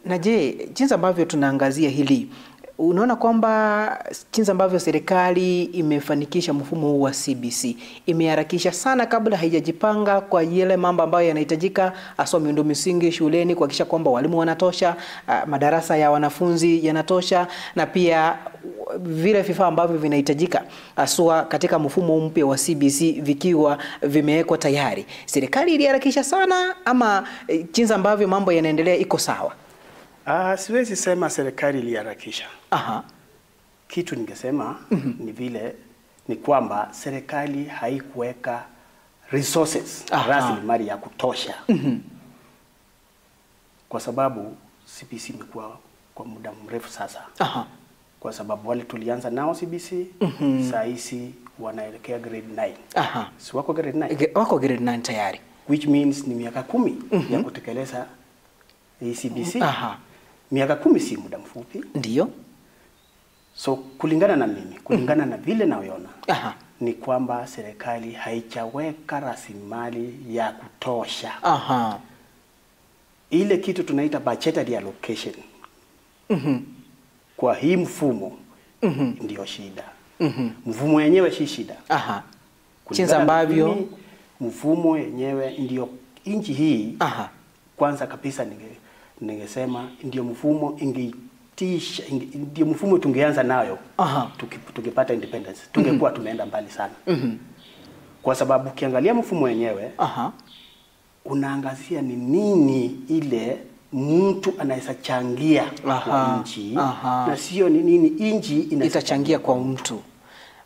Na je, jinsi ambavyo tunaangazia hili, unaona kwamba jinsi ambavyo serikali imefanikisha mfumo huu wa CBC imeharakisha sana kabla haijajipanga kwa yale mambo ambayo yanahitajika, hasa miundo misingi shuleni, kuhakikisha kwamba walimu wanatosha, madarasa ya wanafunzi yanatosha, na pia vile vifaa ambavyo vinahitajika haswa katika mfumo mpya wa CBC vikiwa vimewekwa tayari. Serikali iliharakisha sana ama jinsi ambavyo mambo yanaendelea iko sawa? Siwezi sema serikali iliharakisha. Kitu ningesema ni vile ni kwamba serikali haikuweka resources, rasilimali ya kutosha. Kwa sababu CBC imekuwa kwa muda mrefu sasa. Kwa sababu wale tulianza nao CBC, saa hizi wanaelekea grade 9. Si wako grade 9? Wako grade 9 tayari. Which means ni miaka 10 ya kutekeleza CBC. Miaka 10 si muda mfupi. Ndiyo. So kulingana na mimi, kulingana na vile naona, ni kwamba serikali haijaweka rasilimali ya kutosha. Ile kitu tunaita budgetary allocation. Kwa hii mfumo ndio shida. Mfumo yenyewe si shida. Jinsi ambavyo mfumo yenyewe ndio nchi hii. Kwanza kabisa ningesema ndio mfumo ingeitisha, ndio mfumo tungeanza nayo. Tungepata independence, tungekuwa tumeenda mbali sana. Kwa sababu ukiangalia mfumo wenyewe, unaangazia ni nini ile mtu anaweza changia kwa nchi, na sio ni nini nchi itachangia kwa mtu.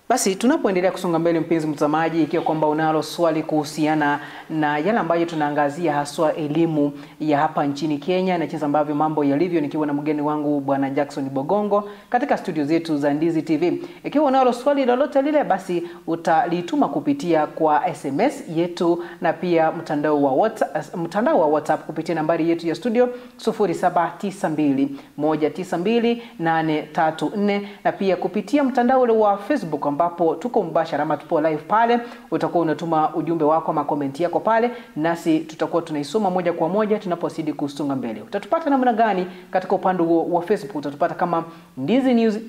Basi tunapoendelea kusonga mbele, mpenzi mtazamaji, ikiwa kwamba unalo swali kuhusiana na yale ambayo tunaangazia haswa elimu ya hapa nchini Kenya na jinsi ambavyo mambo yalivyo, nikiwa na mgeni wangu Bwana Jackson Bogongo katika studio zetu za Ndizi TV. Ikiwa unalo swali lolote lile, basi utalituma kupitia kwa SMS yetu na pia mtandao wa WhatsApp kupitia nambari yetu ya studio 0792 192 834, na pia kupitia mtandao ule wa Facebook ambapo tuko mbashara ama tupo live pale. Utakuwa unatuma ujumbe wako ama comment yako pale, nasi tutakuwa tunaisoma moja kwa moja tunapozidi kusonga mbele. Utatupata namna gani katika upande wa Facebook? Utatupata kama Ndizi News,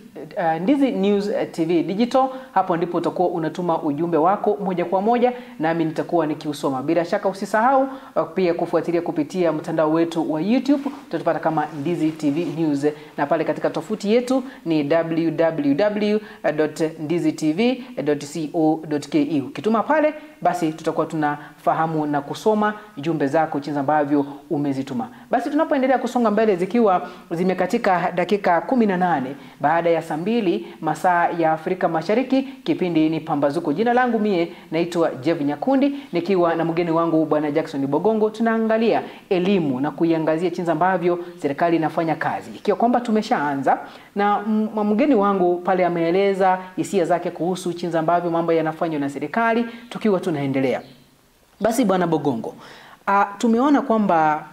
Ndizi News TV Digital. Hapo ndipo utakuwa unatuma ujumbe wako moja kwa moja nami nitakuwa nikiusoma. Bila shaka usisahau pia kufuatilia kupitia mtandao wetu wa YouTube, utatupata kama Ndizi TV News, na pale katika tovuti yetu ni www.ndizitv.co.ke. Ukituma pale basi tutakuwa tunafahamu na kusoma jumbe zako jinsi ambavyo umezituma. Basi tunapoendelea kusonga mbele, zikiwa zimekatika dakika 18 baada ya saa 2 masaa ya Afrika Mashariki, kipindi ni Pambazuko. Jina langu mie naitwa Jeff Nyakundi, nikiwa na mgeni wangu Bwana Jackson Bogongo. Tunaangalia elimu na kuiangazia jinsi ambavyo serikali inafanya kazi. Ikiwa kwamba tumeshaanza na mgeni wangu pale ameeleza hisia zake kuhusu jinsi ambavyo mambo yanafanywa na serikali, tukiwa tunaendelea. Basi Bwana Bogongo, tumeona kwamba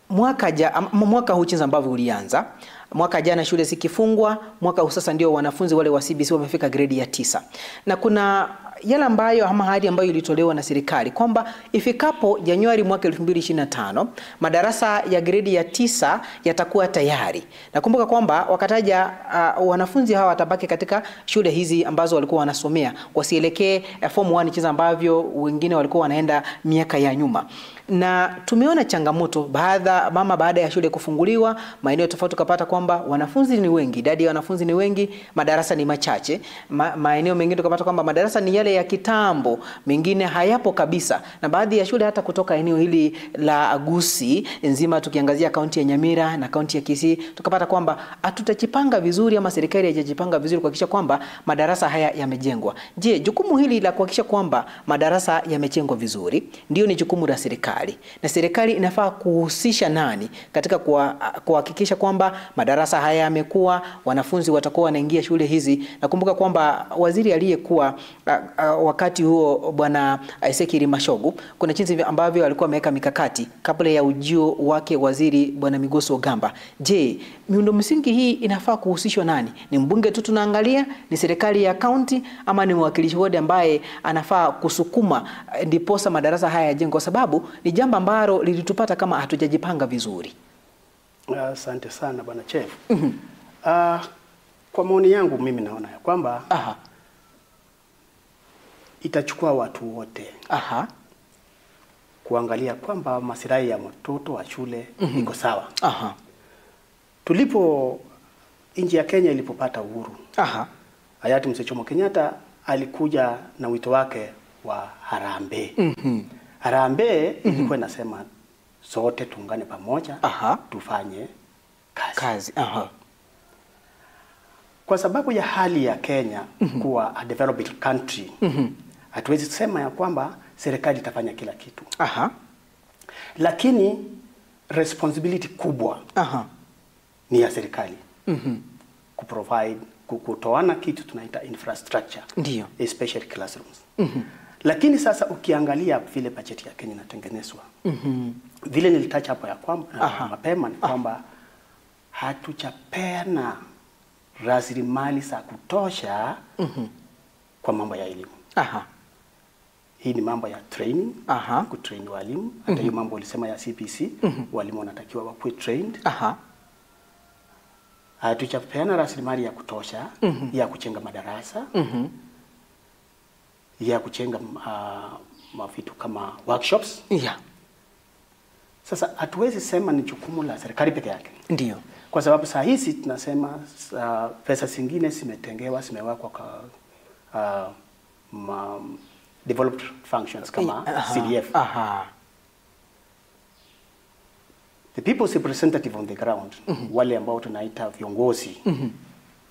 mwaka huu jinsi ambavyo ulianza, mwaka jana shule zikifungwa, mwaka huu sasa ndio wanafunzi wale wa CBC wamefika grade ya 9. Na kuna yale ambayo ama ahadi ambayo ilitolewa na serikali kwamba ifikapo Januari mwaka 2025 madarasa ya grade ya 9 yatakuwa tayari. Nakumbuka kwamba wakataja wanafunzi hawa watabaki katika shule hizi ambazo walikuwa wanasomea, wasielekee form 1 jinsi ambavyo wengine walikuwa wanaenda miaka ya nyuma. Na tumeona changamoto baada ya shule kufunguliwa, maeneo tofauti tukapata kwamba wanafunzi ni wengi, idadi ya wanafunzi ni wengi, madarasa ni machache. Maeneo mengine tukapata kwamba madarasa ni yale ya kitambo, mengine hayapo kabisa. Na baadhi ya shule hata kutoka eneo hili la Gusii nzima, tukiangazia kaunti ya Nyamira na kaunti ya Kisii, tukapata kwamba hatutajipanga vizuri ama serikali haijajipanga vizuri kuhakikisha kwamba madarasa haya yamejengwa. Je, jukumu hili la kuhakikisha kwamba madarasa yamejengwa vizuri ndio ni jukumu la serikali? Na serikali inafaa kuhusisha nani katika kuhakikisha kwamba madarasa haya yamekuwa, wanafunzi watakuwa wanaingia shule hizi? Nakumbuka kwamba waziri aliyekuwa wakati huo Bwana Ezekiel Mashogu, kuna jinsi ambavyo alikuwa ameweka mikakati kabla ya ujio wake waziri Bwana Migoso Ogamba. Je, miundo msingi hii inafaa kuhusishwa nani? Ni mbunge tu tunaangalia, ni serikali ya kaunti, ama ni mwakilishi wodi ambaye anafaa kusukuma ndiposa madarasa haya yajengwe? Kwa sababu ni jambo ambalo lilitupata kama hatujajipanga vizuri. Asante sana Bwana Chef. Kwa maoni yangu mimi naona ya kwamba itachukua watu wote kuangalia kwamba masilahi ya mtoto wa shule iko sawa. Tulipo nchi ya Kenya ilipopata uhuru, hayati Mzee Jomo Kenyatta alikuja na wito wake wa harambee. Harambee ilikuwa inasema sote tuungane pamoja, tufanye kazi. Kwa sababu ya hali ya Kenya kuwa a developed country, hatuwezi kusema ya kwamba serikali itafanya kila kitu. Lakini responsibility kubwa ni ya serikali. Kuprovide, kutoana kitu tunaita infrastructure. Ndiyo. Especially classrooms. Lakini sasa ukiangalia vile bajeti ya Kenya inatengenezwa, vile nilitacha hapo ya kwamba mapema ni kwamba hatuchapeana rasilimali za kutosha kwa mambo ya elimu. Hii ni mambo ya training, kutrain walimu. Hata hiyo mambo ulisema ya CBC, walimu wanatakiwa wakuwe trained. Hatuchapeana rasilimali ya kutosha ya kujenga madarasa, ya kujenga mavitu kama workshops. Sasa hatuwezi sema ni jukumu la serikali peke yake. Ndiyo. Kwa sababu saa hizi tunasema pesa zingine zimetengewa, zimewekwa kwa developed functions kama CDF. The people's representative on the ground, wale ambao tunaita viongozi,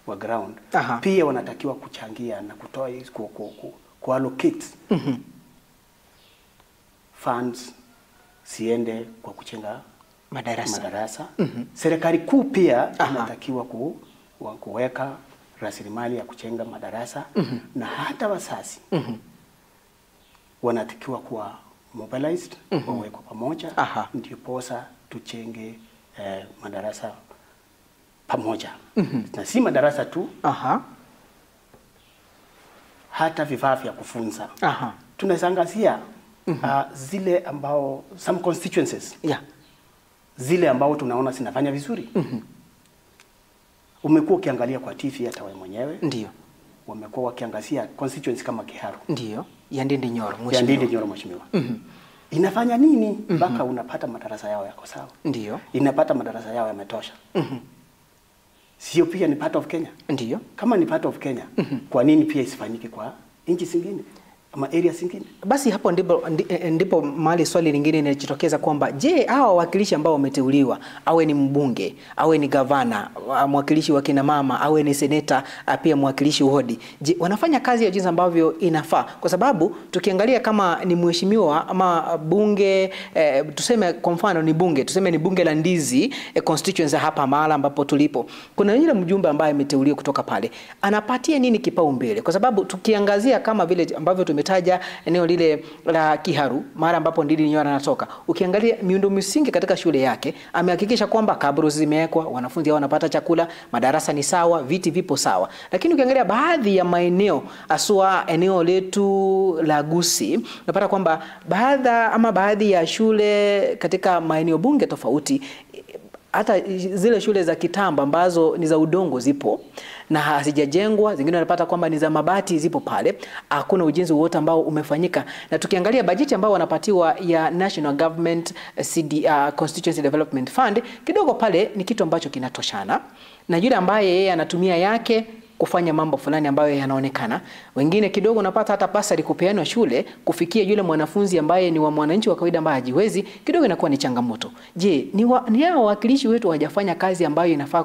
wa ground pia wanatakiwa kuchangia na kutoa ku allocate funds siende kwa kuchenga madarasa. Serikali kuu pia inatakiwa kuweka rasilimali ya kuchenga madarasa na hata wazazi wanatakiwa kuwa mobilized, wawekwe pamoja, ndiposa tuchenge madarasa pamoja. Na si madarasa tu, hata vifaa vya kufunza. Tunazangazia zile ambao some constituencies zile ambao tunaona zinafanya vizuri. Umekuwa ukiangalia kwa TV hata wewe mwenyewe. Ndio. Wamekuwa wakiangazia constituency kama Kiharu. Ndio. Ya Ndindi Nyoro mheshimiwa. Ya Ndindi Nyoro mheshimiwa. Inafanya nini mpaka unapata madarasa yao yako sawa? Ndio. Inapata madarasa yao yametosha. Sio pia ni part of Kenya? Ndio. Kama ni part of Kenya, kwa nini pia isifanyike kwa nchi zingine ama area zingine? Basi hapo ndipo mahali swali lingine linajitokeza kwamba je, hawa wawakilishi ambao wameteuliwa, awe ni mbunge, awe ni gavana, mwakilishi wa kina mama, awe ni seneta, pia mwakilishi wodi, je, wanafanya kazi ya jinsi ambavyo inafaa? Kwa sababu tukiangalia kama ni mheshimiwa ama bunge, tuseme kwa mfano ni bunge, tuseme ni bunge la Ndizi constituency hapa mahala ambapo tulipo, kuna yule mjumbe ambaye ameteuliwa kutoka pale, anapatia nini kipaumbele? Kwa sababu tukiangazia kama vile ambavyo tumetaja eneo lile la Kiharu, mara ambapo Ndindi Nyoro anatoka, ukiangalia miundo msingi katika shule yake, amehakikisha kwamba kabro zimewekwa, wanafunzi hao wanapata chakula, madarasa ni sawa, viti vipo sawa. Lakini ukiangalia baadhi ya maeneo, aswa eneo letu la Gusii, unapata kwamba baadhi ya shule katika maeneo bunge tofauti, hata zile shule za kitambo ambazo ni za udongo zipo na hazijajengwa, zingine wanapata kwamba ni za mabati zipo pale, hakuna ujenzi wote ambao umefanyika. Na tukiangalia bajeti ambao wanapatiwa ya National Government CD, Constituency Development Fund, kidogo pale ni kitu ambacho kinatoshana na yule ambaye yeye anatumia yake kufanya mambo fulani ambayo yanaonekana. Wengine kidogo unapata hata basari kupeanwa shule kufikia yule mwanafunzi ambaye ni wa mwananchi wa kawaida ambaye hajiwezi, kidogo inakuwa ni changamoto. Je, ni hao wawakilishi wetu hawajafanya kazi ambayo inafaa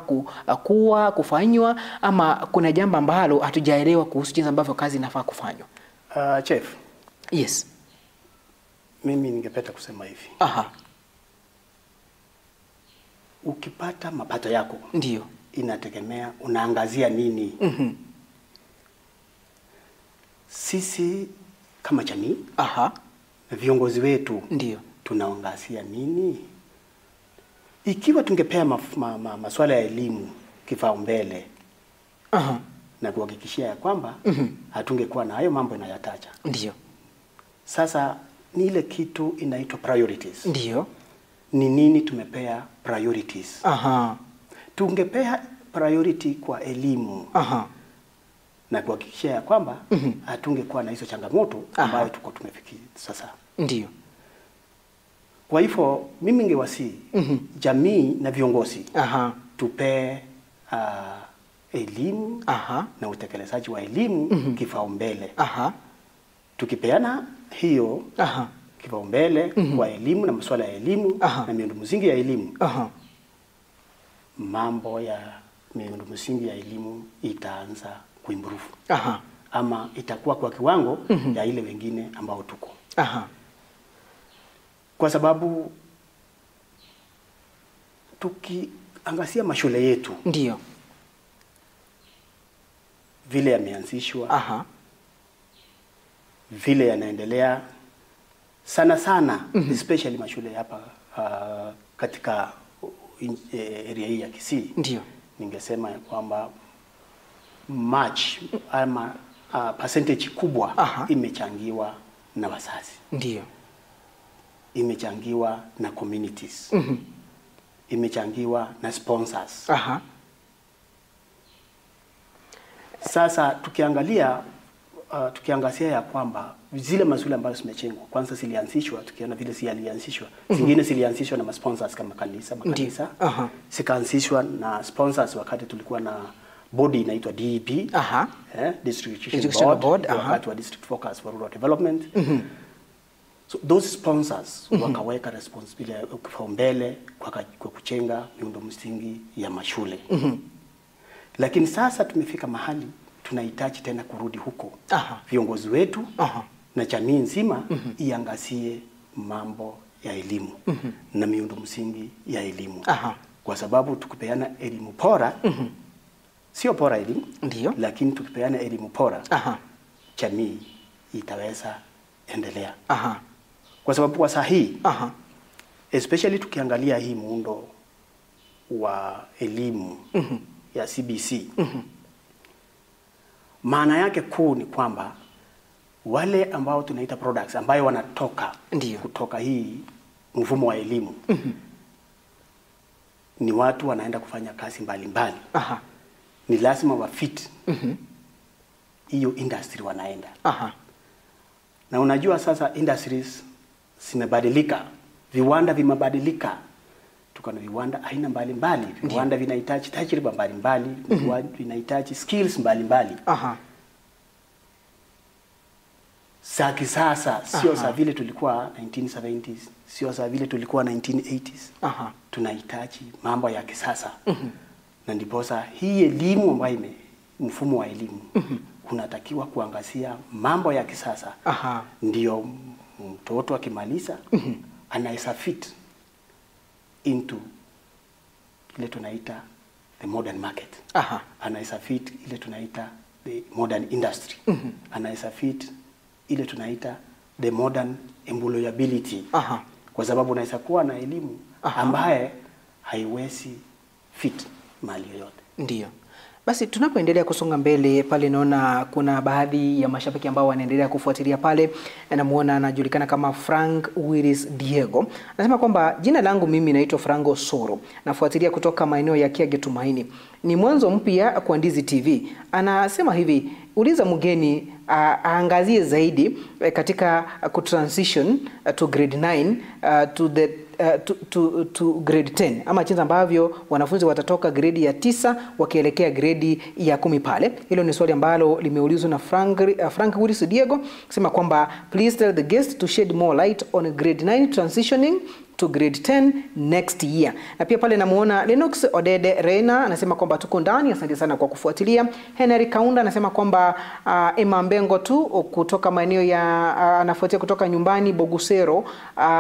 kuwa kufanywa, ama kuna jambo ambalo hatujaelewa kuhusu jinsi ambavyo kazi inafaa kufanywa? Chef. Yes. Mimi ningependa kusema hivi. Ukipata mapato yako, ndio inategemea unaangazia nini. Sisi kama jamii, viongozi wetu, ndio tunaangazia nini? Ikiwa tungepea masuala ya elimu kipaumbele na kuhakikishia ya kwamba hatungekuwa na hayo mambo inayotaja. Ndio. Sasa ni ile kitu inaitwa priorities. Ndio. Ni nini tumepea priorities? Tungepea priority kwa elimu na kuhakikishia ya kwamba hatungekuwa na hizo changamoto ambayo tuko tumefikia sasa. Ndio. Kwa hivyo mimi ningewasihi jamii na viongozi tupee elimu na utekelezaji wa elimu kipaumbele. Tukipeana hiyo kipaumbele kwa elimu na masuala ya elimu na miundo msingi ya elimu, mambo ya miundo msingi ya elimu itaanza kuimprove. Ama itakuwa kwa kiwango ya ile wengine ambao tuko. Kwa sababu tukiangazia mashule yetu, ndio vile yameanzishwa, vile yanaendelea sana sana, especially mashule hapa katika area hii ya Kisii. Ndio. Ningesema ya kwamba much ama percentage kubwa imechangiwa na wazazi. Ndio. Imechangiwa na communities. Imechangiwa na sponsors. Sasa tukiangalia tukiangazia ya kwamba zile masuala ambazo zimechengwa kwanza zilianzishwa, tukiona vile zilianzishwa, zingine zilianzishwa na sponsors kama kanisa, makanisa. Zikaanzishwa na sponsors wakati tulikuwa na body inaitwa DEP, District Education Board, wakati wa District Focus for Rural Development. So those sponsors wakaweka responsibility kipaumbele kwa kuchenga miundo msingi ya mashule. Lakini sasa tumefika mahali tunahitaji tena kurudi huko. Viongozi wetu na jamii nzima iangazie mambo ya elimu na miundo msingi ya elimu. Kwa sababu tukipeana elimu bora, sio bora elimu, ndio, lakini tukipeana elimu bora, jamii itaweza endelea. Kwa sababu kwa saa hii, especially tukiangalia hii muundo wa elimu ya CBC, maana yake kuu ni kwamba wale ambao tunaita products ambayo wanatoka kutoka hii mfumo wa elimu ni watu wanaenda kufanya kazi mbalimbali. Ni lazima wa fit hiyo industry wanaenda. Na unajua sasa industries zimebadilika, viwanda vimebadilika. Tuko na viwanda aina mbalimbali, viwanda vinahitaji tajriba mbalimbali, viwanda vinahitaji skills mbalimbali. Za kisasa, sio za vile tulikuwa 1970s, sio za vile tulikuwa 1980s. Tunahitaji mambo ya kisasa. Na ndiposa hii elimu ambayo mfumo wa elimu unatakiwa kuangazia mambo ya kisasa. Ndio mtoto akimaliza anaweza fit into ile tunaita the modern market. Anaweza fit ile tunaita the modern industry. Anaweza fit ile tunaita the modern employability. Kwa sababu unaweza kuwa na elimu ambaye haiwezi fit mali yoyote. Ndio. Basi tunapoendelea kusonga mbele pale, naona kuna baadhi ya mashabiki ambao wanaendelea kufuatilia pale. Namuona anajulikana kama Frank Willis Diego. Anasema kwamba jina langu mimi naitwa Frango Soro. Nafuatilia kutoka maeneo ya Kiage Tumaini. Ni mwanzo mpya kwa Ndizi TV. Anasema hivi, uliza mgeni aangazie zaidi katika kutransition to grade 9 to the to grade 10, ama jinsi ambavyo wanafunzi watatoka grade ya 9 wakielekea grade ya 10 pale. Hilo ni swali ambalo limeulizwa na Frank Willis Diego, kusema kwamba please tell the guest to shed more light on grade 9 transitioning to grade 10 next year. Na pia pale namuona Lennox Odede Reina anasema kwamba tuko ndani, asante sana kwa kufuatilia. Henry Kaunda anasema kwamba Emma Mbengo tu kutoka maeneo ya anafuatia kutoka nyumbani Bogusero,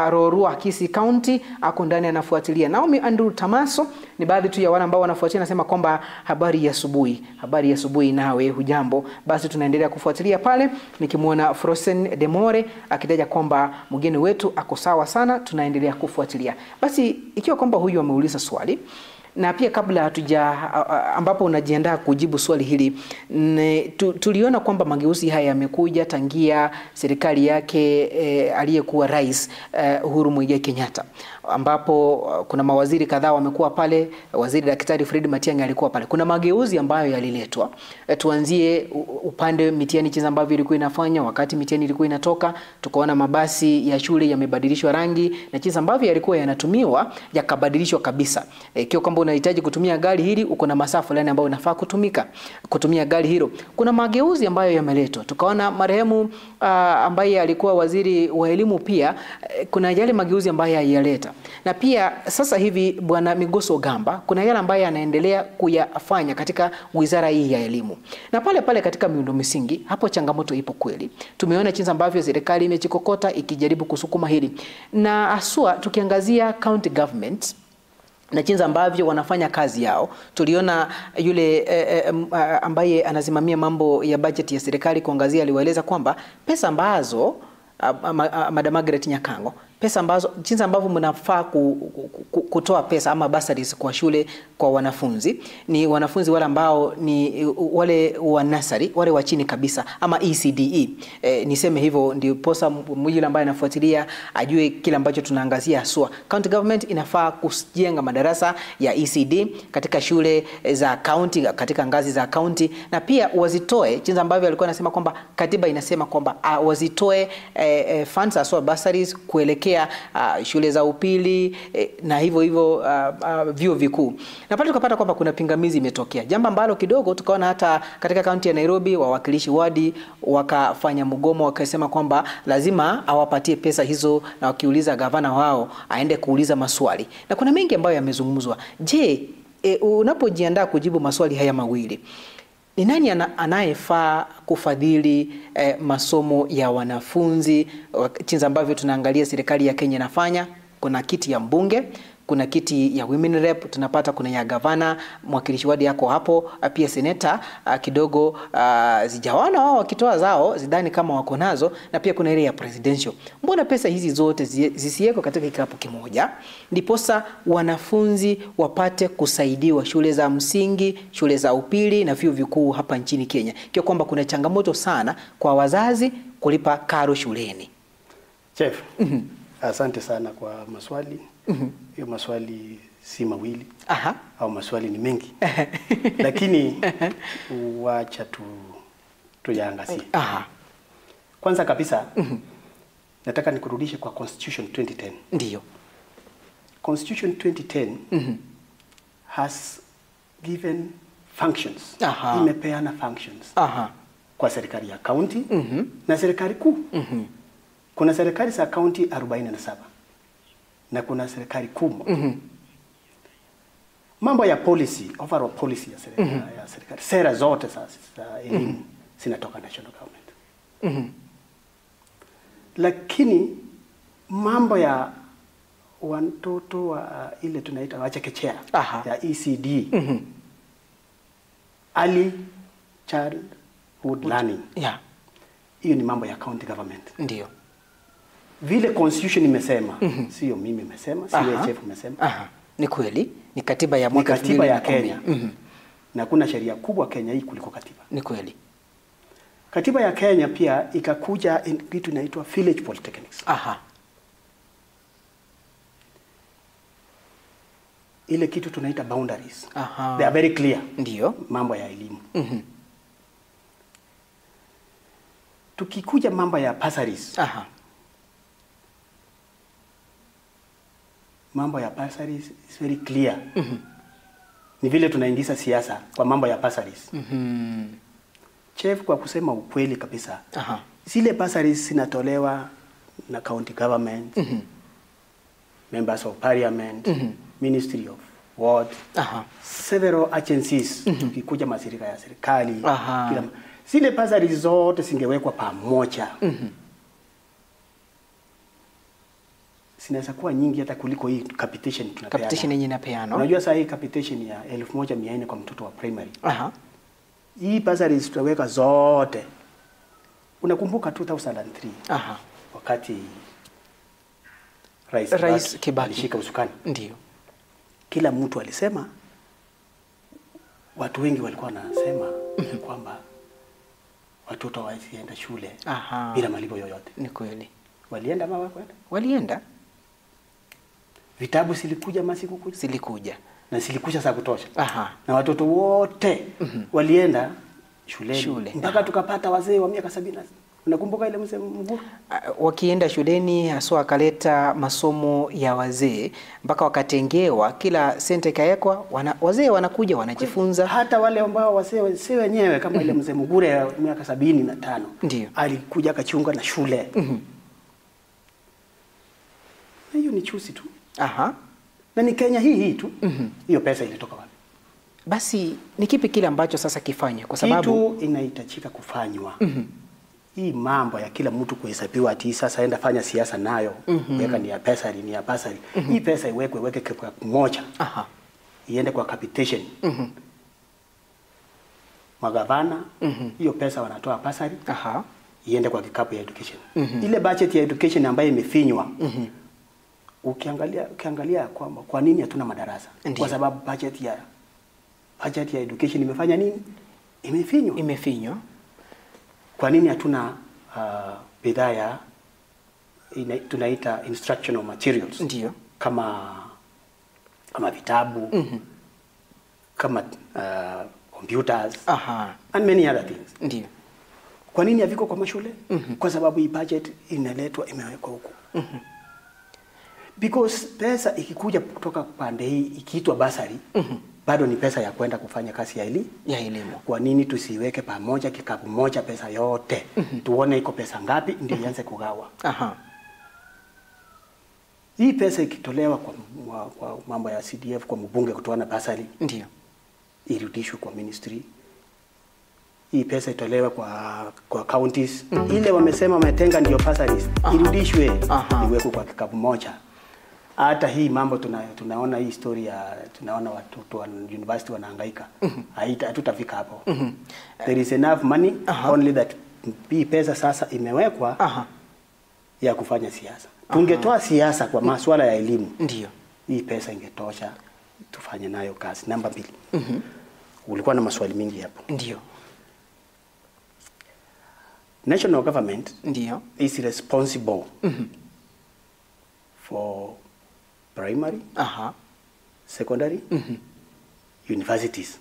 Rorua, Kisii County, ako ndani anafuatilia. Naomi Andrew Tamaso ni baadhi tu ya wale ambao wanafuatilia, anasema kwamba habari ya asubuhi, habari ya asubuhi nawe hujambo. Basi tunaendelea kufuatilia pale, nikimuona Frozen Demore akitaja kwamba mgeni wetu ako sawa sana, tunaendelea kufuatilia. Basi ikiwa kwamba huyu ameuliza swali, na pia kabla hatuja ambapo unajiandaa kujibu swali hili, tuliona kwamba mageuzi haya yamekuja tangia serikali yake aliyekuwa rais Uhuru Muigai Kenyatta, ambapo kuna mawaziri kadhaa wamekuwa pale. Waziri Daktari Fred Matiang'i alikuwa pale. Kuna mageuzi ambayo yaliletwa. Tuanzie upande mitihani, jinsi ambavyo ilikuwa inafanya wakati mitihani ilikuwa inatoka, tukaona mabasi ya shule yamebadilishwa rangi na jinsi ambavyo yalikuwa yanatumiwa yakabadilishwa kabisa. Ikiwa kwamba unahitaji kutumia gari hili, uko na masaa fulani ambayo unafaa kutumia gari hilo. Kuna mageuzi ambayo yameletwa. Tukaona marehemu ambaye alikuwa waziri wa elimu pia kuna yale mageuzi ambayo yalileta. Na pia sasa hivi Bwana Migoso Gamba kuna yale ambayo anaendelea kuyafanya katika wizara hii ya elimu. Na pale pale katika miundo misingi, hapo changamoto ipo kweli. Tumeona jinsi ambavyo serikali imejikokota ikijaribu kusukuma hili. Na haswa tukiangazia county government na jinsi ambavyo wanafanya kazi yao. Tuliona yule ambaye anasimamia mambo ya budget ya serikali kuangazia, aliwaeleza kwamba pesa ambazo Madam Margaret Nyakango, pesa ambazo jinsi ambavyo mnafaa kutoa pesa ama bursaries kwa shule kwa wanafunzi, ni wanafunzi wale ambao ni wale wa nursery, wale wa chini kabisa ama ECDE. Niseme hivyo ndio posa mwili ambaye anafuatilia ajue kile ambacho tunaangazia haswa. County government inafaa kujenga madarasa ya ECD katika shule za county, katika ngazi za county, na pia wazitoe jinsi ambavyo alikuwa anasema kwamba katiba inasema kwamba wazitoe funds haswa bursaries kuelekea shule za upili na hivyo hivyo vyuo vikuu. Na pale tukapata kwamba kuna pingamizi imetokea, jambo ambalo kidogo tukaona hata katika kaunti ya Nairobi wawakilishi wadi wakafanya mgomo, wakasema kwamba lazima awapatie pesa hizo, na wakiuliza gavana wao aende kuuliza maswali. Na kuna mengi ambayo yamezungumzwa. Je, unapojiandaa kujibu maswali haya mawili, ni nani anayefaa kufadhili masomo ya wanafunzi? Jinsi ambavyo tunaangalia serikali ya Kenya inafanya, kuna kiti ya mbunge, kuna kiti ya women rep, tunapata kuna ya gavana, mwakilishi wadi yako hapo, pia seneta kidogo zijawana wao wakitoa zao zidhani kama wako nazo, na pia kuna ile ya presidential. Mbona pesa hizi zote zisiwekwe katika kikapu kimoja ndiposa wanafunzi wapate kusaidiwa shule za msingi, shule za upili na vyuo vikuu hapa nchini Kenya? Kwa kwamba kuna changamoto sana kwa wazazi kulipa karo shuleni. Chef, asante sana kwa maswali. Hiyo maswali si mawili. Aha. Au maswali ni mengi. Lakini wacha tuyaangazie. Aha. Kwanza kabisa nataka nikurudishe kwa Constitution 2010. Ndiyo. Constitution 2010 has given functions. Aha. Imepeana functions. Aha. Kwa serikali ya county na serikali kuu. Kuna serikali za county 47 na kuna serikali kuu. Mambo ya policy, overall policy ya serikali, ya serikali, sera zote za elimu zinatoka national government. Lakini mambo ya watoto wa ile tunaita wa chekechea ya ECD, early childhood learning, hiyo ni mambo ya county government. Ndiyo. Vile constitution imesema, sio mimi nimesema, sio chef umesema. Ni kweli, ni katiba ya mwaka 2010. Katiba ya Kenya. Na kuna sheria kubwa Kenya hii kuliko katiba. Ni kweli. Katiba ya Kenya pia ikakuja kitu inaitwa village polytechnics. Ile kitu tunaita boundaries. They are very clear. Ndiyo. Mambo ya elimu. Tukikuja mambo ya bursaries. Mambo ya bursaries is very clear. Ni vile tunaingiza siasa kwa mambo ya bursaries. Chef, kwa kusema ukweli kabisa, zile bursaries zinatolewa na county government, members of parliament, ministry of what, several agencies, tukikuja mashirika ya serikali, kila zile bursaries zote zingewekwa pamoja. Zinaweza kuwa nyingi hata kuliko hii capitation tunapeana. Capitation yenyewe inapeana. Unajua sasa hii capitation ya 1400 kwa mtoto wa primary. Hii bursaries tutaweka zote. Unakumbuka 2003? Wakati Rais Kibaki alishika usukani. Ndiyo. Kila mtu alisema, watu wengi walikuwa wanasema kwamba watoto wasienda shule bila malipo yoyote. Ni kweli. Walienda ama hawakwenda? Walienda. Vitabu silikuja masiku kuja? Silikuja. Na silikuja za kutosha. Na watoto wote walienda shuleni. Mpaka tukapata wazee wa miaka 70. Unakumbuka ile mzee Mguru? Wakienda shuleni haswa akaleta masomo ya wazee mpaka wakatengewa, kila sente ikawekwa, wazee wanakuja wanajifunza. Hata wale ambao wazee si wenyewe kama ile mzee Mugure ya miaka 75. Ndiyo. Alikuja akachunga na shule. Na hiyo ni chusi tu. Na ni Kenya hii tu. Hiyo pesa ilitoka wapi? Basi ni kipi kile ambacho sasa kifanywe? Kwa sababu kitu inahitajika kufanywa. Hii mambo ya kila mtu kuhesabiwa ati sasa enda fanya siasa nayo, weka ni ya pesa, ni ya basari. Hii pesa iwekwe, weke kwa moja. Iende kwa capitation. Magavana, hiyo pesa wanatoa basari. Iende kwa kikapu ya education. Ile budget ya education ambayo imefinywa. Ukiangalia kwamba kwa nini hatuna madarasa? Kwa sababu budget ya education imefanya nini? Imefinywa. Imefinywa. Kwa nini hatuna bidhaa ya tunaita instructional materials? Ndiyo. Kama vitabu, kama computers, and many other things. Ndiyo. Kwa nini haviko kwa mashule? Kwa sababu hii budget inaletwa imewekwa huko. Because pesa ikikuja kutoka pande hii ikiitwa basari, bado ni pesa ya kwenda kufanya kazi ya elimu. Kwa nini tusiweke pamoja kikapu moja pesa yote? Tuone iko pesa ngapi ndio ianze kugawa. Hii pesa ikitolewa kwa mambo ya CDF kwa mbunge kutoana basari, ndio irudishwe kwa ministry. Hii pesa itolewe kwa counties. Ile wamesema wametenga ndio bursaries, irudishwe, iwekwe kwa kikapu moja. Hata hii mambo tunaona hii story ya tunaona watoto wa university wanahangaika. Hatutafika hapo. There is enough money, only that hii pesa sasa imewekwa ya kufanya siasa. Tungetoa siasa kwa masuala ya elimu, ndio hii pesa ingetosha tufanye nayo kazi. Namba 2. Ulikuwa na maswali mingi hapo. Ndio. National government ndio is responsible for primary, secondary, universities,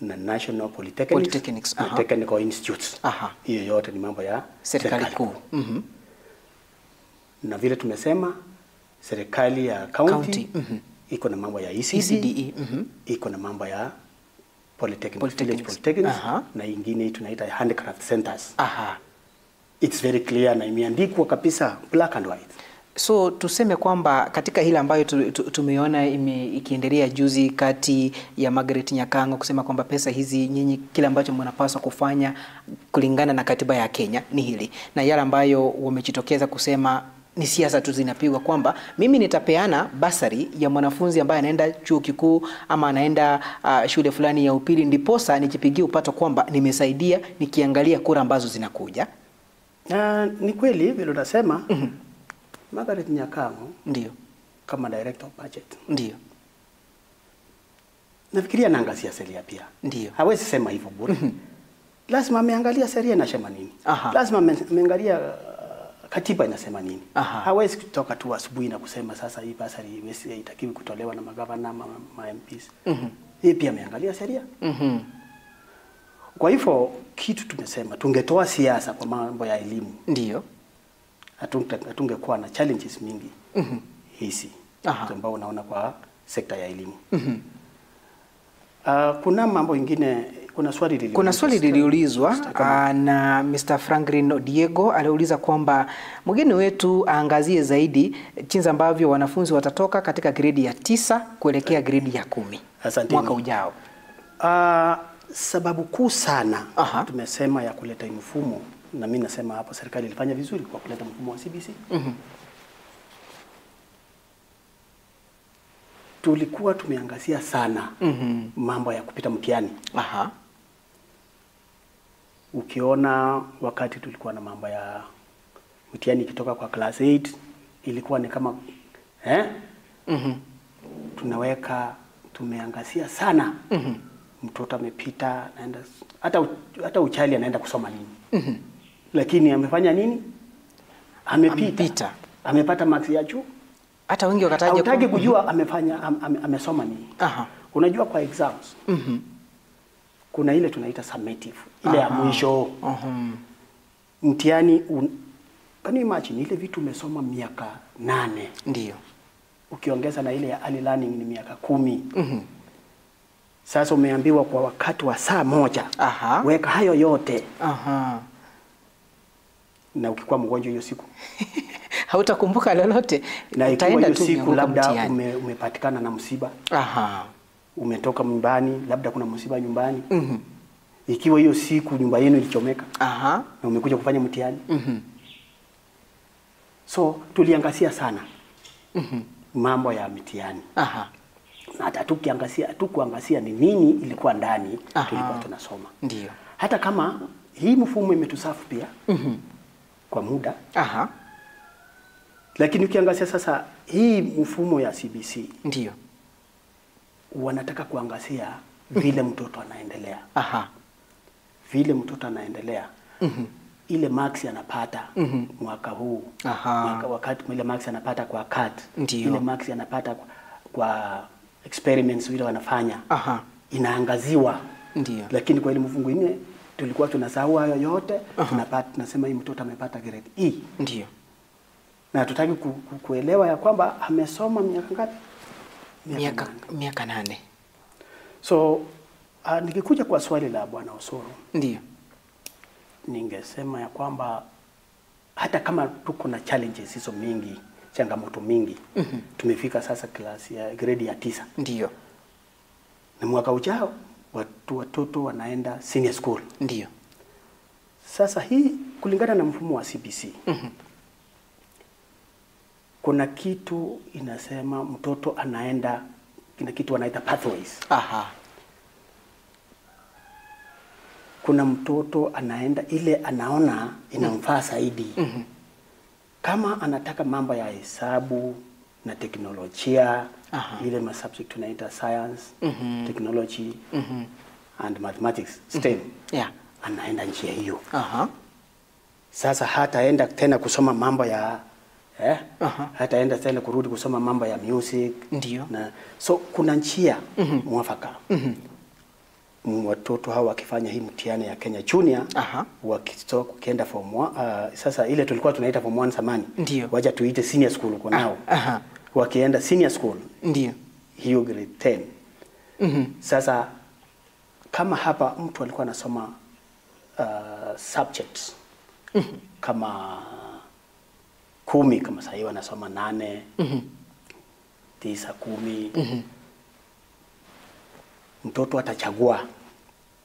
na national polytechnics, na technical institutes. Hiyo yote ni mambo ya serikali kuu. Na vile tumesema serikali ya county iko na mambo ya ECDE, iko na mambo ya polytechnics, na ingine tunaita handicraft centers. It's very clear na imeandikwa kabisa black and white. So tuseme kwamba katika hili ambayo tumeona ikiendelea juzi kati ya Margaret Nyakango kusema kwamba pesa hizi nyinyi kile ambacho mnapaswa kufanya kulingana na katiba ya Kenya ni hili, na yale ambayo wamejitokeza kusema ni siasa tu zinapigwa, kwamba mimi nitapeana basari ya mwanafunzi ambaye anaenda chuo kikuu ama anaenda shule fulani ya upili, ndiposa nijipigie upato kwamba nimesaidia nikiangalia kura ambazo zinakuja. Ni kweli vile unasema. Margaret Nyakango ndio kama director of budget, ndio nafikiria anaangazia sheria pia. Ndio hawezi sema hivyo bure. Lazima ameangalia sheria inasema nini. Lazima ameangalia katiba inasema nini. Hawezi kutoka tu asubuhi na kusema sasa hii basari haitakiwi kutolewa na magavana ma MPs. Yeye pia ameangalia sheria. Kwa hivyo kitu tumesema tungetoa siasa kwa mambo ya elimu, ndio hatungekuwa na challenges mingi hizi ambao unaona kwa sekta ya elimu. Kuna mambo ingine, kuna swali liliulizwa na Mr. Franklin Diego. Aliuliza kwamba mgeni wetu aangazie zaidi jinsi ambavyo wanafunzi watatoka katika gredi ya 9 kuelekea gredi ya 10 mwaka ujao. Sababu kuu sana tumesema ya kuleta mfumo, na mimi nasema hapo serikali ilifanya vizuri kwa kuleta mfumo wa CBC. Tulikuwa tumeangazia sana mambo ya kupita mtihani. Ukiona wakati tulikuwa na mambo ya mtihani ikitoka kwa class 8 ilikuwa ni kama tunaweka, tumeangazia sana mtoto amepita anaenda hata uchali anaenda kusoma nini. Lakini amefanya nini? Amepita. Amepata marks ya juu. Hata wengi wakataja hutaki kujua amefanya amesoma nini. Unajua kwa exams kuna ile tunaita summative, ile ya mwisho. Mtihani can you imagine ile vitu umesoma miaka 8. Ndio. Ukiongeza na ile ya early learning ni miaka 10. Sasa umeambiwa kwa wakati wa saa 1 weka hayo yote. Na ukikuwa mgonjwa hiyo siku hautakumbuka lolote. Na utaenda tu siku labda umepatikana na msiba. Umetoka nyumbani, labda kuna msiba nyumbani. Ikiwa hiyo siku nyumba yenu ilichomeka. Na umekuja kufanya mtihani. So tuliangazia sana mambo ya mtihani. Na hata tukiangazia ni nini ilikuwa ndani tulikuwa tunasoma. Ndio. Hata kama hii mfumo imetusafu pia kwa muda. Lakini ukiangazia sasa hii mfumo ya CBC, ndio wanataka kuangazia vile mtoto anaendelea. Vile mtoto anaendelea. Ile marks anapata mwaka huu. Wakati ile marks anapata kwa CAT, ile marks anapata kwa experiments vile wanafanya. Inaangaziwa. Ndio. Lakini kwa ile mfungo ingine tulikuwa tunasahau hayo yote. Tunapata, tunasema hii mtoto amepata grade E. Ndio. Na hatutaki kuelewa ya kwamba amesoma miaka ngapi? Miaka 8. So nikikuja kwa swali la Bwana Osoro, ndio ningesema ya kwamba hata kama tuko na challenges hizo mingi changamoto mingi. Tumefika sasa klasi ya grade ya 9. Ndio. Na mwaka ujao watoto wanaenda senior school. Ndio. Sasa hii kulingana na mfumo wa CBC. Kuna kitu inasema mtoto anaenda, kuna kitu wanaita pathways. Aha. Kuna mtoto anaenda ile anaona inamfaa zaidi. Kama anataka mambo ya hesabu na teknolojia, ile ma subject tunaita science, technology and mathematics, STEM. Yeah. Anaenda njia hiyo. Sasa hataenda tena kusoma mambo ya hataenda tena kurudi kusoma mambo ya music. Ndio. Na so kuna njia mwafaka. Watoto hawa wakifanya hii mtihani ya Kenya Junior, wakitoka ukienda form 1, sasa ile tulikuwa tunaita form 1 zamani. Ndio. Wacha tuite senior school kwa nao. Wakienda senior school. Ndio. Hiyo grade 10. Sasa kama hapa mtu alikuwa anasoma subjects kama 10, kama sasa hivi anasoma 8, 9, 10. Mtoto atachagua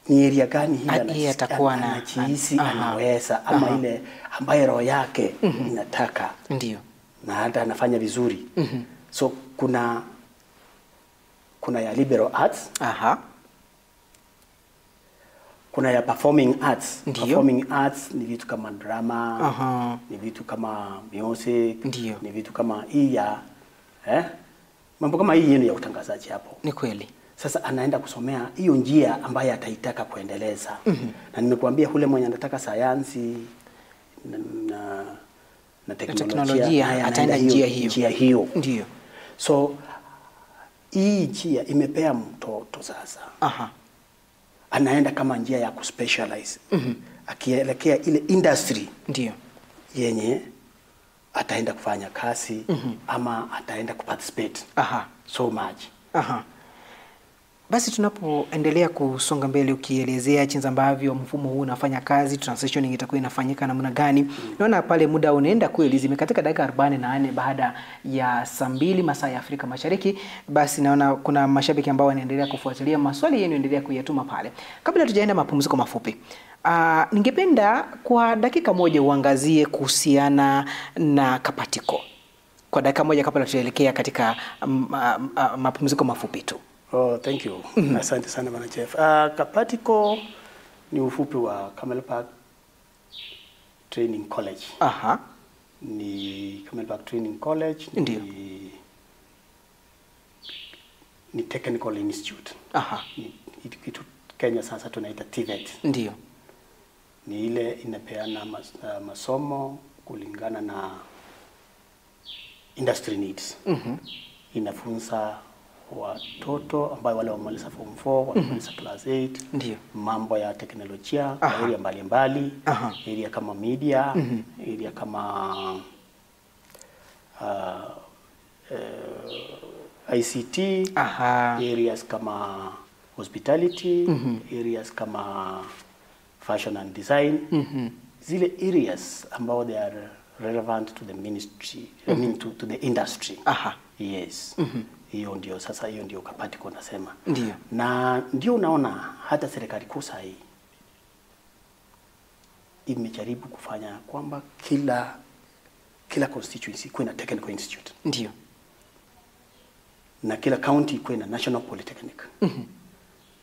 ni area gani hii atakuwa anajihisi anaweza ama ile ambayo roho yake inataka. Ndio. Na hata anafanya vizuri. So kuna ya liberal arts. Kuna ya performing arts. Ndiyo. Performing arts ni vitu kama drama, ni vitu kama music, Ndiyo. ni vitu kama hii ya mambo kama hii yenu ya utangazaji hapo. Ni kweli. Sasa anaenda kusomea hiyo njia ambayo ataitaka kuendeleza. Na nimekuambia hule mwenye anataka sayansi na teknolojia ataenda njia hiyo. Njia hiyo. Ndiyo. So hii njia imepea mtoto sasa. Anaenda kama njia ya kuspecialize. Akielekea ile industry. Ndiyo. Yenye ataenda kufanya kazi ama ataenda kuparticipate. So much. Basi tunapoendelea kusonga mbele ukielezea jinsi ambavyo mfumo huu unafanya kazi, transitioning itakuwa inafanyika namna gani. Naona pale muda unaenda kweli, zimekatika dakika 44 baada ya saa 2 masaa ya Afrika Mashariki. Basi naona kuna mashabiki ambao wanaendelea kufuatilia, maswali yenu endelea kuyatuma pale. Kabla tujaenda mapumziko mafupi, ningependa kwa dakika moja uangazie kuhusiana na Kapatiko. Kwa dakika moja kabla tuelekea katika mapumziko mafupi tu. Oh, thank you. Asante sana Bwana Jeff. Kapatiko ni ufupi wa Camel Park Training College. Ni Camel Park Training College. Ndiyo. Ni Technical Institute. Ni kitu Kenya sasa tunaita TVET. Ndiyo. Ni ile inapeana masomo kulingana na industry needs. Inafunza watoto ambao wale wamaliza form 4, wamaliza class 8. Ndiyo. Mambo ya teknolojia, area mbalimbali, area kama media, area kama ICT, areas kama hospitality, areas kama fashion and design. Zile areas ambao they are relevant to the ministry, I mean to the industry. Yes. Hiyo ndio sasa, hiyo ndio Kapatiko nasema. Ndiyo. Na ndio unaona hata serikali kuu sasa hii imejaribu kufanya kwamba kila constituency kuwe na technical institute. Ndiyo. Na kila county kuwe na national polytechnic.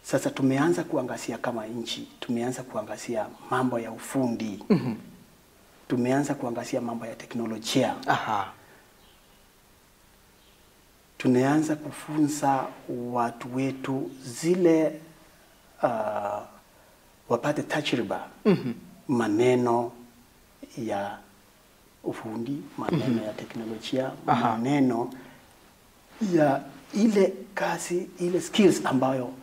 Sasa tumeanza kuangazia kama nchi, tumeanza kuangazia mambo ya ufundi. Tumeanza kuangazia mambo ya teknolojia. Tunaanza kufunza watu wetu zile wapate tajriba maneno ya ufundi, maneno ya teknolojia, maneno ya ile kazi, ile skills ambayo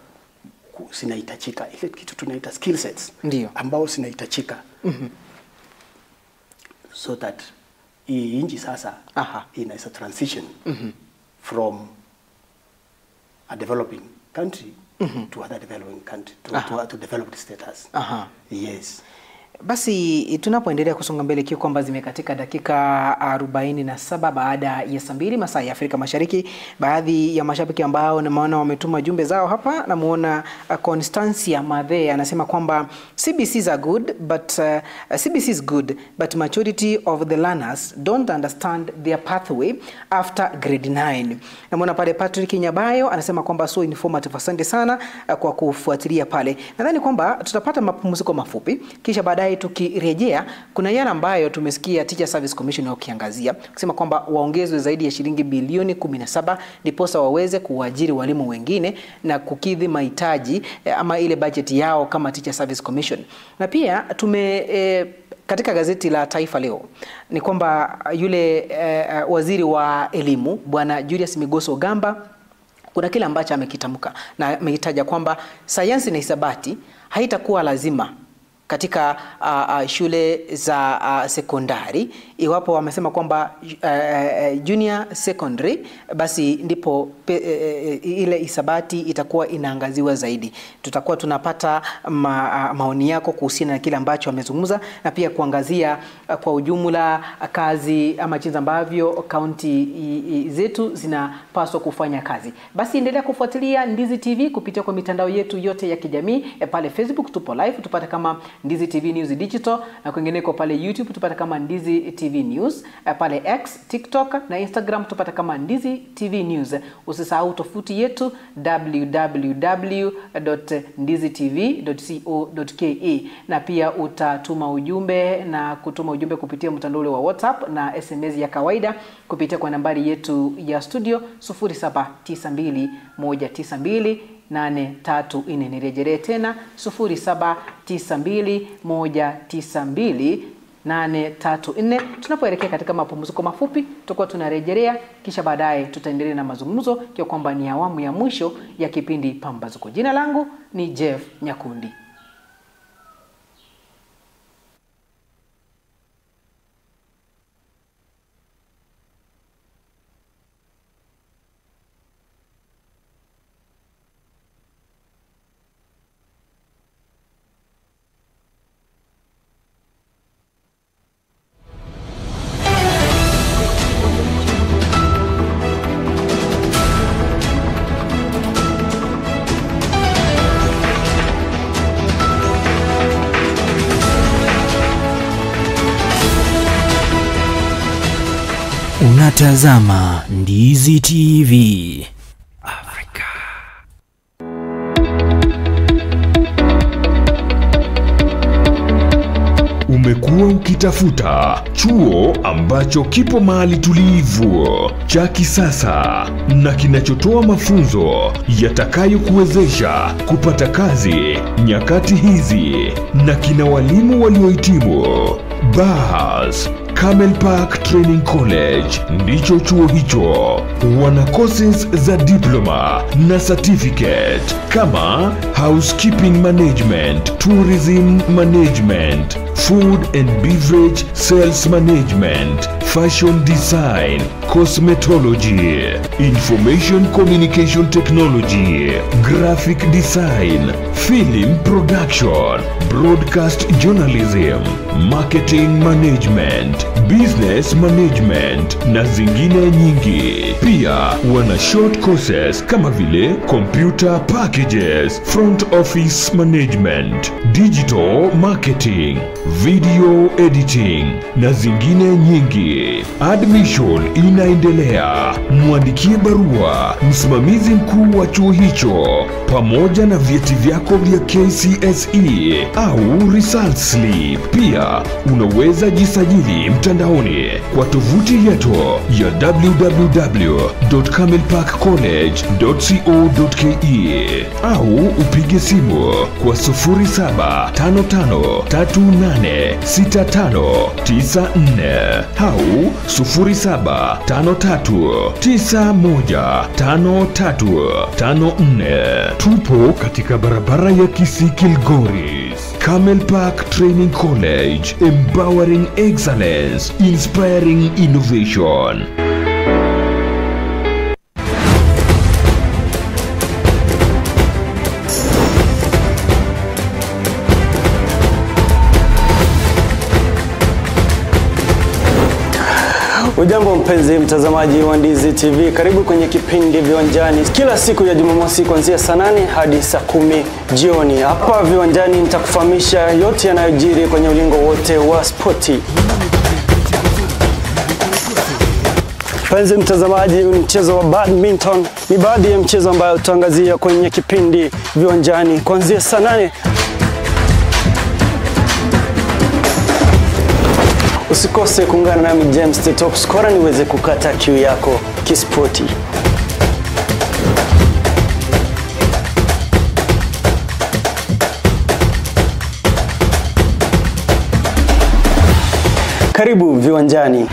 zinahitajika, ile kitu tunaita skill sets. Ndiyo. Ambao zinahitajika. So that hii nchi sasa inaweza transition from a developing country to other developing country, to developed status. Yes. Basi tunapoendelea kusonga mbele, ikiwa kwamba zimekatika dakika 47 baada ya saa 2 masaa ya Afrika Mashariki, baadhi ya mashabiki ambao nimeona wametuma jumbe zao hapa, namuona Constancia Mathe anasema kwamba CBCs are good but CBC is good but majority of the learners don't understand their pathway after grade 9. Namuona pale Patrick Nyabayo anasema kwamba so informative, asante sana kwa kufuatilia pale. Nadhani kwamba tutapata mapumziko mafupi, kisha baadaye tukirejea kuna yale ambayo tumesikia Teacher Service Commission wakiangazia kusema kwamba waongezwe zaidi ya shilingi bilioni 17 ndiposa waweze kuajiri walimu wengine na kukidhi mahitaji ama ile budget yao kama Teacher Service Commission. Na pia tume katika gazeti la Taifa Leo ni kwamba yule waziri wa elimu Bwana Julius Migos Ogamba kuna kile ambacho amekitamka na amekitaja kwamba sayansi na hisabati haitakuwa lazima katika shule za sekondari. Iwapo wamesema kwamba junior secondary, basi ndipo ile hisabati itakuwa inaangaziwa zaidi. Tutakuwa tunapata maoni yako kuhusiana na kile ambacho wamezungumza, na pia kuangazia kwa ujumla kazi ama jinsi ambavyo kaunti zetu zinapaswa kufanya kazi. Basi endelea kufuatilia Ndizi TV kupitia kwa mitandao yetu yote ya kijamii. Pale Facebook tupo live, tupate kama Ndizi TV News Digital, na kwingineko pale YouTube tupata kama Ndizi TV News, pale X, TikTok na Instagram tupata kama Ndizi TV News. Usisahau tovuti yetu www.ndizitv.co.ke, na pia utatuma ujumbe na kutuma ujumbe kupitia mtandao wa WhatsApp na SMS ya kawaida kupitia kwa nambari yetu ya studio 0792192834. Nirejelee tena 0792192834. Tunapoelekea katika mapumziko mafupi tutakuwa tunarejelea, kisha baadaye tutaendelea na mazungumzo kwa kwamba ni awamu ya mwisho ya kipindi Pambazuko. Jina langu ni Jeff Nyakundi. Unatazama Ndizi TV Afrika. Umekuwa ukitafuta chuo ambacho kipo mahali tulivu, cha kisasa na kinachotoa mafunzo yatakayokuwezesha kupata kazi nyakati hizi na kina walimu waliohitimu. Bas, Camel Park Training College ndicho chuo hicho. Wana courses za diploma na certificate kama housekeeping management, tourism management, food and beverage sales management, fashion design, cosmetology, information communication technology, graphic design, film production, broadcast journalism, marketing management, business management na zingine nyingi. Pia wana short courses kama vile computer packages, front office management, digital marketing, video editing na zingine nyingi. Admission inaendelea. Mwandikie barua msimamizi mkuu wa chuo hicho pamoja na vyeti vyako vya KCSE au result slip. Pia unaweza jisajili mtandaoni kwa tovuti yetu ya www.camelparkcollege.co.ke au upige simu kwa 0755386594 au 0753915354. Tupo katika barabara ya Kisii Kilgoris. Camel Park Training College, empowering excellence, inspiring innovation. Ujambo mpenzi mtazamaji wa Ndizi TV, karibu kwenye kipindi Viwanjani kila siku ya Jumamosi kuanzia saa 8 hadi saa 10 jioni. Hapa Viwanjani nitakufahamisha yote yanayojiri kwenye ulingo wote wa spoti. Mpenzi mtazamaji, mchezo wa badminton ni baadhi ya mchezo ambayo tutaangazia kwenye kipindi Viwanjani kuanzia saa 8. Usikose kuungana nami James the Top Scorer niweze kukata kiu yako kispoti. Karibu Viwanjani.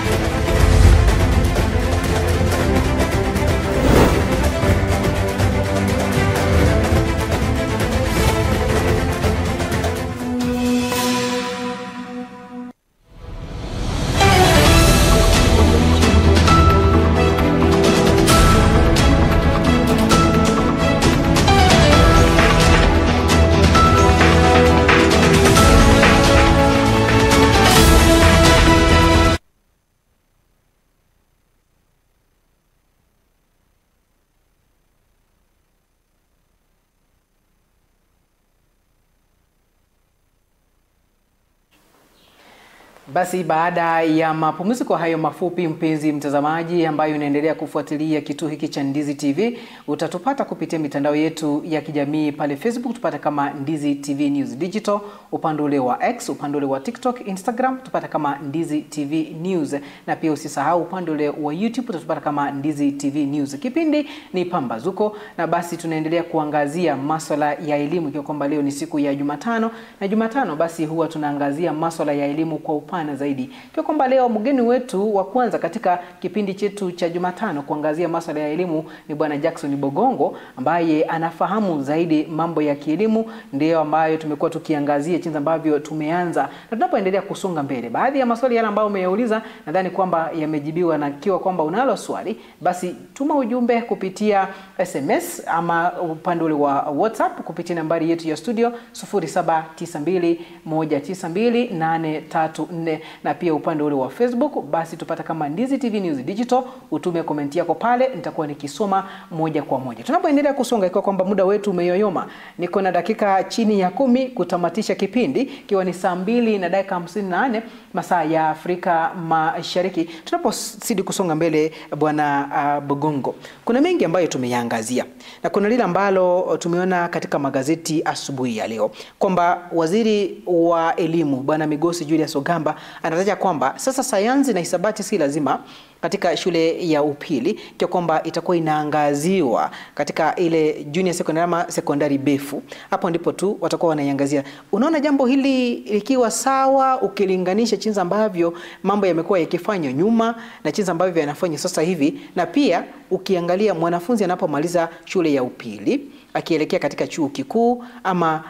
Basi baada ya mapumziko hayo mafupi, mpenzi mtazamaji ambayo unaendelea kufuatilia kituo hiki cha Ndizi TV, utatupata kupitia mitandao yetu ya kijamii pale Facebook tupata kama Ndizi TV News Digital, upande ule wa X, upande ule wa TikTok, Instagram tupata kama Ndizi TV News, na pia usisahau upande ule wa YouTube utatupata kama Ndizi TV News. Kipindi ni Pambazuko na basi tunaendelea kuangazia masuala ya elimu, ikiwa kwamba leo ni siku ya Jumatano, na Jumatano basi huwa tunaangazia masuala ya elimu kwa upana zaidi. Kwa kwamba leo mgeni wetu wa kwanza katika kipindi chetu cha Jumatano kuangazia masuala ya elimu ni Bwana Jackson Bogongo ambaye anafahamu zaidi mambo ya kielimu, ndio ambayo tumekuwa tukiangazia jinsi ambavyo tumeanza na tunapoendelea kusonga mbele. Baadhi ya maswali yale ambayo umeyauliza nadhani kwamba yamejibiwa, na kiwa kwamba unalo swali basi tuma ujumbe kupitia SMS ama upande ule wa WhatsApp kupitia nambari yetu ya studio 0792192834, na pia upande ule wa Facebook basi tupata kama Ndizi TV News Digital, utume komenti yako pale, nitakuwa nikisoma moja kwa moja. Tunapoendelea kusonga, ikiwa kwamba muda wetu umeyoyoma, niko na dakika chini ya 10 kutamatisha kipindi, ikiwa ni saa 2:54 masaa ya Afrika Mashariki. Tunapozidi kusonga mbele, Bwana Bogongo, kuna mengi ambayo tumeyaangazia na kuna lile ambalo tumeona katika magazeti asubuhi ya leo kwamba waziri wa elimu Bwana Migosi Julius Ogamba anataja kwamba sasa sayansi na hisabati si lazima katika shule ya upili, kwa kwamba itakuwa inaangaziwa katika ile junior secondary ama secondary befu. Hapo ndipo tu watakuwa wanaiangazia. Unaona jambo hili likiwa sawa ukilinganisha jinsi ambavyo mambo yamekuwa yakifanywa nyuma na jinsi ambavyo yanafanywa sasa hivi, na pia ukiangalia mwanafunzi anapomaliza shule ya upili akielekea katika chuo kikuu ama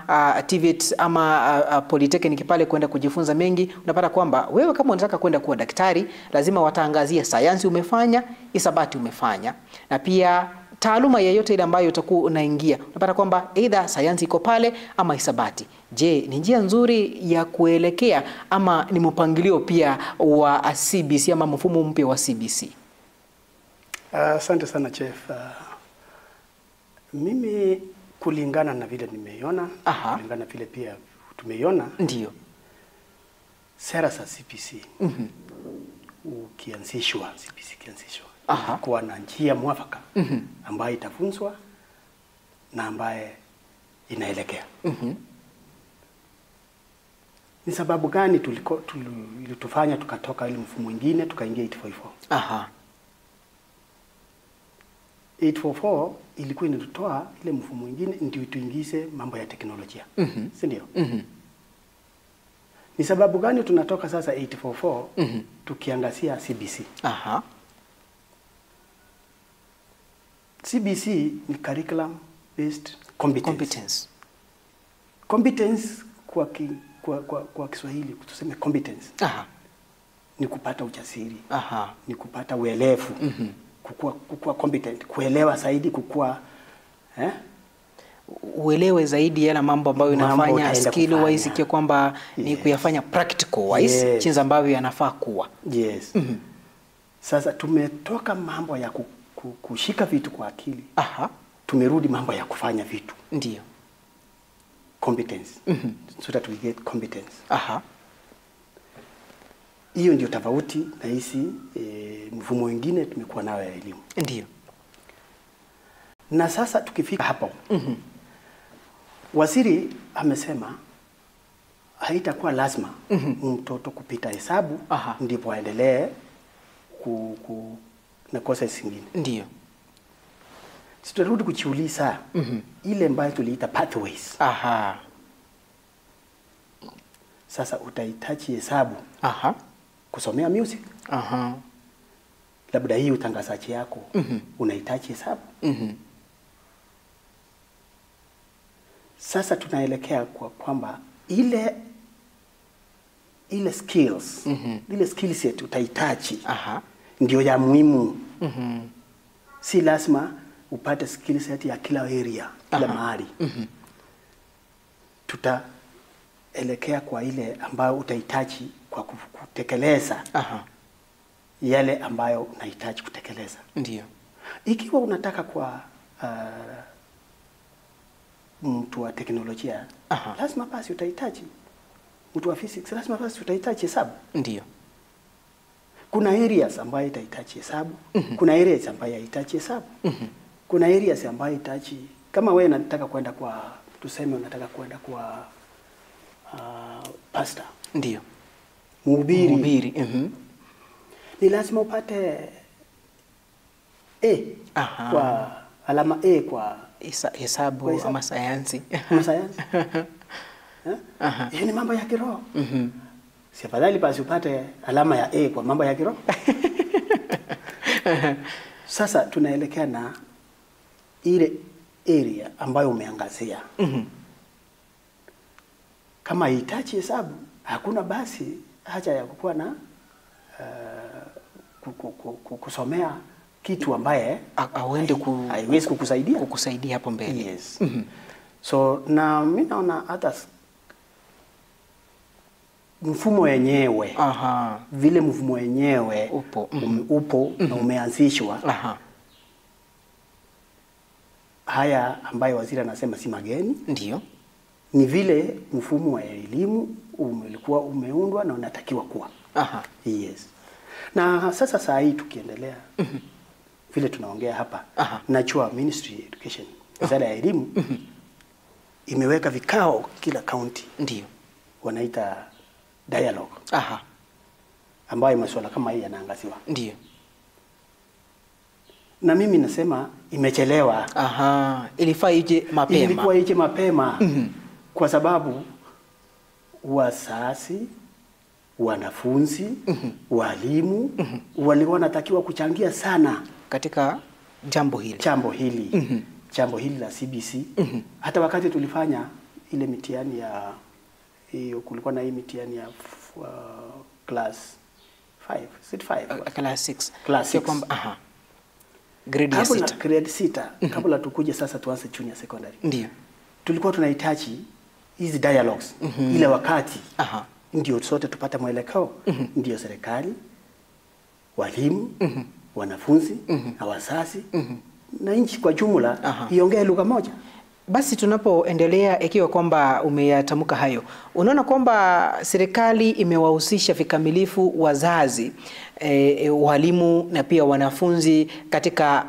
TVET ama polytechnic pale kwenda kujifunza mengi, unapata kwamba wewe kama unataka kwenda kuwa daktari lazima wataangazia sayansi umefanya, hisabati umefanya, na pia taaluma yeyote ile ambayo utakuwa unaingia unapata kwamba either sayansi iko pale ama hisabati. Je, ni njia nzuri ya kuelekea ama ni mpangilio pia wa CBC ama mfumo mpya wa CBC? Asante sana Chef. Mimi kulingana na vile nimeiona, kulingana na vile pia tumeiona, ndio sera za CBC ukianzishwa, CBC kianzishwa, kuwa na njia mwafaka ambayo itafunzwa na ambaye inaelekea. Ni sababu gani tulitufanya tukatoka ile mfumo mwingine tukaingia 844? 844 ilikuwa inatutoa ile mfumo mwingine ndio tuingize mambo ya teknolojia. Si ndio? Ni sababu gani tunatoka sasa 844 tukiangazia CBC? CBC ni curriculum based competence. Competence kwa Kiswahili tuseme competence. Ni kupata ujasiri. Ni kupata uelefu. Kukua competent, kuelewa zaidi, kukua uelewe zaidi yale mambo ambayo unafanya skill wise, ikiwa kwamba ni kuyafanya practical wise, jinsi ambavyo yanafaa kuwa. Sasa tumetoka mambo ya kushika vitu kwa akili. Tumerudi mambo ya kufanya vitu. Ndiyo. Competence. So that we get competence. Hiyo ndio tofauti na hisi mfumo mwingine tumekuwa nayo ya elimu. Ndiyo. Na sasa tukifika hapo, waziri amesema haitakuwa lazima mtoto kupita hesabu ndipo aendelee na courses zingine. Ndiyo. Tutarudi kujiuliza ile ambayo tuliita pathways. Sasa utahitaji hesabu kusomea music. Labda hii utangazaji yako unahitaji hesabu. Sasa tunaelekea kwa kwamba ile skills, ile skill set utahitaji ndio ya muhimu. Si lazima upate skill set ya kila area, kila mahali. Tutaelekea kwa ile ambayo utahitaji kwa kutekeleza yale ambayo unahitaji kutekeleza. Ndiyo. Ikiwa unataka kwa mtu wa teknolojia, lazima basi utahitaji. Mtu wa physics, lazima basi utahitaji hesabu. Ndiyo. Kuna areas ambayo itahitaji hesabu, kuna areas ambayo haihitaji hesabu. Kuna areas ambayo haihitaji. Kama wewe unataka kwenda kwa, tuseme unataka kwenda kwa pastor. Ndiyo. Mhubiri. Ni lazima upate A kwa alama A kwa hesabu ama sayansi. Ama sayansi. Hiyo ni mambo ya kiroho. Si afadhali basi upate alama ya A kwa mambo ya kiroho? Sasa tunaelekea na ile area ambayo umeangazia. Kama haihitaji hesabu, hakuna basi haja ya kukuwa na kusomea kitu ambaye haiwezi kukusaidia hapo mbele. Yes. So na mimi naona hata mfumo wenyewe, vile mfumo wenyewe upo, upo na umeanzishwa. Haya ambayo waziri anasema si mageni. Ndiyo. Ni vile mfumo wa elimu ulikuwa umeundwa na unatakiwa kuwa. Yes. Na sasa saa hii tukiendelea vile tunaongea hapa, najua Ministry Education, Wizara ya Elimu imeweka vikao kila county. Ndiyo. Wanaita dialogue. Ambayo masuala kama hii yanaangaziwa. Ndiyo. Na mimi nasema imechelewa. Ilifaa ije mapema. Ilikuwa ije mapema. Kwa sababu wazazi, wanafunzi, walimu walikuwa wanatakiwa kuchangia sana katika jambo hili. Jambo hili. Jambo hili la CBC. Hata wakati tulifanya ile mitihani ya hiyo, kulikuwa na hii mitihani ya class 5, is it 5? Class 6. Class 6. Grade ya 6. Grade 6 kabla tukuje sasa tuanze junior secondary. Ndiyo. Tulikuwa tunahitaji hizi dialogues ile wakati. Ndio sote tupate mwelekeo. Ndio serikali, walimu, wanafunzi, na wazazi, na nchi kwa jumla iongee lugha moja. Basi tunapoendelea, ikiwa kwamba umeyatamka hayo, unaona kwamba serikali imewahusisha vikamilifu wazazi, walimu na pia wanafunzi katika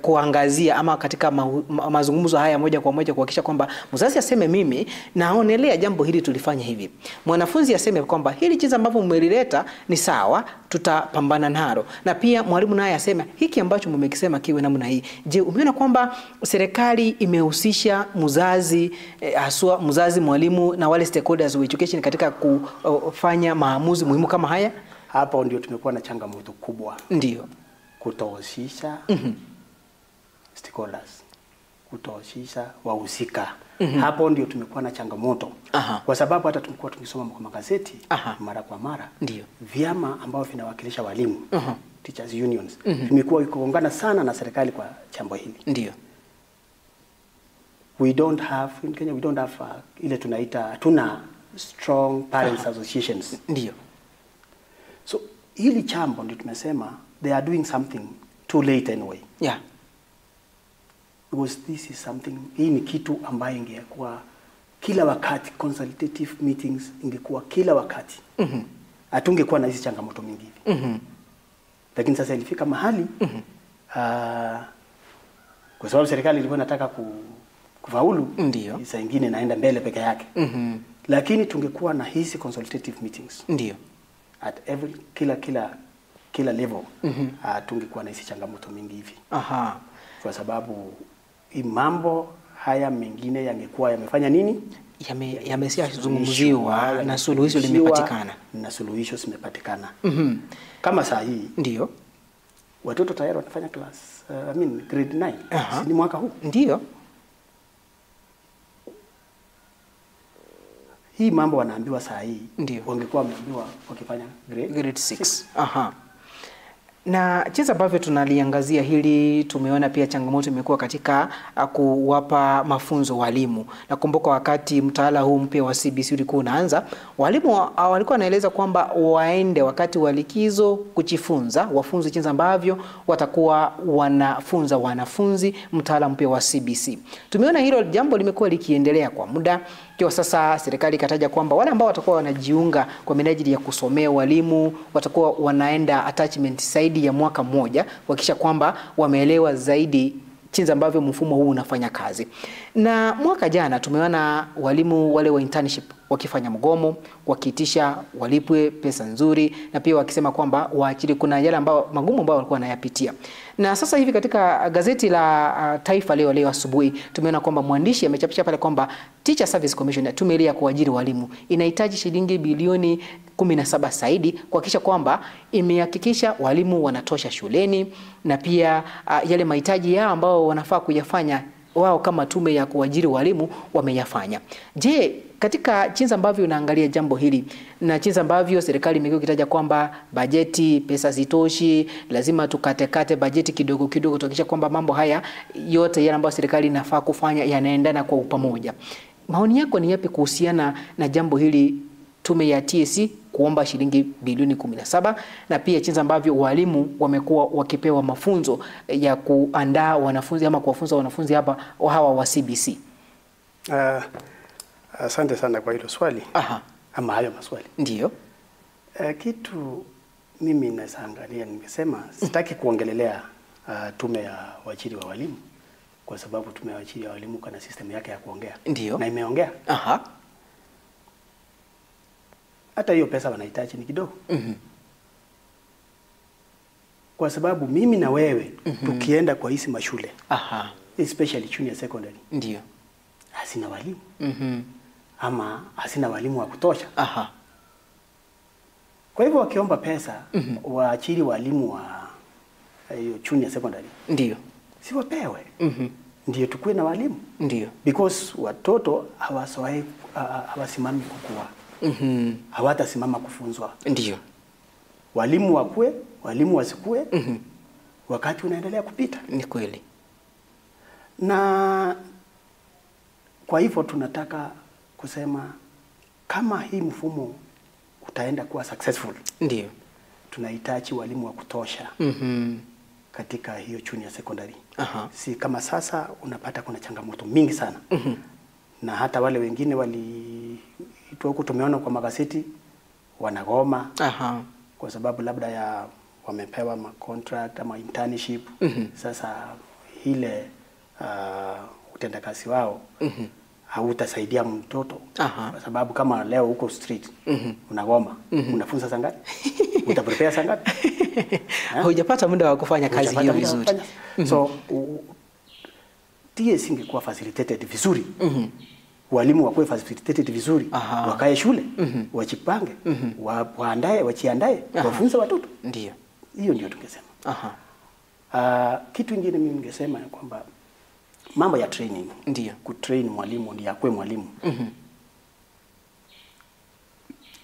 kuangazia ama katika mazungumzo haya moja kwa moja, kuhakikisha kwamba mzazi aseme mimi naonelea jambo hili tulifanya hivi, mwanafunzi aseme kwamba hili jinsi ambavyo mmelileta ni sawa, tutapambana nalo, na pia mwalimu naye aseme hiki ambacho mmekisema kiwe namna hii. Je, umeona kwamba serikali imehusisha mzazi, haswa mzazi, mwalimu na wale stakeholders wa education katika kufanya maamuzi muhimu kama haya? Hapo ndio tumekuwa na changamoto kubwa. Ndiyo. Kutohusisha stakeholders, kutohusisha wahusika. Hapo ndio tumekuwa na changamoto. Kwa sababu hata tumekuwa tukisoma kwa magazeti mara kwa mara. Ndiyo. Vyama ambao vinawakilisha walimu, teachers unions, vimekuwa vikiungana sana na serikali kwa jambo hili. Ndiyo. We don't have in Kenya, we don't have ile tunaita hatuna strong parents associations. Ndiyo. So Hili chambo ndio tumesema they are doing something too late anyway. Yeah. Because this is something, hii ni kitu ambayo ingekuwa kila wakati, consultative meetings ingekuwa kila wakati. Hatungekuwa na hizi changamoto mingi hivi. Lakini sasa ilifika mahali kwa sababu serikali ilikuwa inataka kufaulu, ndio saa nyingine naenda mbele peke yake. Lakini tungekuwa na hizi consultative meetings. Ndio. At every kila level. Tungekuwa na hizi changamoto mingi hivi. Aha. Kwa sababu mambo haya mengine yangekuwa yamefanya nini? Yameshazungumziwa na suluhisho limepatikana. Na suluhisho zimepatikana. Kama saa hii ndio watoto tayari wanafanya class, grade 9. Si ni mwaka huu? Ndio. Hii mambo wanaambiwa saa hii. Ndio. Wangekuwa wameambiwa wakifanya grade 6. Aha. Na jinsi ambavyo tunaliangazia hili, tumeona pia changamoto imekuwa katika kuwapa mafunzo walimu. Nakumbuka wakati mtaala huu mpya wa CBC ulikuwa unaanza, walimu walikuwa wanaeleza kwamba waende wakati wa likizo kujifunza, wafunze jinsi ambavyo watakuwa wanafunza wanafunzi mtaala mpya wa CBC. Tumeona hilo jambo limekuwa likiendelea kwa muda. Kwa sasa serikali ikataja kwamba wale ambao watakuwa wanajiunga kwa minajili ya kusomea walimu watakuwa wanaenda attachment zaidi ya mwaka mmoja, kuhakikisha kwamba wameelewa zaidi jinsi ambavyo mfumo huu unafanya kazi. Na mwaka jana tumeona walimu wale wa internship wakifanya mgomo, wakiitisha walipwe pesa nzuri, na pia wakisema kwamba waachili, kuna yale ambao magumu ambao walikuwa wanayapitia. Na sasa hivi katika gazeti la Taifa Leo leo asubuhi tumeona kwamba mwandishi amechapisha pale kwamba Teacher Service Commission, tume ile ya kuajiri walimu, inahitaji shilingi bilioni 17 zaidi kuhakikisha kwamba imehakikisha walimu wanatosha shuleni, na pia yale mahitaji yao ambao wanafaa kuyafanya wao kama tume ya kuajiri walimu wameyafanya. Je, katika jinsi ambavyo unaangalia jambo hili na jinsi ambavyo serikali imekuwa ikitaja kwamba bajeti pesa zitoshi, lazima tukatekate bajeti kidogo kidogo tuhakikisha kwamba mambo haya yote yale ambayo serikali inafaa kufanya yanaendana kwa pamoja, maoni yako ni yapi kuhusiana na jambo hili, tume ya TSC kuomba shilingi bilioni 17, na pia jinsi ambavyo walimu wamekuwa wakipewa mafunzo ya kuandaa wanafunzi ama kuwafunza wanafunzi hapa hawa wa CBC? Asante sana kwa hilo swali. Aha. Ama hayo maswali. Ndio. Kitu mimi naangalia, ningesema sitaki kuongelelea tume ya waajiri wa walimu, kwa sababu tume ya waajiri wa walimu kana system yake ya kuongea. Ndio. Na imeongea. Aha. Hata hiyo pesa wanahitaji ni kidogo. Kwa sababu mimi na wewe tukienda kwa hizi mashule. Aha. Especially junior secondary. Ndio. Hasina walimu. Ama hasina walimu wa kutosha. Aha. Kwa hivyo wakiomba pesa waachiri walimu wa hiyo junior secondary. Ndio. Si wapewe. Ndio tukue na walimu. Ndio. Because watoto hawasimami kukua. Hawatasimama kufunzwa. Ndio. Walimu wakue, walimu wasikue. Wakati unaendelea kupita. Ni kweli. Na kwa hivyo tunataka kusema kama hii mfumo utaenda kuwa successful, ndio, tunahitaji walimu wa kutosha katika hiyo junior secondary. Aha. Si kama sasa unapata kuna changamoto mingi sana. Na hata wale wengine waliitwa huko, tumeona kwa magazeti wanagoma. Aha. Kwa sababu labda ya wamepewa ma contract ama internship. Sasa ile utendakazi wao hautasaidia mtoto. Aha. Kwa sababu kama leo huko street unagoma, unafunza saa ngapi? Utaprepare saa ngapi? Hujapata muda wa kufanya kazi hiyo vizuri. So TSC ingekuwa facilitated vizuri. Walimu wakuwe facilitated vizuri. Aha. Wakae shule, wajipange, waandae, wajiandae, wafunze watoto. Ndio. Hiyo ndio tungesema. Aha. Kitu kingine mimi ningesema ya kwamba mambo ya training. Ndio. Kutrain mwalimu ndiye akue mwalimu.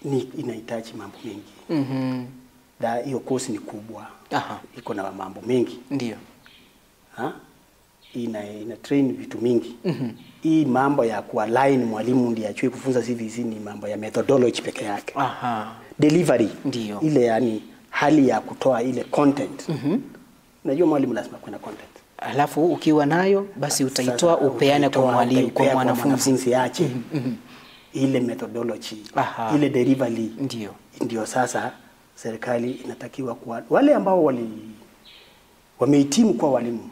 Ni inahitaji mambo mengi. Da hiyo course ni kubwa. Aha. Iko na mambo mengi. Ndio. Ha? Ina train vitu mingi. Hii mambo ya kualign mwalimu ndiye achue kufunza CBC ni mambo ya methodology peke yake. Aha. Delivery. Ndio. Ile yani hali ya kutoa ile content. Unajua mwalimu lazima kuwe na content. Alafu ukiwa nayo basi utaitoa upeane kwa mwalimu, kwa mwanafunzi ache. Ile methodology. Aha. Ile delivery. Ndio. Ndio sasa serikali inatakiwa kuwa wale ambao wamehitimu kwa walimu.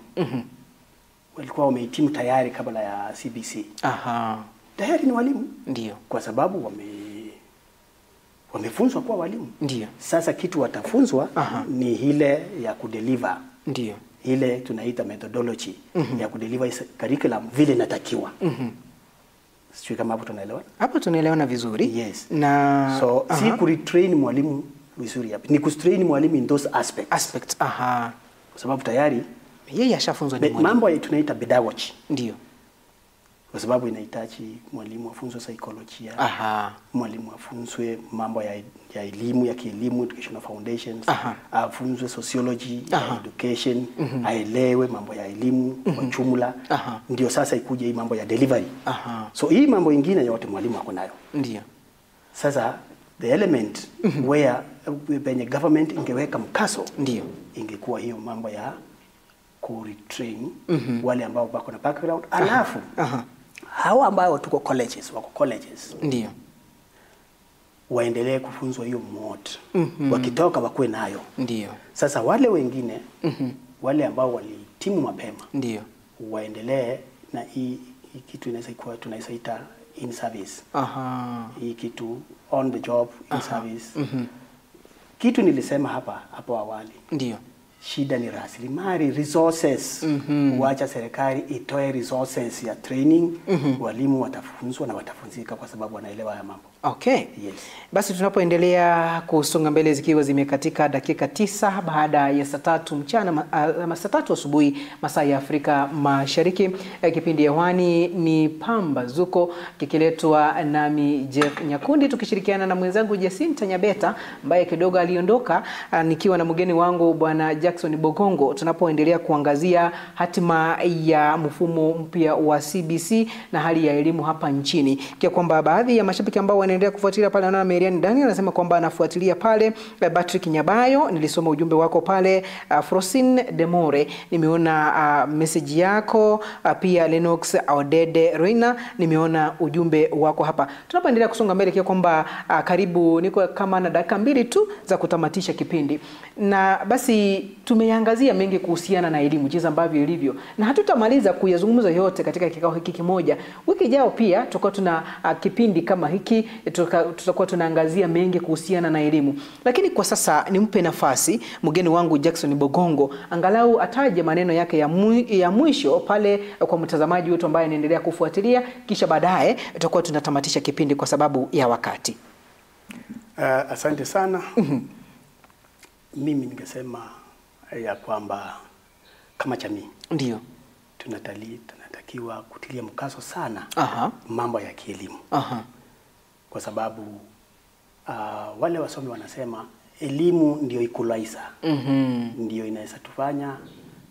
Walikuwa wamehitimu tayari kabla ya CBC. Aha. Tayari ni walimu. Ndio. Kwa sababu wamefunzwa kuwa walimu. Ndio. Sasa kitu watafunzwa ni ile ya kudeliver. Ndio. Ile tunaita methodology ya kudeliver curriculum vile inatakiwa. Sijui kama hapo tunaelewana. Hapo tunaelewana vizuri. Yes. Na so si kuretrain mwalimu vizuri hapa. Ni kustrain mwalimu in those aspects. Aspects. Aha. Kwa sababu tayari yeye ashafunzwa ni mwalimu. Mambo tunaita pedagogy. Ndio. Kwa sababu inahitaji mwalimu afunzwe saikolojia. Aha. Mwalimu afunzwe mambo ya elimu, ya kielimu, educational foundations. Aha. Afunzwe sociology, education, aelewe mambo ya elimu kwa jumla. Ndio sasa ikuje hii mambo ya delivery. Aha. So hii mambo ingine yote mwalimu ako nayo. Ndio. Sasa the element where penye government ingeweka mkazo, ndio, ingekuwa hiyo mambo ya ku-retrain wale ambao wako na background. Alafu hawa ambao tuko colleges, wako colleges, ndio, waendelee kufunzwa hiyo mode. Wakitoka wakuwe nayo. Ndio. Sasa wale wengine wale ambao walihitimu mapema, ndio, waendelee na hii kitu inaweza kuwa tunaweza ita in service. Aha. Hii kitu on the job in service. Kitu nilisema hapa hapo awali. Ndio. Shida ni rasilimali, resources. Wacha serikali itoe resources ya training. Walimu watafunzwa na watafunzika kwa sababu wanaelewa haya mambo. Okay. Yes. Basi tunapoendelea kusonga mbele zikiwa zimekatika dakika 9 baada ya saa 3 mchana, saa 3 asubuhi masaa ya Afrika Mashariki. Kipindi hewani ni Pambazuko kikiletwa nami Jeff Nyakundi tukishirikiana na mwenzangu Jacinta Nyabeta ambaye kidogo aliondoka, nikiwa na mgeni wangu Bwana Jackson Bogongo, tunapoendelea kuangazia hatima ya mfumo mpya wa CBC na hali ya elimu hapa nchini. Kia kwamba baadhi ya mashabiki ambao wanaendelea kufuatilia pale, naona Marian Daniel anasema kwamba anafuatilia pale, Patrick Nyabayo nilisoma ujumbe wako pale, Frosin Demore nimeona message yako, pia Lennox Odede Reina nimeona ujumbe wako hapa. Tunapoendelea kusonga mbele kia kwamba karibu niko kama na dakika 2 tu za kutamatisha kipindi. Na basi tumeangazia mengi kuhusiana na elimu jinsi ambavyo ilivyo, na hatutamaliza kuyazungumza yote katika kikao hiki kimoja. Wiki ijayo pia tutakuwa tuna kipindi kama hiki, tutakuwa tunaangazia mengi kuhusiana na elimu. Lakini kwa sasa nimpe nafasi mgeni wangu Jackson Bogongo angalau ataje maneno yake ya mwisho pale kwa mtazamaji wetu ambaye anaendelea kufuatilia, kisha baadaye tutakuwa tunatamatisha kipindi kwa sababu ya wakati. Asante sana. Mimi ningesema ya kwamba kama jamii, ndio, tunatakiwa kutilia mkazo sana mambo ya kielimu. Kwa sababu wale wasomi wanasema elimu ndio equalizer. Ndio inaweza tufanya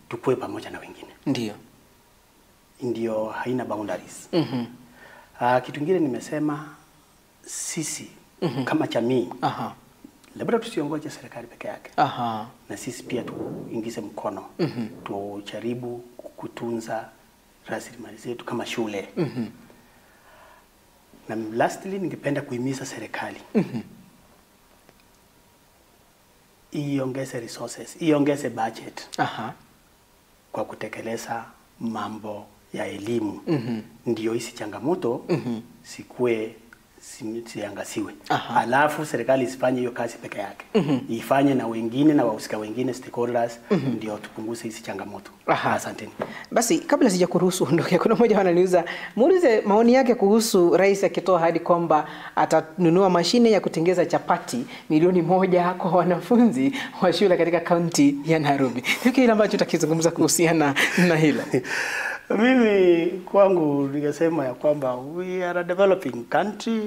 tukue pamoja na wengine. Ndio. Ndio haina boundaries. Kitu kingine nimesema sisi kama jamii, labda tusiongoje serikali peke yake. Na sisi pia tuingize mkono. Tujaribu kutunza rasilimali zetu kama shule. Na lastly ningependa kuhimiza serikali iongeze resources, iongeze budget kwa kutekeleza mambo ya elimu. Ndio hizi changamoto sikue siangasiwe. Alafu serikali isifanye hiyo kazi peke yake. Ifanye na wengine na wahusika wengine stakeholders, ndio tupunguze hizi changamoto. Asanteni. Basi kabla sijakuruhusu ondoke, kuna mmoja ananiuliza, muulize maoni yake kuhusu rais akitoa ahadi kwamba atanunua mashine ya kutengeza chapati milioni 1 kwa wanafunzi wa shule katika kaunti ya Nairobi. Hiki kile ambacho tutakizungumza kuhusiana na hilo. Mimi kwangu ningesema ya kwamba we are a developing country.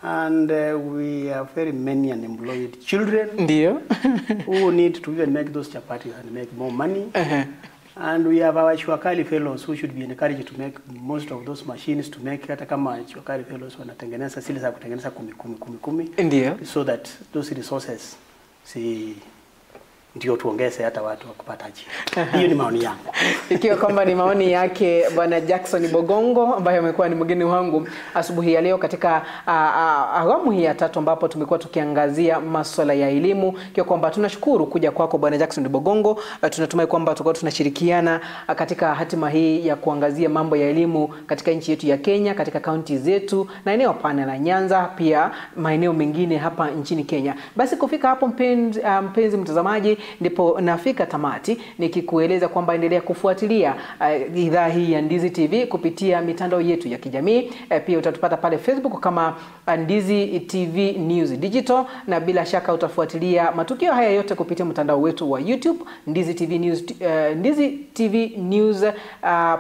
And we have very many unemployed children. Ndio. Who need to even make those chapatis and make more money. And we have our Chuakali fellows who should be encouraged to make most of those machines to make, hata kama Chuakali fellows wanatengeneza zile za kutengeneza 10 10 10 10. Ndio. So that those resources Si ndio tuongeze hata watu wa kupata ajira. Hiyo ni maoni yangu. Ikiwa kwamba ni maoni yake Bwana Jackson Bogongo ambaye amekuwa ni mgeni wangu asubuhi ya leo katika awamu hii ya tatu ambapo tumekuwa tukiangazia masuala ya elimu. Ikiwa kwamba tunashukuru kuja kwako Bwana Jackson Bogongo, tunatumai kwamba tutakuwa tunashirikiana katika hatima hii ya kuangazia mambo ya elimu katika nchi yetu ya Kenya, katika kaunti zetu na eneo pana la Nyanza, pia maeneo mengine hapa nchini Kenya. Basi kufika hapo mpenzi mtazamaji, ndipo nafika tamati nikikueleza kwamba endelea kufuatilia idhaa hii ya Ndizi TV kupitia mitandao yetu ya kijamii. Pia utatupata pale Facebook kama Ndizi TV News Digital, na bila shaka utafuatilia matukio haya yote kupitia mtandao wetu wa YouTube Ndizi TV News, Ndizi TV News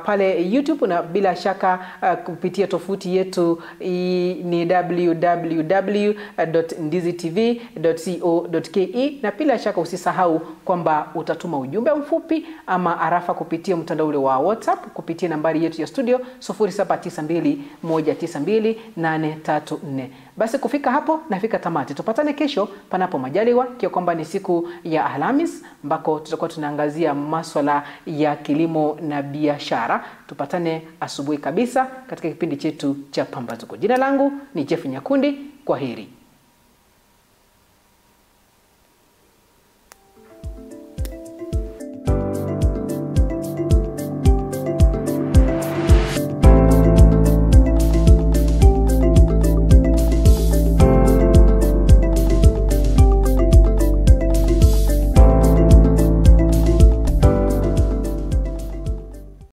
pale YouTube, na bila shaka kupitia tovuti yetu ni www.ndizitv.co.ke, na bila shaka usisahau kwamba utatuma ujumbe mfupi ama arafa kupitia mtandao ule wa WhatsApp kupitia nambari yetu ya studio 0792192834. Basi kufika hapo nafika tamati. Tupatane kesho panapo majaliwa, ikiwa kwamba ni siku ya Alhamis ambako tutakuwa tunaangazia masuala ya kilimo na biashara. Tupatane asubuhi kabisa katika kipindi chetu cha Pambazuko. Jina langu ni Jeff Nyakundi. Kwaheri.